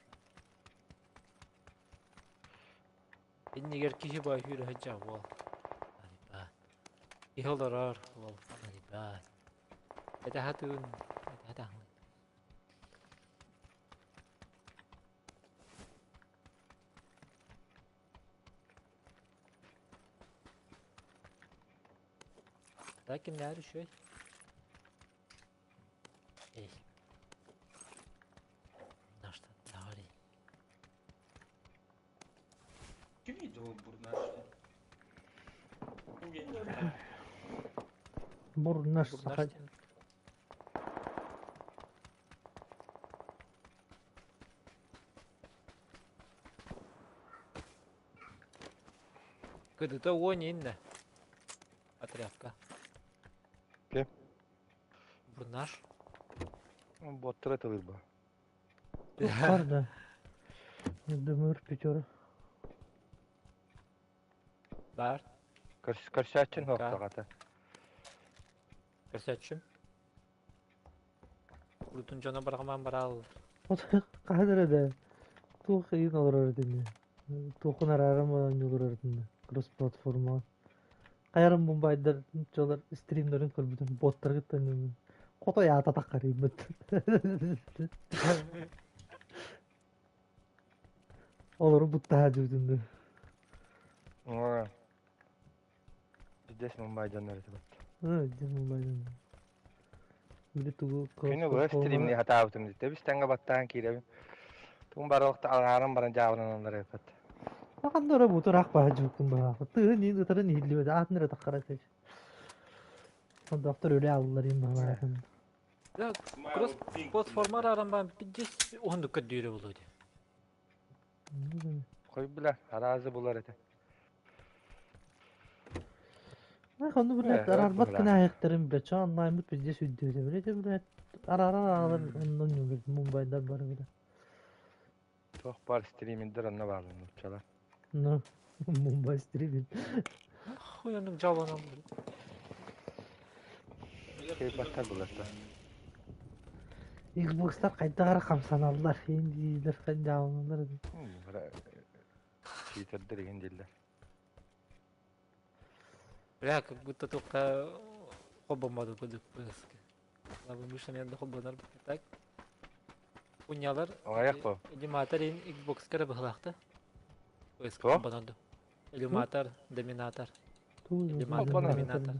Иннигэр киһи баа сүүрэ сылдьар уол. Ребят. Киһи олорор уол. Ребят. Этэ сатыын. Этэ сатаҥҥын. Да кимнээр үчүгэй? Эй. Нашта говори. Ким видел бурнашки? Я не знаю. Бурнаш саха. Бурнаш диэн. Кыдыта уон иннэ. Отрядка. Ким? Бурнаш. Боттара тылыр ба. Бар да. Дымыр пятера. Бар. Көрсөөччүн суохтаҕата. Көрсөөччүм. Урутун дьоно барҕамаан барааллар. Хаһан эрэ да туох ыйын олорор этинэ. Туохун арааран оонньуулар этинэ. Кросс платформаҕа. Хайарым мумбайдар дьолор стримнарын көрбүтүм боттаргыттан хотой аата таххарыйбыт. Олору буттаһа дьүүтүндү. Здесь Мумбай дьоннор этибит. Здесь Мумбай дьоннор. Били тугу Күнү быһа стримни хатаабытым дии. Тэбис тэҥҥэ баттаан киирэбин. Тугун барылыкта алааран баран дьаабыланаллар эппит. Ханна эрэ бутураах баһа дьууккун баһаахы. Тыһын иин ытарын иһиллибэт аатын эрэ таххара этэ. Ондаахтар өлө аллар иин баһалаахын. Кросс платформа арааран баан пиздец уһундук көрдүүрэ буолуо дии. Хой бля, араазы булар этэ. Онну блядь, араарбат гына айахтарын блядь, чо онлайнмыт пиздец үрдүөтэ блядь, блядь, араарар аалар оннун ньулар, мумбайдар бары бile. Туох баар стриминдер онно бааллар нууччалар. Ну, Мумбай стриминг. Хуй оннук дьааланан. Кейбаттар булар да. Xbox'тар хайдах эрэ хамсаналлар, индиилэр дьааланаллар. Читердер иһин дииллэр. Бля, как будто только хоббомоду кудук быска. Лабы мышами да хоббонар так. Унялар Оҕайах бу. Иллюматор ин Xbox кара быһылаахта. ПС Туох? хоббонорду. Иллюматор, доминатор. Иллюматор, доминатор.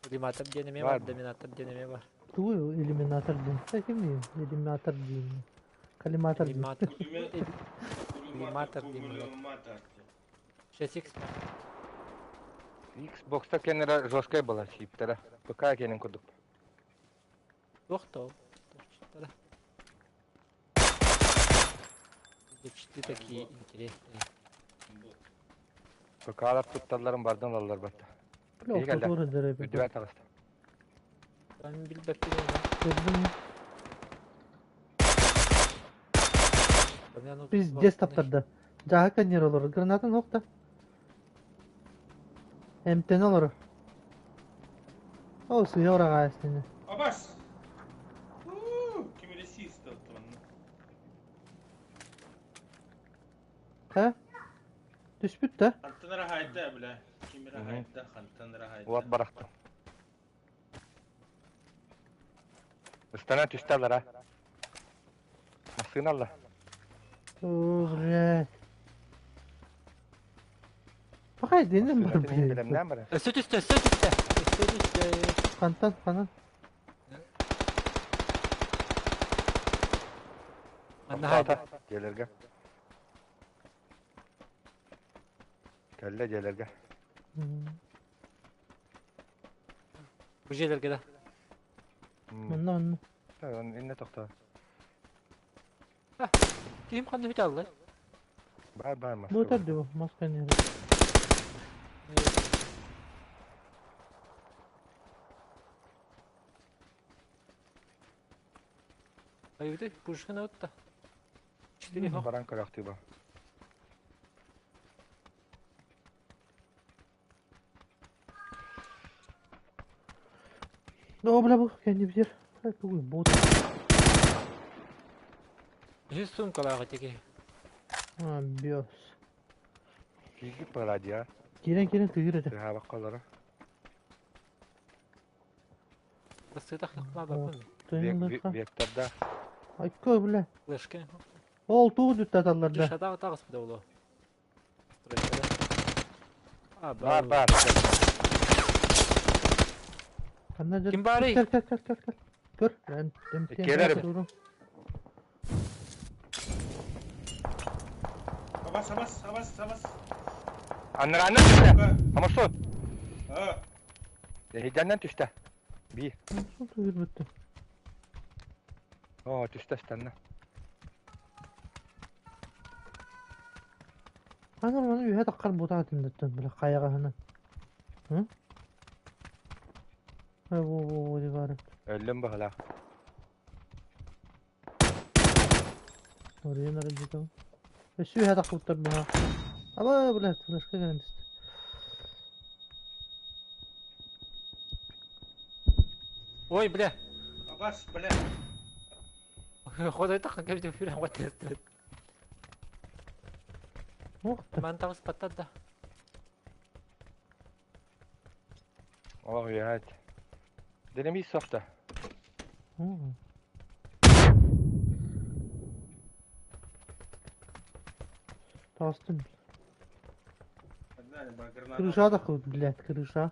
Иллюматор диэн эмиэ бар, Бар. доминатор диэн эмиэ бар. Тугу иллюминатор диэн? Ким диэн? Иллюминатор диэн. Коллиматор диэн. Иллюматор. Иллюматор диэн Иллюматор. 6X. Xbox'та кеннера жесткай была чиптера. ПК кенин курдук. Туох то. Читы такие интересные. ПК-лар тутталларын бардан алалар батта. Бля, ортотугар эдэр эбит. Үрдүбэ таҕыста. Мен билбэппин Көрдүм. Пиздец таптарда. Дьааһы каннер олорор. Гранатын ох да. Эмтэн олорор. Ол сыһа ораҕаа эстини. Абас! Ким ресист оттон. Ха? Түспүт да? Хантан рахайда, бля. Ким рахайда, хантан рахайда. Уот барахтым. Ыстана түстэ алара. Массыына алла. О, блядь. Пахай дэнэн бар Массыына блядь. билэмнээн барар. Өссө түстэ, өссө түстэ. Өссө түстэ. Хантан, ханан. Манна хайда. Дьиэлэргэ. Кэллэ дьиэлэргэ. Бу дьиэлэргэ да. Манна, манна. Инне тохтоо. Ким ханна бүтэ алла? Бар бар Бу маска. өтөр бу, маска не. Айыты, пушканы отта. Четыре хох. Баран көрөхтүү ба. О, бля, бу, кэнни битер. Тугуй, бот. Жүз сумкалағы теке. А, биос. Киирбит бара дия. Кирен, кирен, тыгыр этэ. Тыһаабак коллара. Басты тахлықма бапын. Тыйын Векторда. Айкко, бля. Флешка. Ол тугу дүттаталлар да. Шата тағыс буда олу. Стройкада. А, Бар бар. Ханна жер. Ким барый? Кел, кел, кел, кел, кел. Көр. Эм, эм, Келер эбит. Абас, абас, абас, абас. Аннара түстэ. Амарсу. А, Эһидэннэн түстэ. Би. Тыгыр бүттү. Оо түстэ станна. Ана маны үһэ таққар бутаа түндөттөн бля хайаҕаһына. Hı? Во во во ди бары. Өллөм баһалаах. Орыйын арыдытым. Өссө үһэ таққыттар баха. Аба, блядь, флешка кэлэн түстэ. Ой, бля! Абас, бля. Ходай таххан кэбитэ фүрэн ваттестет. Ох ты. Ман таҕыс паттат да. Олох уйаат. Динамит сохта. Таҕыстым. Крыша да кылыт, блядь, крыша.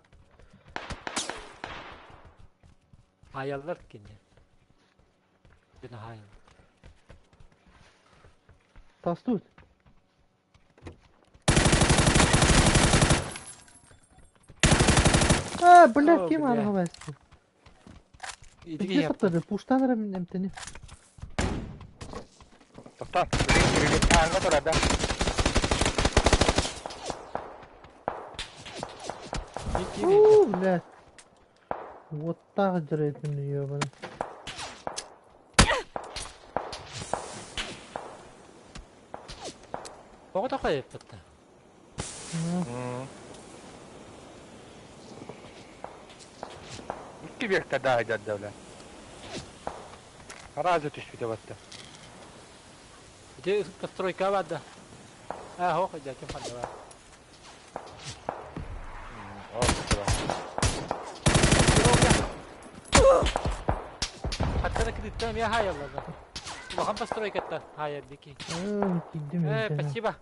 Хаайаллар кини. Дьоно хаайаллар. Таҕыстыбыт. А, блядь, ким арҕа бэстэ? Ити саптады, пуштан эрэ эмтэни. Тоқтан, ааҥҥа турар да. Уу, блядь. Вот так дьарыйтын ёбаный. Тоҕо тохойуппут да? Икки биэктэ да да бля. Араазы түспүтэ батта. Ити постройка бар да. А, хох, дьэ, ким ханна бар. Хаттана кырыттан эмиэ хаайаллар. Улахан постройкаттан хаайар дики. Киирдим Э, спасибо.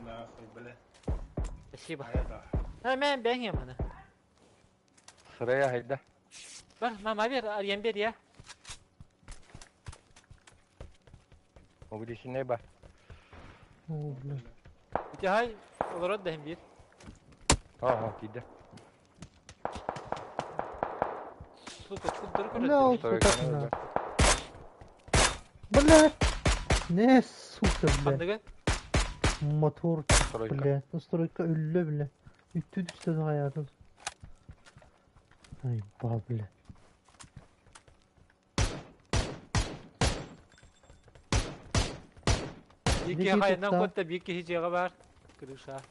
Нахуй, бля. Спасибо. Э, мен бэҥ маны. Сырая хайда. Бар, мама бер, арыйан бер я. Мобилисинэй бар. О, бля. Ити хай, олорот да бир. Ага, киирдэ. Сука, куддары Бля, көрөттөр. сука, на. Бля! Не, сука, бля. Ханныгы? Мотор, Стройка. бля. Стройка өллө, бля. Үттү түстэн хаятын. Ай, ба, бля. Ики хайынан котта биир киһи дьиэҕэ баар. Крыша.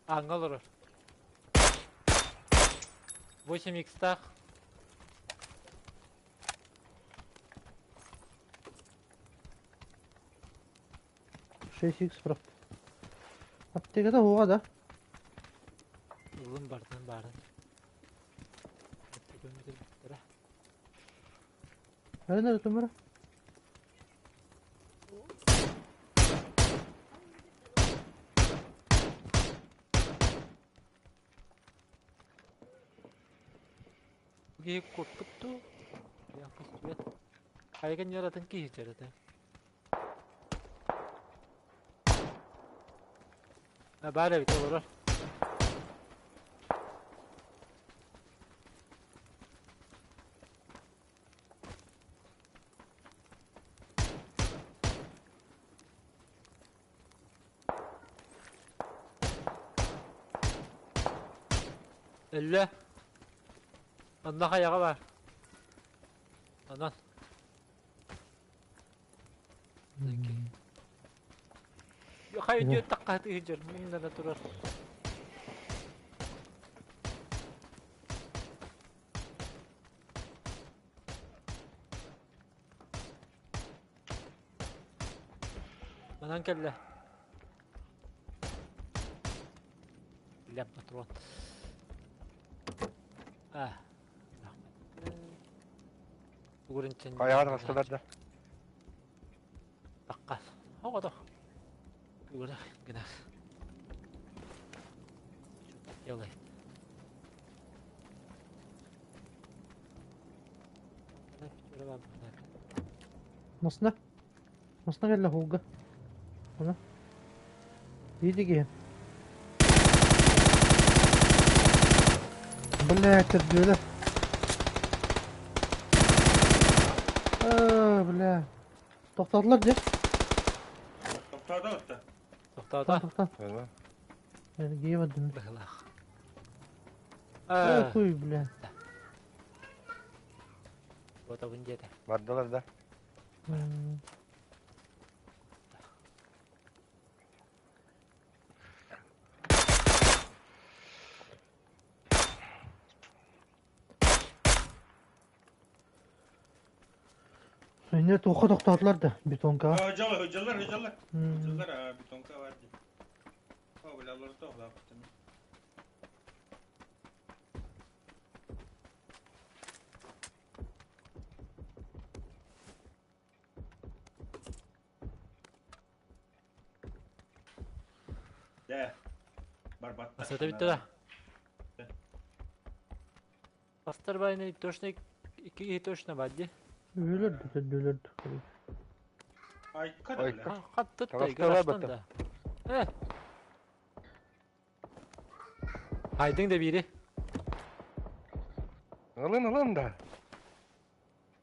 Ааҥҥа олорор. 8 икстаах. 6 икс прав. Аптекада хуга да. Ылын бартан баарын. Nerede nerede numara? Киһи куоппут дуу? Хайган яратын киһи дьарата. Баар эбит олорор. Өллө. Онно хайаҕа баар. Онон. Хайа дьиэ тахха сылдьар, муҥнана турар. Манан кэллэ. Бля, патрон. А. Угурын Хайаҕа таҕыстылар да. Тахха. Оҕото. Угура гына. Что делает? Масына. Масына кэллэ холга. Она. Видите? Бля, төрдүөлэр. Аа, бля. Тохтоотулар дьэ. Тохтоото отта. Тохтоото. Тохтоо. Эргийэ бардым. Быһылаах. Ой, хуй, бля. Буотабын диэтэ. Бардылар да. Инне туохха тохтоотулар да бетонкаҕа. Ыдьалар, ыдьалар, ыдьалар. Ыдьалар, бетонка бар дии. О, бля, олорто оҕлаабыттым. Дэ, барбаттар. Асата бүттэ да. Бастар байны точно икки киһи точно бар дии. Өлөрдү, өлөрдү. Айка да бля. Хаттыт да, гаражтан да. Э. Айдың да бири. Ылын ылын да.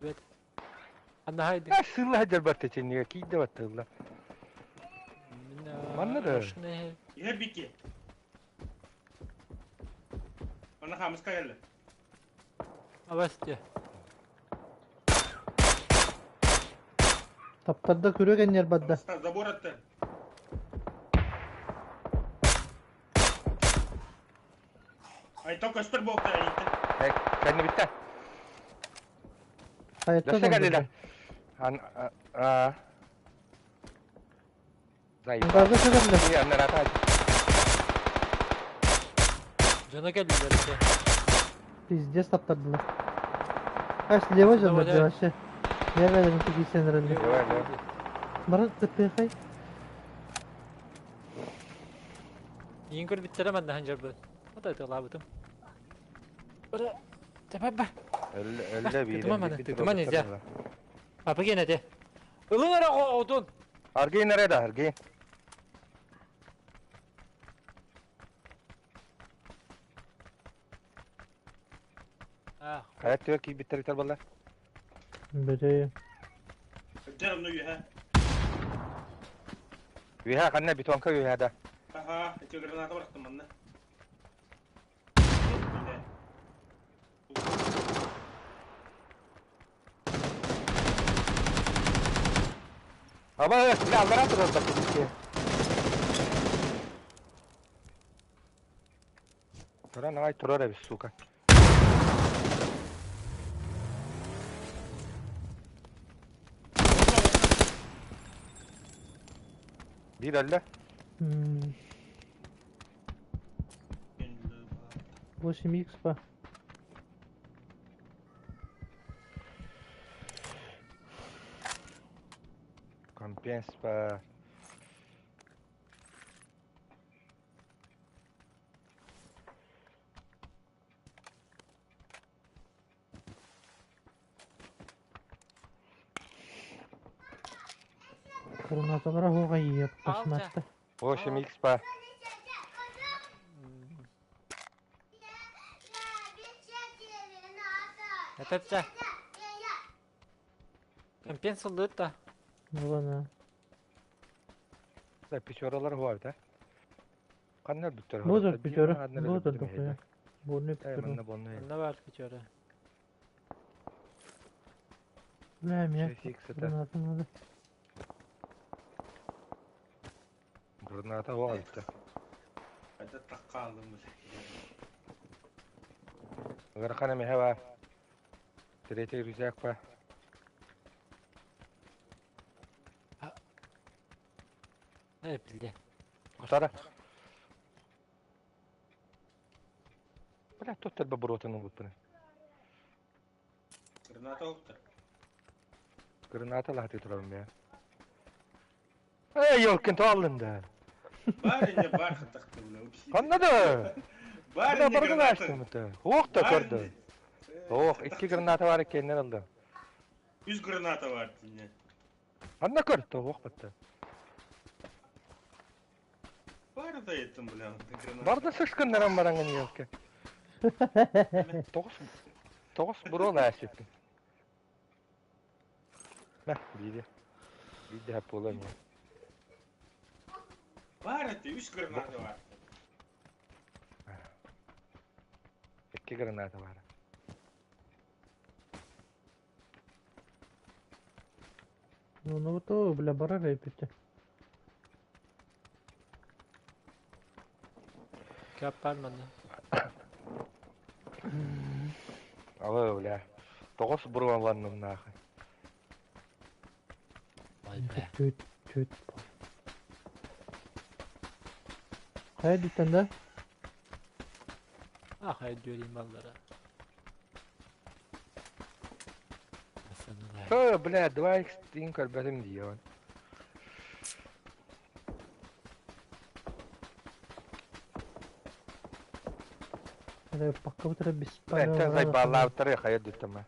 Evet. Анна хайдың. А сылла хадьар батта ченниге кийде батта ылла. Манна да. Иһэр бики. Манна хаамыска кэллэ. Абасте. Таптарда күрө кэннер барда. Забор атты. Айто көстөр буолта айта. Кэнни бүтэ. Хайаттан Дөссө кэллилэр. Ан а Зай. Газа сыгырды. Аннарата. Дьоно кэллилэр этэ. Пиздец таптардылар. Аш слева же Давай, давай. вообще. Я рядом кигисен ралли. Давай, давай. Баран тыппехай. Иин көрбүттэрэ манна ханжарбыт. Ата ытылаабытым. Бара, давай ба. Өллө өллө биир. Тытыма маны, тытыма нельзя. Папа ген эте. Ылын эрэ отун. Аргейн эрэ да, аргейн. А, Хайа түөр киирбиттэр үтэр буолла. Бөтөйө. Дьэ, онно үөһэ. Үөһэ ханна бетонка үөһэ да. Аха, ити граната бырахтым манна. Аба, бля, аллара турар бакы. Туран ай турар эбит, сука. Биир өллө. 8 х па. Компенс па. Гранаталара хоға иеп кошматты. 8 х па. Это Компенс ылдыт да. Булана. Да, печоралар хуа да. Каннар бүттөр. Бозор печора. Бозор тохуя. Борны печора. Манна бонны. Манна бар печора. Бля, меня 6 х это. граната надо. Граната хуа да. Это таккалым бля. Ыарахана миһэ баар. Третий рюкзак ба. Э, билде. Кутара. Бля, тут тебе бротын ылбыппын. Граната октар. Граната лаһаты турабын мен. Эй, ёлкин туаллын да. Бар инде бар хатахты бля. Ханна да. Бар Бля, инде баргын граната. ачтым это. Ох та Бар көрдү. инде. Ох, икки граната бар экеннер алды. Үс граната бар тине. Ханна көрдү, ох батты. Бар да еттим бля. Граната. Барда сышкыннаран баранган ёлки. Тоғыз тоғыз бурол әсеппин. Мә, биде. Биде хап болар мен. Бар это үс граната бар. Икки граната бар. Ну, ну то, бля, барар эпите. Кап бар манна. Алы, бля. Тоғыз буролланным нахуй. Альбе. Түт, түт. Хайа диттен да? Ah hayır mallara. Хө, бля, 2x тиин көрбөтүм дии. Пакка бутара Бля, зайбалаабыттары хайа дүттема.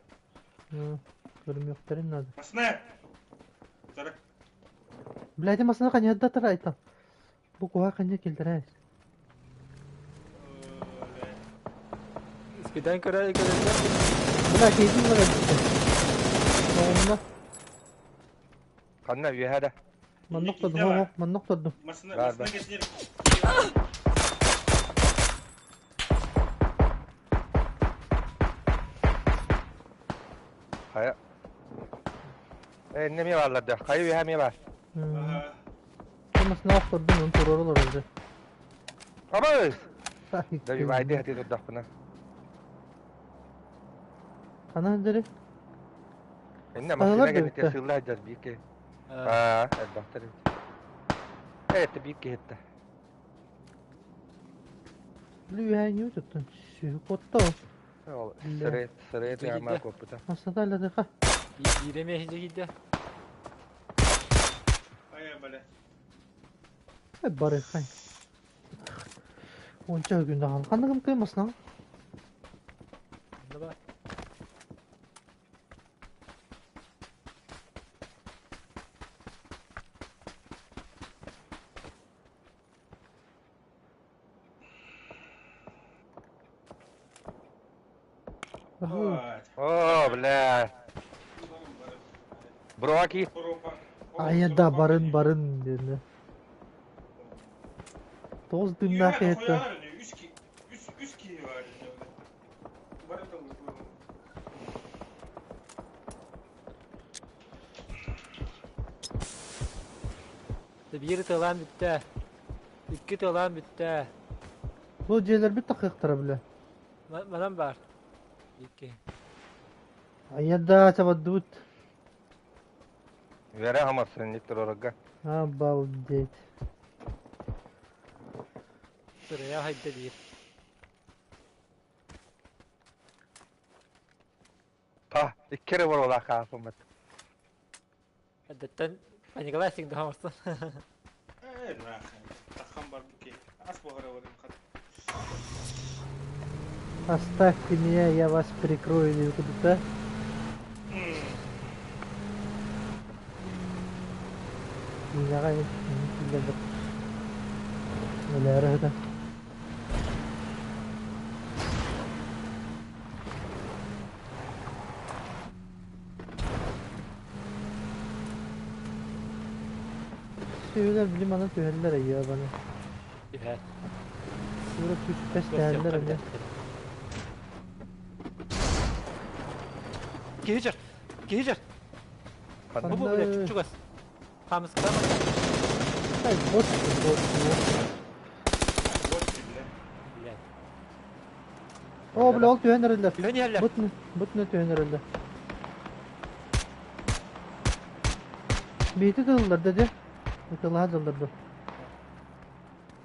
Көрүмүөхтэрин надо. Масна! Сара. Блядь, масына каньядда тарайта. Бу куха канья келдерес. Eskiden көрө көрө. Бля, кейдин бар эбит. Оҕунна. Ханна үөһэ да. Маннык турдум, оҕо, маннык турдум. Масна, Бар, масна бар. кесер. Хайа. Э, неме бааллар да. Хайа үөһэ эмиэ баар. Масына охтордум, он турар олорор дьэ. Абыс! Да байды хати турдахпына. Хана дери? Инне Аналар машина да кэнниттэн бүттэ. сыылла сылдьар биир киһи. Аа, элбэхтэр эбит. Э, это биир киһи этэ. Лүһэ туттун. Сүүһү котто. Ол Бля. сырет, сырет Киһи яма да. коппута. Масына алладыха. Биире мехинче киирдэ. Ая, бля. Бары хай. Онча күндө хал. Ханныгым кый масына? Онно бар. О, бля. Броки. Ая да барын барын dedi. Тоз дымнах это. Үс ки, үс, үс ки бар. Бары да Биир тылаан бүттэ. Икки тылаан бүттэ. Бу дьиэлэр бит такыктара биле. Манан бар. Икки. Ая да чабаддыбыт. Вера хамарсын ник турорга. Обалдеть. Сырая хайда биир. Та, иккере бар ола хаапымат. Әдеттен паникалай сиңді хамарсын. Э, нахуй. Тахан бар буки. Ас богара барым хат. Оставьте меня, я вас прикрою или куда-то. Өләрі Сүйелер билим ана түһэллэр я баны. Түһэр. Сура түспэс тэһэллэр эмэ. Киһи жар. Киһи жар. Бу бу Ханна- бля чугас. Хамыска. Ай, бот бот бот. Вот бля. Бля. О, бля, ол түһэн эрэллэр. Түһэн иһэллэр. Бутны, бутны түһэн эрэллэр. Бейти тыллар деді. Тыллаha дыллар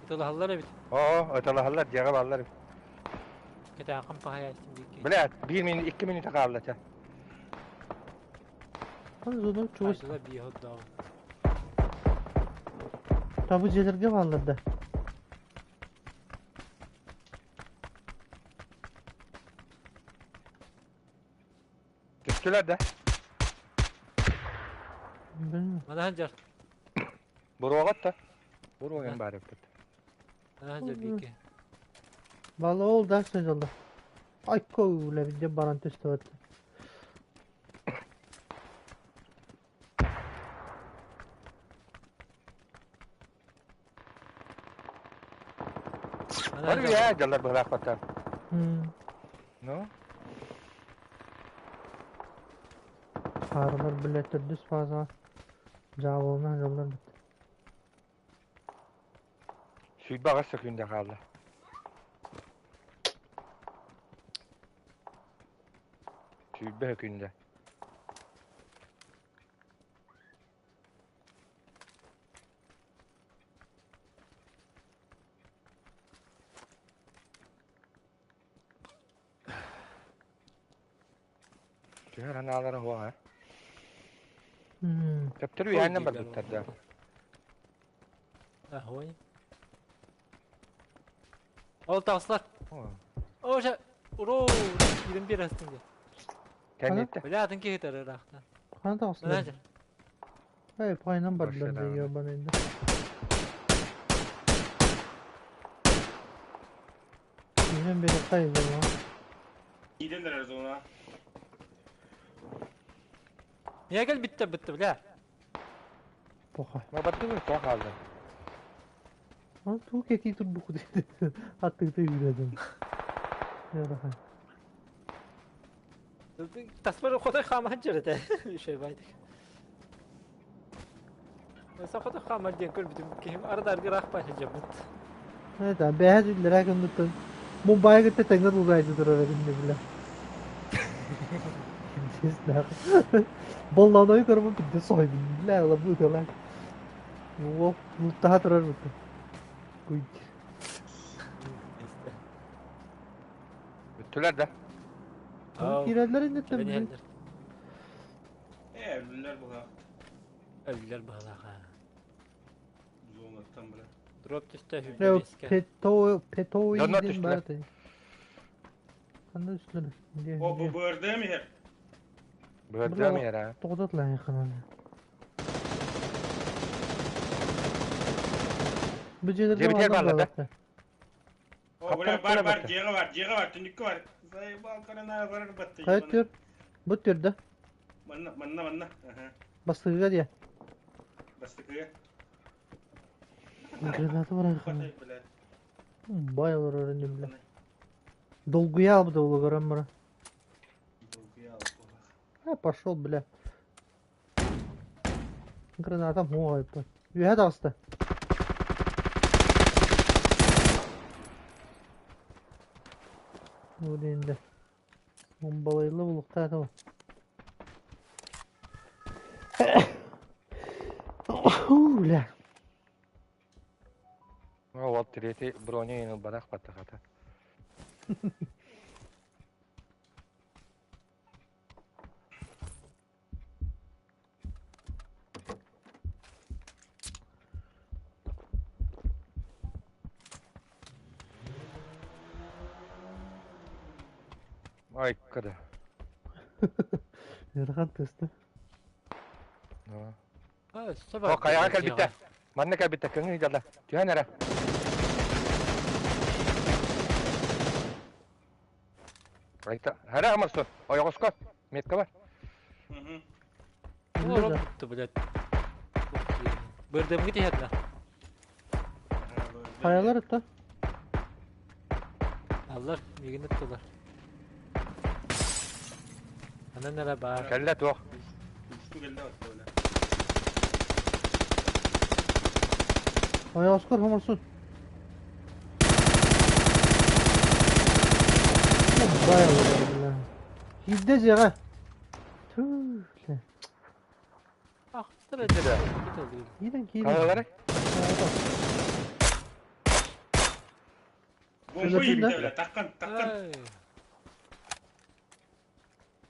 Тылаһаллар эбит. О, оталахаллар, дьиэҕэ бааллар. Кэтээххин пахаястым биир. Бля, 1 минут, 2 минут хаалла ча. Хан зону чугас. Хайдыла бии hodдоо. Табы жерлерге баалар да. Түстүлэр да. Bilmiyorum. Манахан жар. Буруоҕат да. Буруоҕын баар эппит. Манахан жар биир. Vallahi oldu ha söz oldu. Ay koyule bir de baran tüstü battı. Бар Манахан жар. үөһэ дьаллар быһылаах баттар. Ну, Ağrılar bile düz fazla. Cevabına yollar bitti. сүүрбэ аҕыс секунда хаалла. Сүүрбэ секунда. Түһэр анаалара хуаҕа. Төптөрү үһээннэн барбыттар да. Ахуй. Ол таҕыстылар. О, же, уро, киирэн биэрэстин дии. Кэнниттэ. Бля, атын киһи тарыр ыраахтан. Хана таҕыстылар? Эй, пайынан бардылар дии бана инде. Киирэн биэрэ хайдама. Киирэн эрэр зона. Niye gel bitti bitti бля. Похуй. Ма бардыбын тоҕо хаалдым. Аны тугу кэтии турбукку диэн аттыгыта үүрэдим. Ыарахан. Таспар хотой хааман дьөрөтө. Үшэй байдык. Сахата хаамар диэн көрбүтүм киһим арда аргыраах баһа дьабыт. Это бэһэ дүллэрэ кынныттан Мумбайга кытта тэҥҥэ тулгайда турар эбин бile. Пиздец Боллооной көрбүн пиздец соһуйдум. Бля, лабы ыталаах. Уол луттаһа турар бутта. Куй. Бүттүлэр да. Киирэллэр инниттэн били. Ээ, өллүлэр быһаах. Өллүлэр быһалаах. Зонаттан бile. Дроп түстэ хүббэскэ. Пето пето Дьоннор диэн түстүлэр. баар этэ. Ханна түстүлэр? О, бу бырдым иһэр. Быардыам иһэр Тоҕдот лайханан. Бу дьиэлэргэ Дьиэбитигэр бааллар бааллар да? буоллахта. О, бля, бар, бар, Хаптарып дьиэҕэ бар, дьиэҕэ бар, түннүккэ бар. Заебал, корона барар батты. Хайа түр? Бу түрдэ. Манна, манна, манна. Аха. Бастыгыга диye. Бастыкыга. Граната бар Батай, блядь. Бай олорор иним бile. Долгуя албыта улугарам бара. Долгуя алып. А, пошел, бля. Граната муға Үһэ таҕыста. Блин, Бомбалайлы булуктаатым. Бля. Ол третий броня ин барах баттахата. Ай, када. Ыарахан тыста. О, каяга кэлбитте. Манна кэлбитте, көҥү дьалла. Түһэн эрэ. Айта, хара амарсу. Ойоҕоско. Метка бар. Олорон бутты, блядь. Бырдымгы тиһэтнэ. Хаялар ытта. Аллар, мигин ыттылар. Анан эрэ баар. Кэллэ туох. Үстү келді атты, бля. Ойоҕоскор хоморсун. Бай олорор, бля. Киирдэ дьиэҕэ. Тү, бля. Ах, стра Да. Киирэн киирэн. Калалары? Бомба Өлөрдүн иипті, да? бля, таққан, таққан.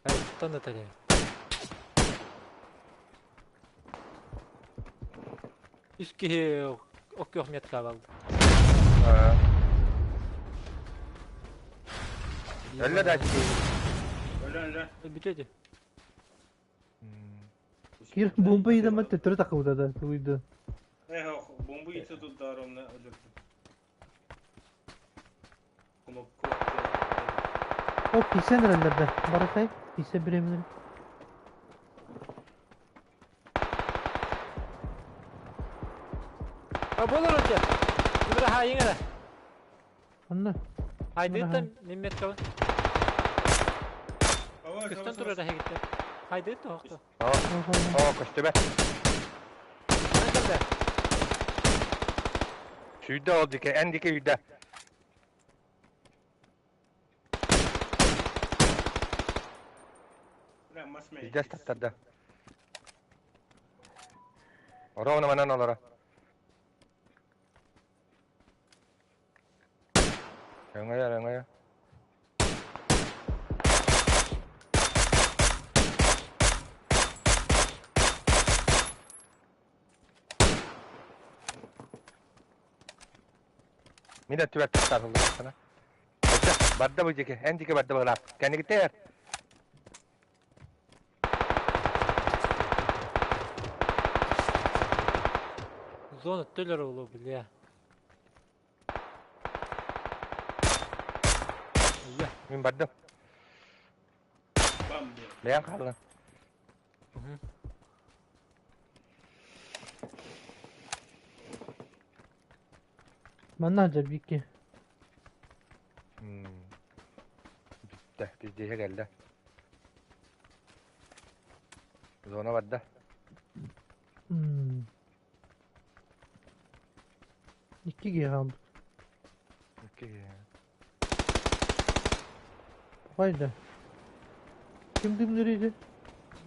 Ай, тон атар. Үс киһи оккөх метка балды. Өллө да. Өлі, өлі. Бүтөдү. Киирэн бомба иидэммэ төттөрү такыбыта да тугуйду. Эх, бомба иитсе тут ровно өлөрдүм. Кнопку О, кисэн эрэллэр да. Баракай, кисэн биреминер. А болор өтө. Бир хайың эрэ. Анна. Хайдыттан мен метка. Ава, Көстөн турар хегитте. Хайдыт тоқты. О, о, көстүбэ. Мен Сүйдэ ол дике, эн дике үйдэ. Бля, масмей. Үйдэ таттарда. Ровно манан олора. Өңөйөр, өңөйөр. Мин өттүбэр тахсар Барда бу диэки, эн диэки барда быһылаах. Кэннигиттэн Зона төлөр олу бля. Мин бардым. Бэйэҥ хааллын. Манна дьэ Вики. Бүттэ, пиздеһэ кэллэ. Зона барда. Икки киһи хаалбыт. Икки киһи. Хайда? Ким дымнырыйды?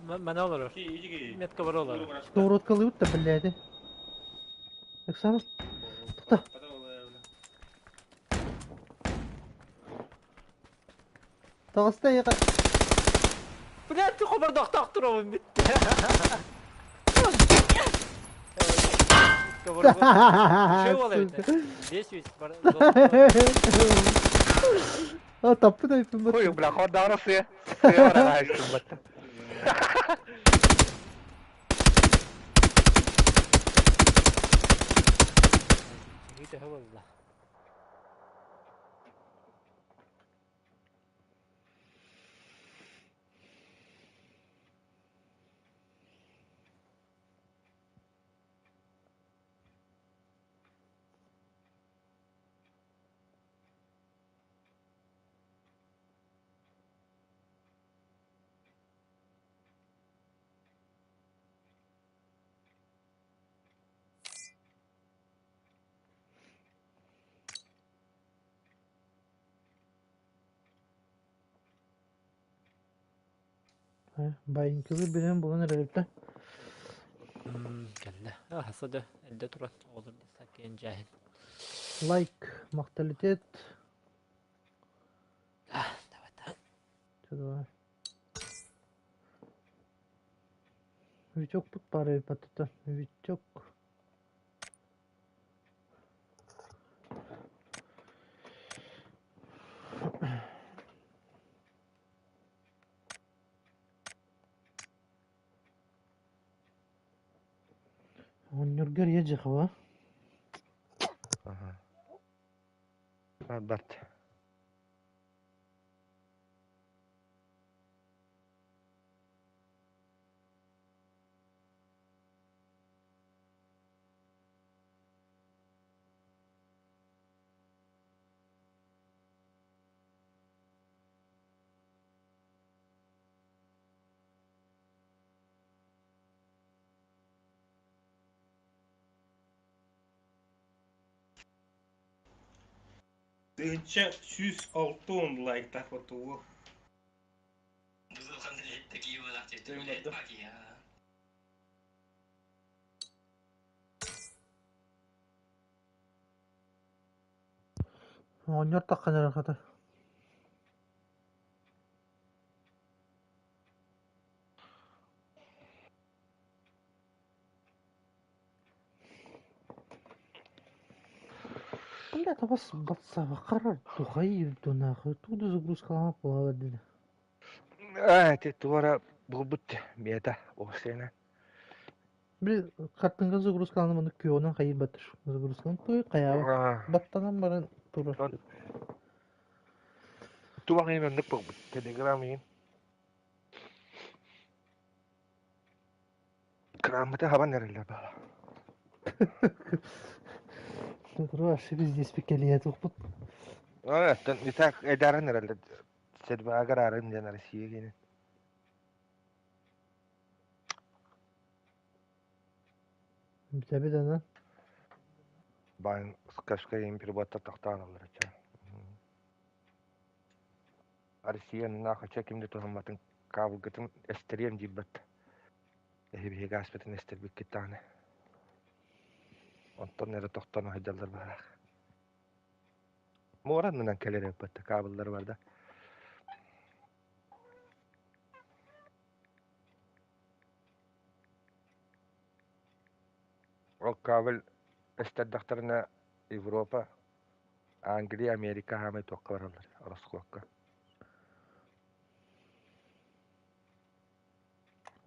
Мана олорор. Метка бар олорор. Сковородкалыыбыт да биллээти. Оксана, тута. Таҕыста эйиэхэ. Блядь, ты хобордоохтоох турамын бүттэ. А, таппыт айпын Ой, бля, хордаҕына сыа. Сыа баран баттым. Төһө буолла? Байыҥкылы билэн булан эрэлтэ. Кэллэ. Хаса да эрдэ туран оҕолор саккыйан дьээһин. Лайк, махталитет. Давай. Давай. Витек тут пара патата. Витек. Оҕонньорго эрийэ дьахава. Аха. Барбат. Тыһыынча 106 лайктаах ботугу. Оҕонньор таххан эрэр хата. Бля, табас батсаба тухай дунахы туду загрузкалама буолар дии. Ээ, ити туора булбут мета осена. Били хартыҥҥа загрузкалана маны күөҕүнэн хайыр баттыр. Загрузкалан туй хайаабат. Баттанан баран турар. Туох иһин оннук буолбут? Телеграм иһин. Кырааммыты хабан эрэллэр баала. Вообще здесь пекелия тухпут. Оттон итак эдарын эрэллэр. Сербагар арын диэн Россия гинэ. Бүтэбит аны. Баан сказка им переводта тохтоон олорор. Россия нахача ким да туһамматын кабылгытын эстэриэм диирбэт. Эһи биһиги ааспытын эстэрбиккит даҕаны. Онтон эрэ тохтоон сылдьаллар быһыылаах. Муора аннынан кэлэр эбиппэт кабыллар бар да. Ол кабель эстэрдэхтэринэ Европа. Англия, Америка хаамай туохха бараллар ороскуокка.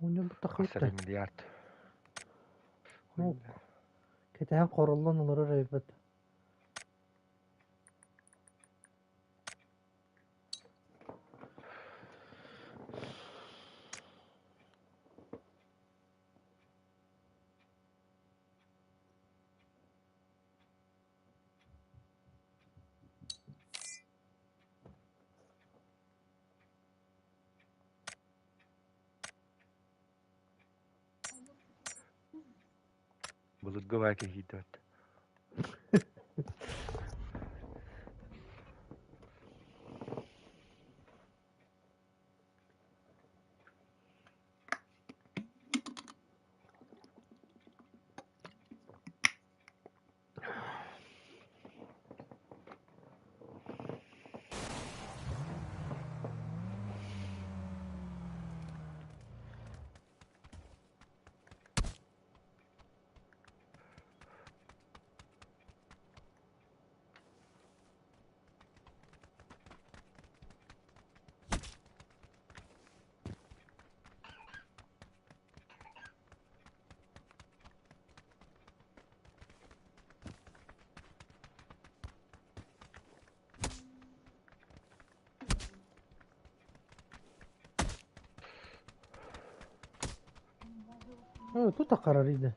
Оонньуурбут Хас эрэ таххыбыт миллиард. Ну, кэтэһэн хороллон олорор эбиппит. Былыргы баа кэһиитэ Тута карарıydı.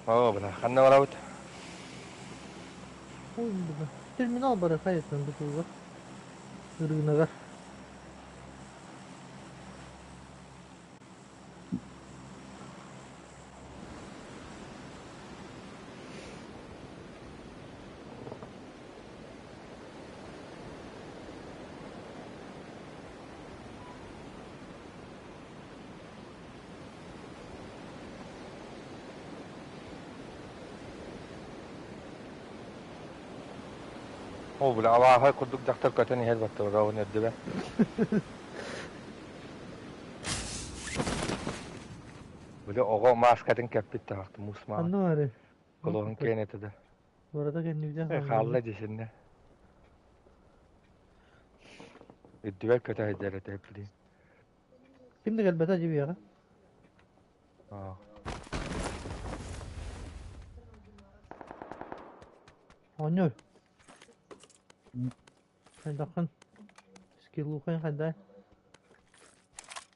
Оо, бына ханна барабыт? Терминал бары хайытын бутулга. Ырыынагар. Оо, бля, алааһай курдук дьахтар көтөн иһэр баттыбыт, эрдибэ. Били оҕо мааскатын кэппит таһахты муус маҕан. Анна бары. Колоһун киэн этэ да. Барата кэннибитэ Э, хаалла десинне. Үрдүбэр көтө сылдьар этэ, блин. Ким да кэлбэтэ дьибиэҕэ. Аа. Оонньуур. Хайдаххын? Скиллухайын хайдай?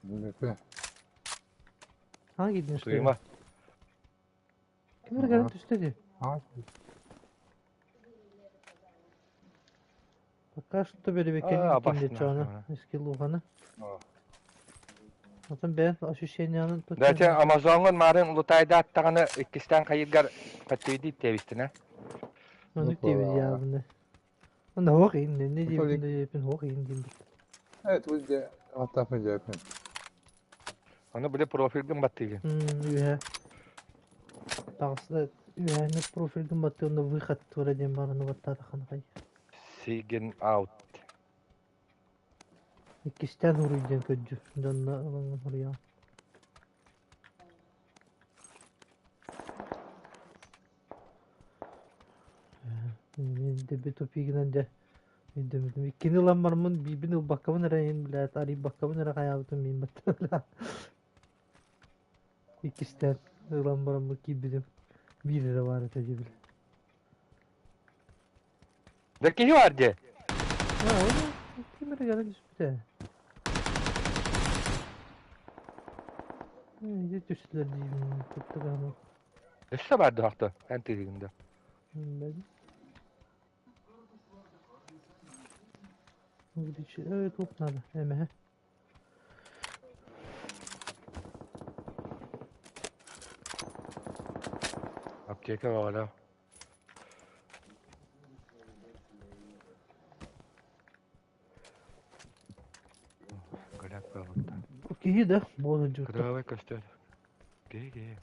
Бүтэ. Хаҥа киирдин что ли? Туйма. Ким эрэ кэлэн түстэ дии. Аа. Пока что бэрибэккэни Аа, ким басна. дечону, скиллуханы. Отон бэйэн ощущениянын Да, те Амазоҥҥун маарын лутайда аттаҕына иккистээн хайыргар подтвердить диэбиттин, Оннук диэбит яабыны. Онно хоох иин, не диэбитин да диэпин хоох иин диэн. Evet, bu de hatta yapın. Ону били профилгын баттыыгын. Үһэ. Таҕыста үһэни профилгын баттыгында выход тура диэн бараны баттаатаххына хай. Сигин out. Иккистээн уруй диэн көрдү. Дьонно ылаҥҥын хоруйаҕын. Мин дэби тупигынан дьэ өйдөммүтүм. Иккини ылан бараммын биирбин ылбаккабын эрэ иһин блядь арыйбаккабын эрэ хайаабытым миин баттаҕына. Иккистээн ылан бараммын киирбитим. Биир эрэ баар этэ дии били. Да киһи бар дии. А, ол ким Ким эрэ кэлэн түспүтэ. Ити түстүлэр диибин кыттыгаһым. Өссө баар дуһахта эн тыыһыгын да. Эй, туох надо, эмэһэ. Аптека баҕала. Гуляк буолбуттар. Киһи да буола дьурта. Кыраабай көстөр. Киһи киһи.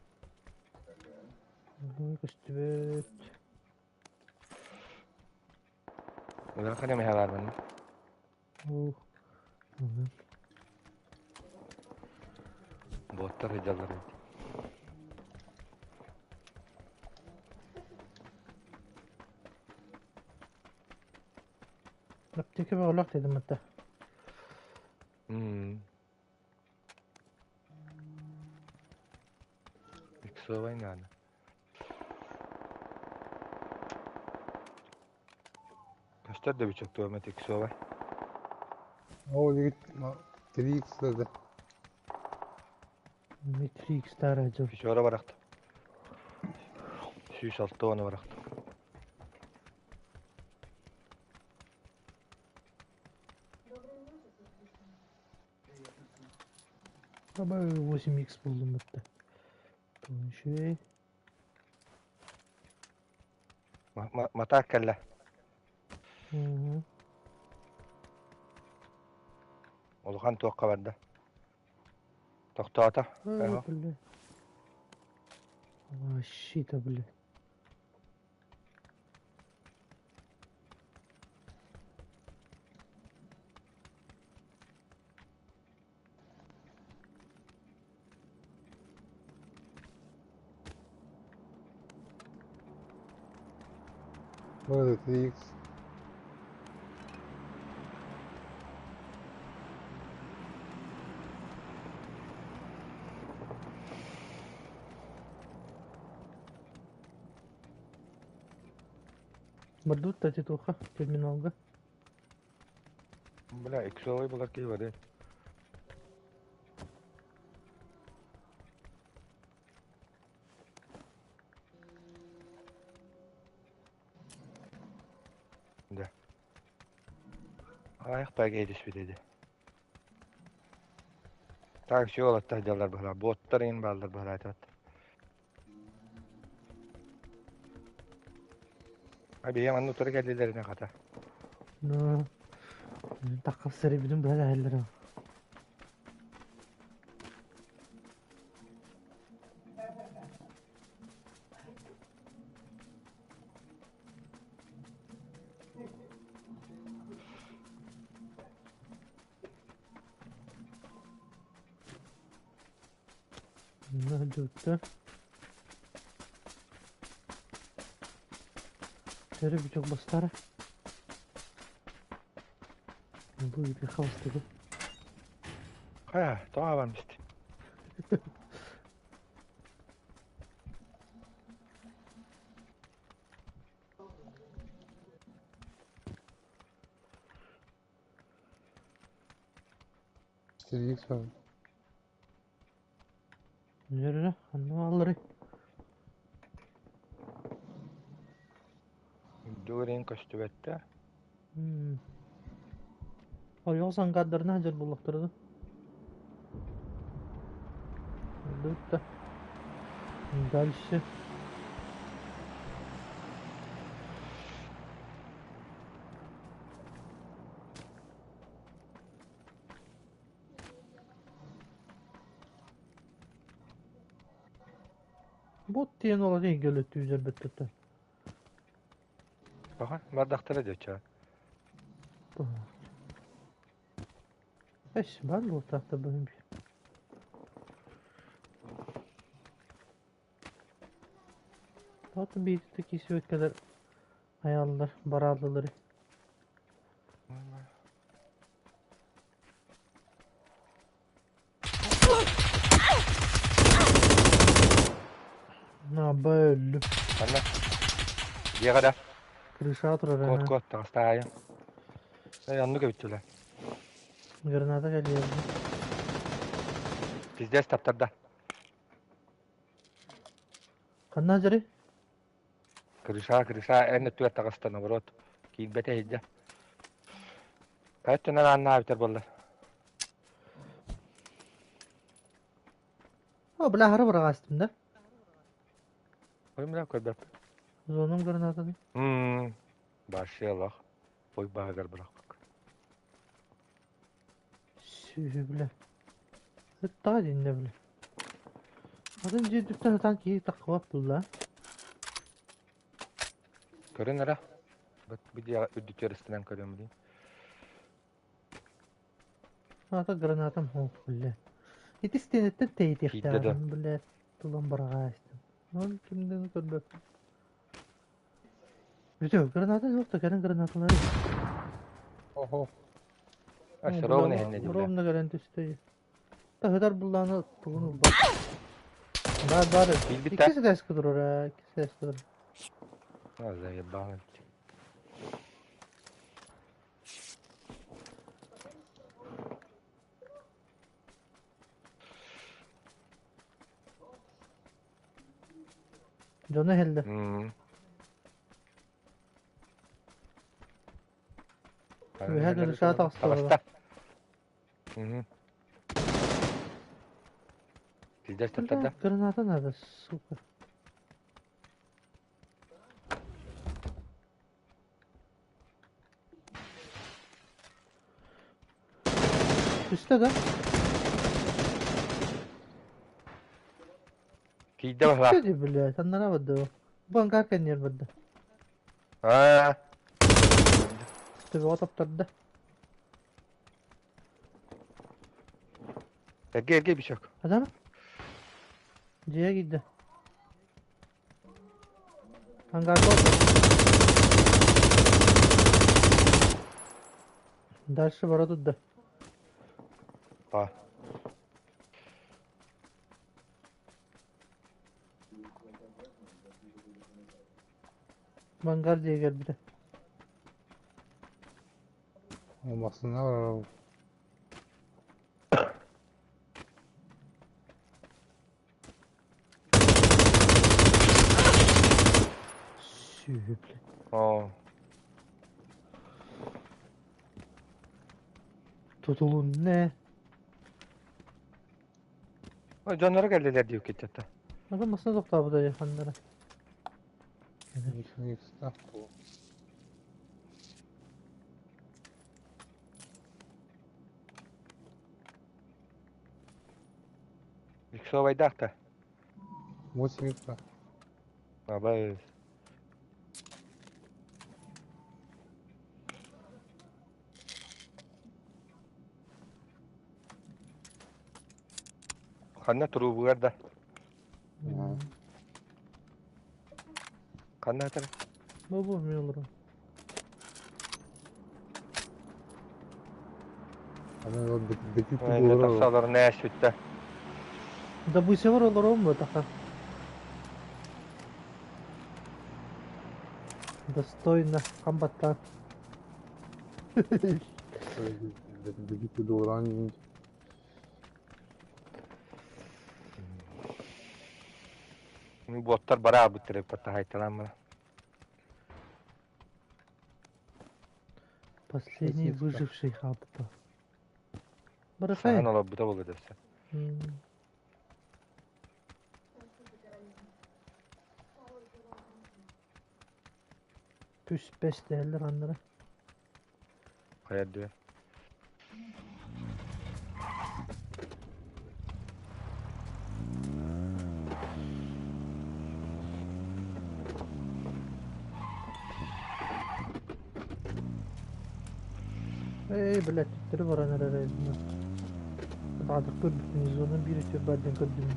Көстүбэт. Ыарахан эмэһэ баар манна. Боттар сылдьаллар эбит. Аптека бөҕөлөөх дедим атта. Иксовай наада. Көстөр да бичок туома иксовай. Ол игит 3x да. 3x тара жыл. Фишора барахта. 106 оны барахта. Аба 8x булдум бітті. Еще. Матаак кэллэ. Улахан туохха барда. Тохтоото. Бля. Вообще-то, бля. Вот это X. Бардут татитуха терминалга. Бля, иксовый булар киһи бары. Да. Аяқ пәге түспүт edi. Так, все олаттар дьаллар быһыла. Боттар ин бааллар быһыла айтат. Abi манна утары кэллилэринэ хата. Ну, таққап сәребідін бәрі әллері. Мына Төрі бүтік бастары. Бұл үйге қабыстығы. Хайа, тоға бар мисти. X var. Нөрі, анна алыры. Дөрен көстүбэтте. Ойоқ саңқаддарына хажар боллақтырды. Дутта. Дальше. Бот диэн ол эгелі түйдер беттетті. Баха, бардахтара деча. Эш, бар бұл тақта бүгін. Zaten bir кесіп kadar ayarlar, баралылары. На бөллү. Анна. Диэҕэ Крыша турар. Кот кот таҕыстаайы. Эй, оннук эбит. Граната кэлиэ. Пиздец таптарда. Ханна дьары? Крыша, крыша, эн өттүгэр таҕыста, наоборот. Киирбэтэ иһирдьэ. Өттүнэн ааннаабытар буолла. О, бля, хара быраҕаастым да. Ой, бля, көрбөппүн. Зонум гранатаны. Мм, Вообще лох. Ой, бааһыгар бырахпык. Сүһү, бля. Ыттаҕа диннэ, бля. Атын дьиэ үрдүттэн ытаан киһи таххыбат булла. Көрүн эрэ. Бу дьиэҕэ үрдүтүгэр ыстанан көрүөм дии. Аата гранатам суох, бля. Ити стенеттэн Киирдэ да. тэйитиэхтээҕим, бля, тулам быраҕаастым. Ол кимдэн көрбөппүн. Бүтү, граната суох да кэлин гранаталары. Охо. Ровно иһиннэ дии, бля. Ровно кэлэн түстэ. Таһыдар буллааны тугун ылбат. Бар бар. Киирбит Икки сэтээскэ турар ээ, икки сэтээскэ турар. А, заебал. Дьоно иһэллэр. Үөһэ дырысаа таҕыста. Таҕыста. Пиздец таптарда. Граната надо, сука. Түстэ да? Киирдэ баһылаах. Түстэ дии, блядь, аннара барды. Бу ангар кэнниэр барда. Аа. Төбөҕө таптарда. Эрге эрге бишок. Адам? Дьиэ киирдэ. Ангарга Дальше бара турда. Па. Мангар дьиэ кэлбитэ. Массыына барар. Сүһү, блядь. Оо. Тутулунна. Ой, дьонноро кэллилэр дии киттэтэ. Ага массыына тохтообута дии ханнара. Икс Иксовайдаах да. 8 икс. Абай. Ханна туруубугар да? Ханна атар? Бу мен олорон. Аны ол бити тугу Тахсалар нэ сүттэ. Да бысевар олорон бу таха. Достойно хамбаттан. Бити тугу Буоттар бараа буттары паттахайталаан Последний выживший хаалбыта. Барахай. Сахан олорбута буолуо дэсэ. Түспэс дэһэллэр аннара. Хайа дүө. Эй, блядь, төттөрү баран эрэр эбит. Баҕадык көрбүтүн зона биир өттүгэр баар диэн көрдүм.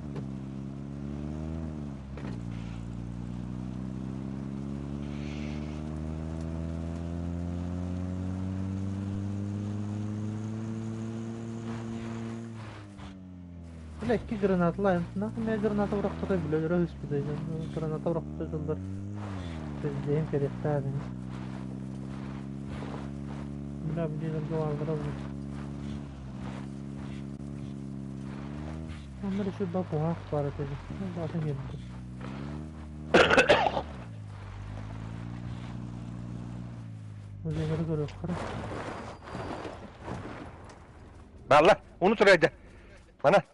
Бля, икки гранаталаайым. Нахуй меня граната бырахпытай, бля, өрө түспүтэй. Граната бырахпытай дыллар. Пиздейим кэлиэхтээх Бля, билиилэргэ бааллара бу. Онно эрэ сүрбэ куһаах баар этэ дии. Баҕатын биэрбитим. Музейлары көрүөххэ. Балла, уну турайда. Мана.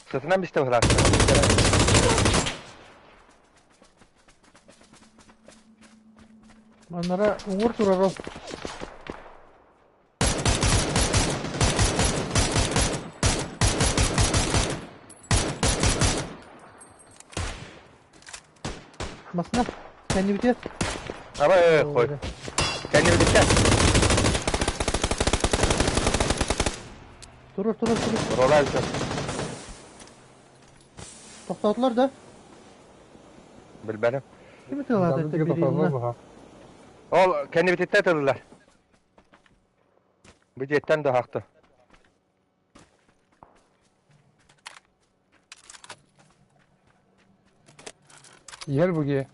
Сытынан бистэ быһылаах. Маннара уҥур турар ол. Масына, кэннибитигэр. Аба, хой. Кэннибититтэн. Турар, турар, турар. Ролай все. Тохтоотулар да? Билбэтим. Ким ытыалаата это Берилина? Ол кэннибититтэн тыллар. Бу дьиэттэн да хахты. Иһэр бу киһи.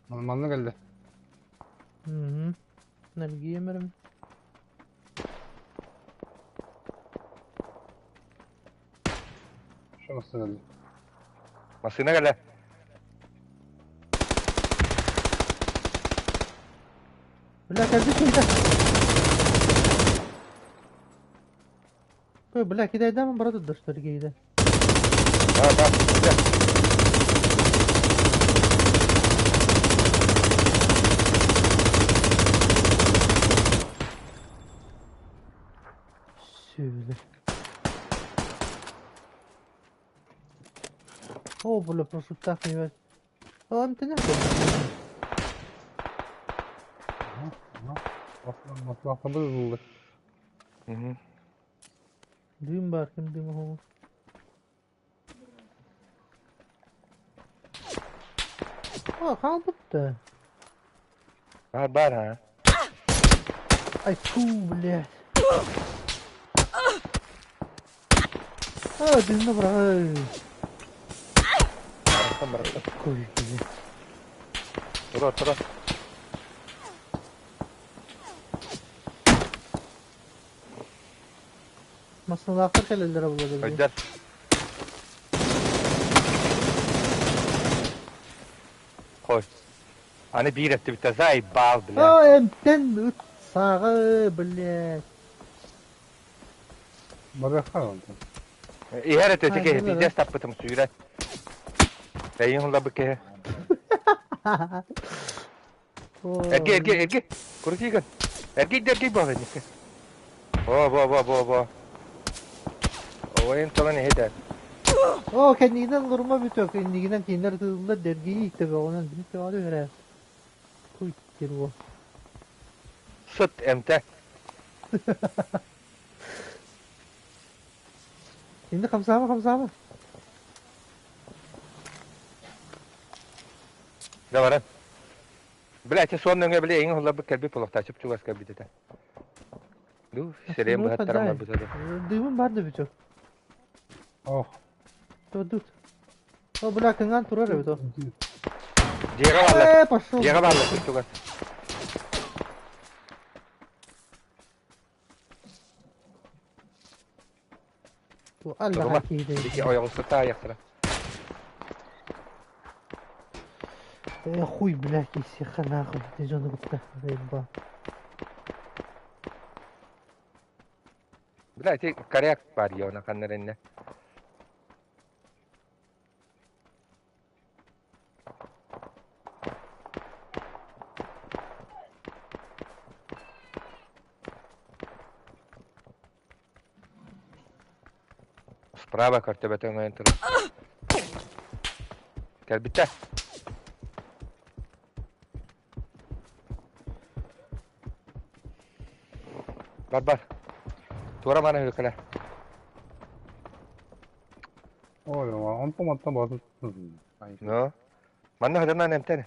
Манна кэллэ. Мгм. Наргиемерим. Şu массыына кэллэ. Массыына кэллэ. Бля, кэлбит киһитэ. Ой, бля, кидайдамын бара турдар что ли киһитэ. Да, да, бля. Сүөлэ. О, бля, просто так не Антына. Маслахабыз булды. Дым бар, ким дым оҕо. О, хаалбыт да. Бар, бар, ha. Ай, фу, блядь. А, дымна бра. Барахсан, барахсан. Кой, блядь. Тура, тура. Массыналаахтар кэлэллэрэ буолла дии. Өйдөр. Хой. Аны биир эттибитэ заебал, бля. А, эмтэн ыт сааҕа, блядь. Барыахха онтон. Иһэр этэ Ай, киһи булар, пиздец таппытым сүүрэн. Эйин хуллабыт киһи. Эрги, эрги, эрги. Крутиган. Эрги, эрги буолан икки. О, бо, бо, бо, бо. Ойын талан иһитэ. О, кэннигинэн лурма бүтүөх, иннигинэн кинилэр тыыллар дэргии иттэ бөҕөнөн били төҕө үһэрэ. Куй херво. Сыт эмтэ. Инде хамсаама, хамсаама. Да баран. Бля, эти суон нөҥө били эйин хуллабыт кэлбит буолуохтаах чуп-чугас кэлбит этэ. Ду, сирэйин быһаттаран барбыта да. Дымым бар да бүтүөх. Ох. Тут. О, бля, кыҥаан турар эбит о. Дьиэҕэ бааллар. Э, пошел. Дьиэҕэ бааллар чуп-чугас. Алла Турума. киһи. Ики ойоҕуспута айахтара. Э, хуй, блядь, исиха нахуй, ты дьону кытта заебал. Бля, ити коряк бар йона ханнарынна. Справа көртөбөтөҥ ойон турар. Кэлбиттэ. Бар бар. Туора мана үрүкэлэ. Ой, онтон мантан баатын. Но. Манна хадамнан эмтэн.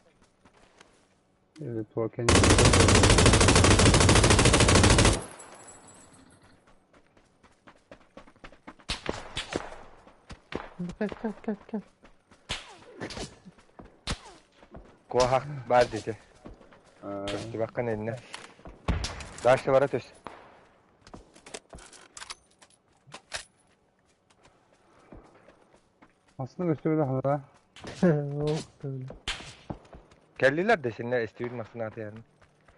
Туа кэнни. Кэл, кэл, кэл, кэл. Куоһах баар дии. Көстүбэккин иннэ. Дальше бара түс. Aslında gösterebilir hala. Ох ты, бля. Кэллилэр да синнэ эстибит массыыната yani.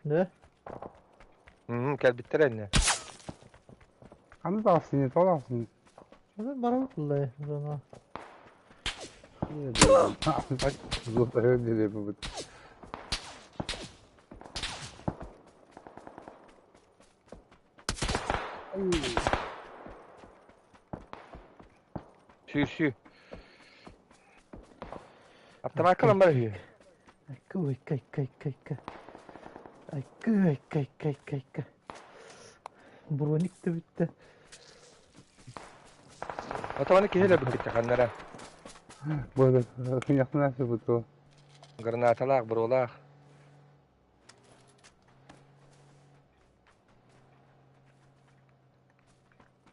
Да? Мм кэлбиттэр эннэ. Ханна таҕыстыҥ, тоҕо таҕыстыҥ? Онон барабыт булла зона. Золотой диэри бу. Сүү сүү. Автомакка ылан бар үһү. Айка, айка, айка, айка, айка. Айка, айка, айка, айка, айка. Броник да бүттэ. Отоманы киһи өлөрбүт ханнара. Бу кыйахтан бу. Гранаталаах, буруолаах.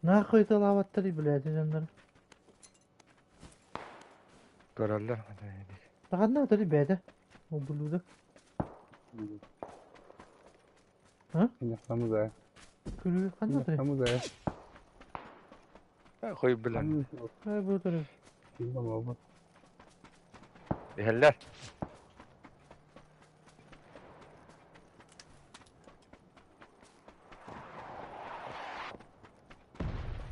Нахуй талаабаттар блядь дьоннор. Көрөллөр. Ханна отары бэйэтэ? Ублюдок. А? Кыйахтамы да. Күлүү ханна отары? Кыйахтамы да. Хой билэн. Ай бу отары. Иһэллэр.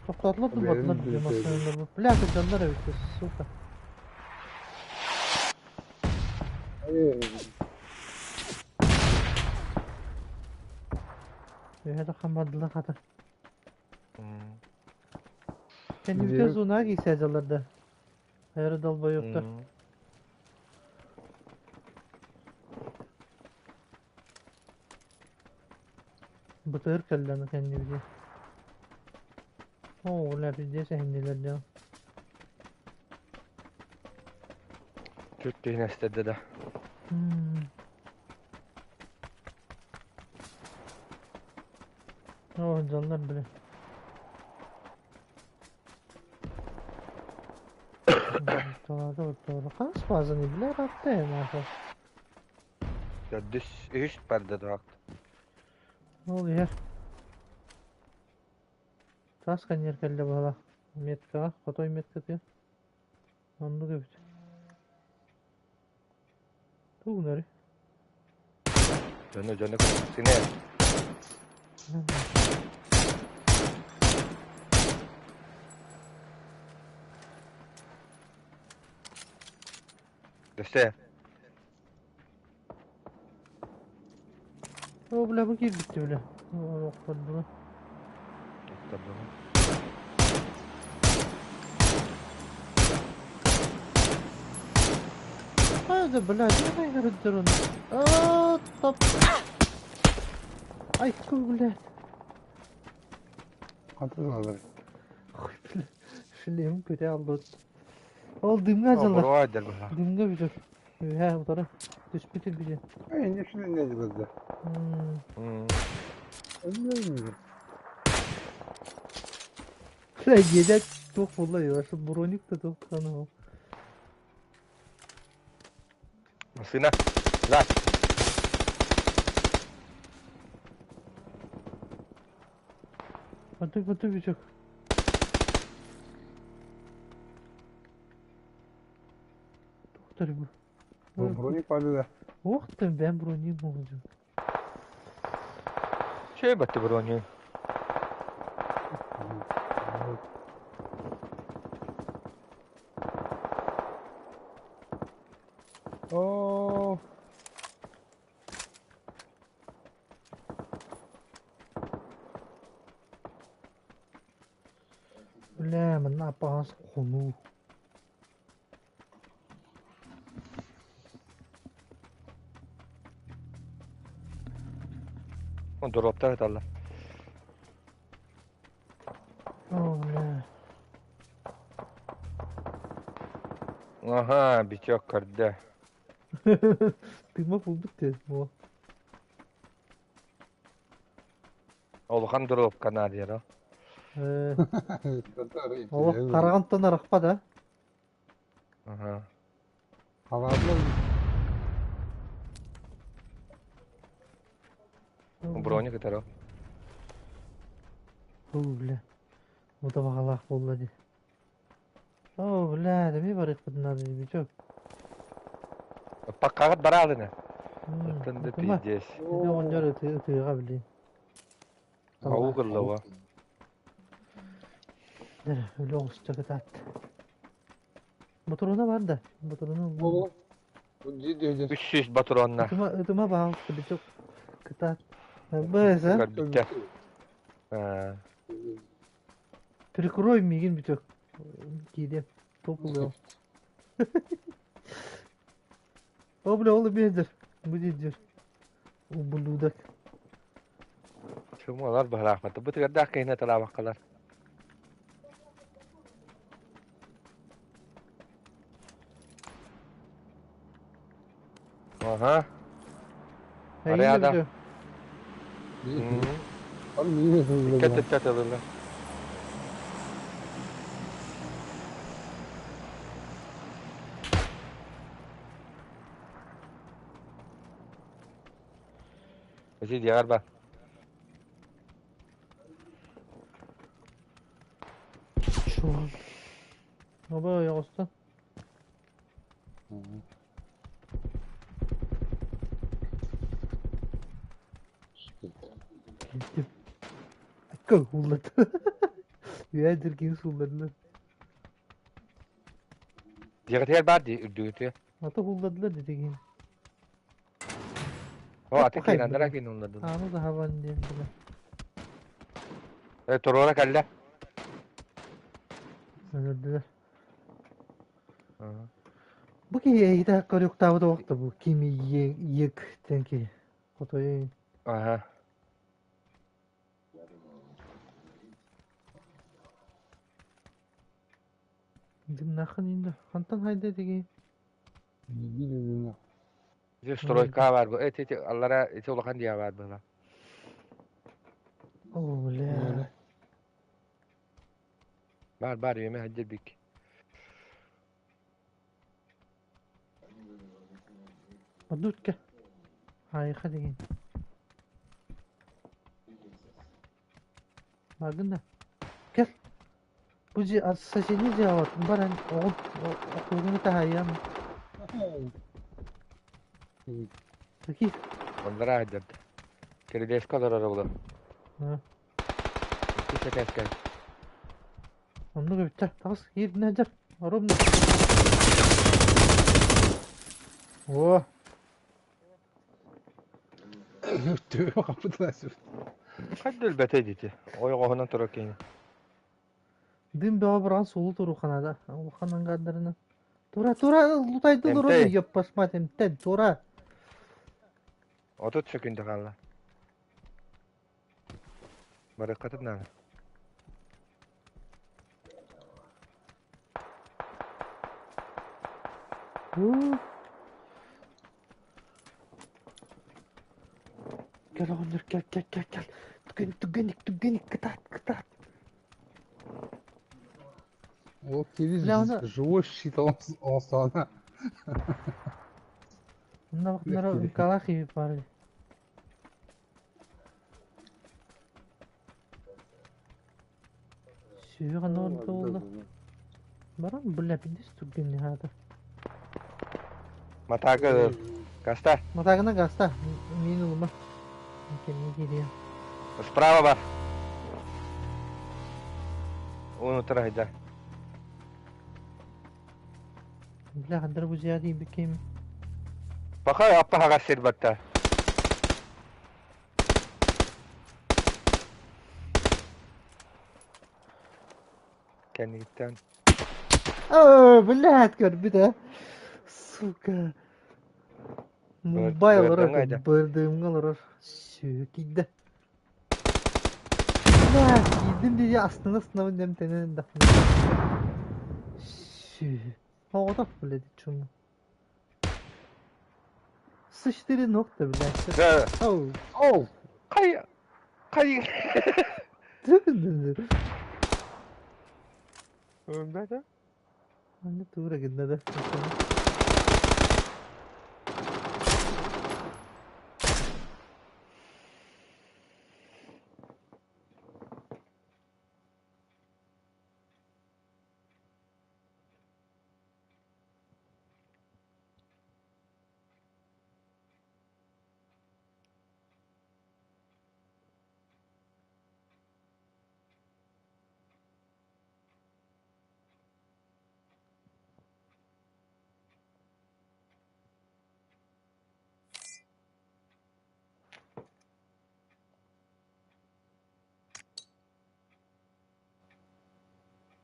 Тоқтатылар да батылар Бэйэм бile билсэйдим. массыыналар. Бля, дьоннор эбит, сука. Үһэ да хаммадылар хата. Кэннибитэ зона киисээдьаллар да. Хайары долбоёбтар. Бытыыр кэллэни кэннибитэ. Оо, бля, пиздец эһиннилэр дьон. Түт түһүн эстэрдэ да. Оо, дьоннор, бля. Хас фазаны, бля, ратте, нахуй. Төрдүс, үһүс барда да. Ол иһэр. Тас каньер кэллэ баһала. Меткаҕа, хотой меткатыгар. Оннук эбит. Тугунары. Дьону дьону сине. Өссө. О, бля, бу киирбитти, бля. Охтордуга. Охтордуга. Хайда, бля, не көрдөрүн. А, топ. Ай, ку, бля. Хантан Ой, бля. Шлем көтө алды. Ол дымга жалар. Буруа дел баха. Дымга бүтөр. Үһэ, утары. Түспүтү бile. Ай, не шүн не дибизде. Бля, едят туох буолла ю, броник да туох хана. Машина. Да. Батык батык бичок. Тухтар бу. Броник барды да. Ох ты, бен броник болду. Şey battı брони. Оо. Бля, манна аппаас хонуу. Дроптар эталла. О, бля. Аха, бичок көрдө. Тыма булбут те. О. Улахан дроп канадера. О, карагантан арахпа да. Аха. Халатлар. Броник этero. О, бля. Бу да бағалаах буолла дии. Оо, бля, эмиэ барыахпытын наада дии, Паккаҕыт бараалына. Оттон да Ытыма. пиздец. Ити оҕонньор ытыаҕа билин. Ау гыллаба. Дэр, өлө оҕуста кытаат. Ботуруна бар да. Ботуруна Ол дии 300 батронна. Ытыма, ытыма баалта бичок. Кытаат. Бэс, а? Көрбүттэ. Аа. Прикрой мигин бичок. Киирем. Топ ылыам. О, бля, ол эмиэ Будет дир. Ублюдок. Чумалар баһараахмат. Бу тыгардаах киһини талаабаккалар. Аха. Арыйаада. Икки өттүттэ Эти диагар ба. Чуон. Оба оҕуста. Gittim. Akka ууллат. Үөдүр киһи суулладылар. Диагатыгар бар ди үрдүгүтү. Ата уулладылар дэтигин. О, аты киин андара киин улладын. Аны да хабан диэн билэ. Э, туруора кэллэ. Өлөрдүлэр. Бу киһи эйиитэ көрүктаабыт уохта бу кими иек диэн киһи. Хотойун. Аха. Дымнахын инде. Хантан хайда диги? Ити стройка бар бу. Эти эти аллара ити улахан диа бар была. О, бля. Бар бар еме хаджир бик. Одутка. Хайха деген. Бардın да. Gel. Bu соседний дьиэҕэ баран оҕуруну таһайыам. Таких. Ондара хаджир. Кирилеско олорор була. Икки кэскэ. Оннук эбиттэр. Таҕыс киирдин сылдьар. Ровно. О, Төбө капытыласып. Хаддыл бете дити. Ойоҕоһунан турар киһини. Дым бөҕө быраҕан суолу туруханада. Улахан ангардарына. Тура, тура, лутайды Эмтэй. ровно, ёб пошмать, эмтэн, тура. 30 секунда хаалла. Барыккатын наада. Уу. Кэл оҕонньор, кэл, кэл, кэл, кэл. Түгэн, түгэнник, түгэнник, кытаат, кытаат. Ол кири Бля, оны- живой щит оңостоона. Мына бакнара калах иби бары. Сүйі ғана орды oldu. Баран, бля, пиздец түгенни хата. Матаага Каста. Матагына гаста, мин улума. Кемне кирием. Справа бар. Оны тура хаджар. Бля, хандар бу жия дейм бикем. Баха аппа хагас сир батта. Кэнниттэн. О, блядь, көрбүт, а. Сука. Мумбай олорор, бырдымҥа айда. бырдымҥа олорор. Сүү киирдэ. Бля, киирдим дии астына астынабын дэмтэнэн да. Сүү. Оҕотох, блядь, чуму. С4 нокта, блядь. Да. Оу. Оу! Кай кай. Өмбәтэ. Аны туура гынна да.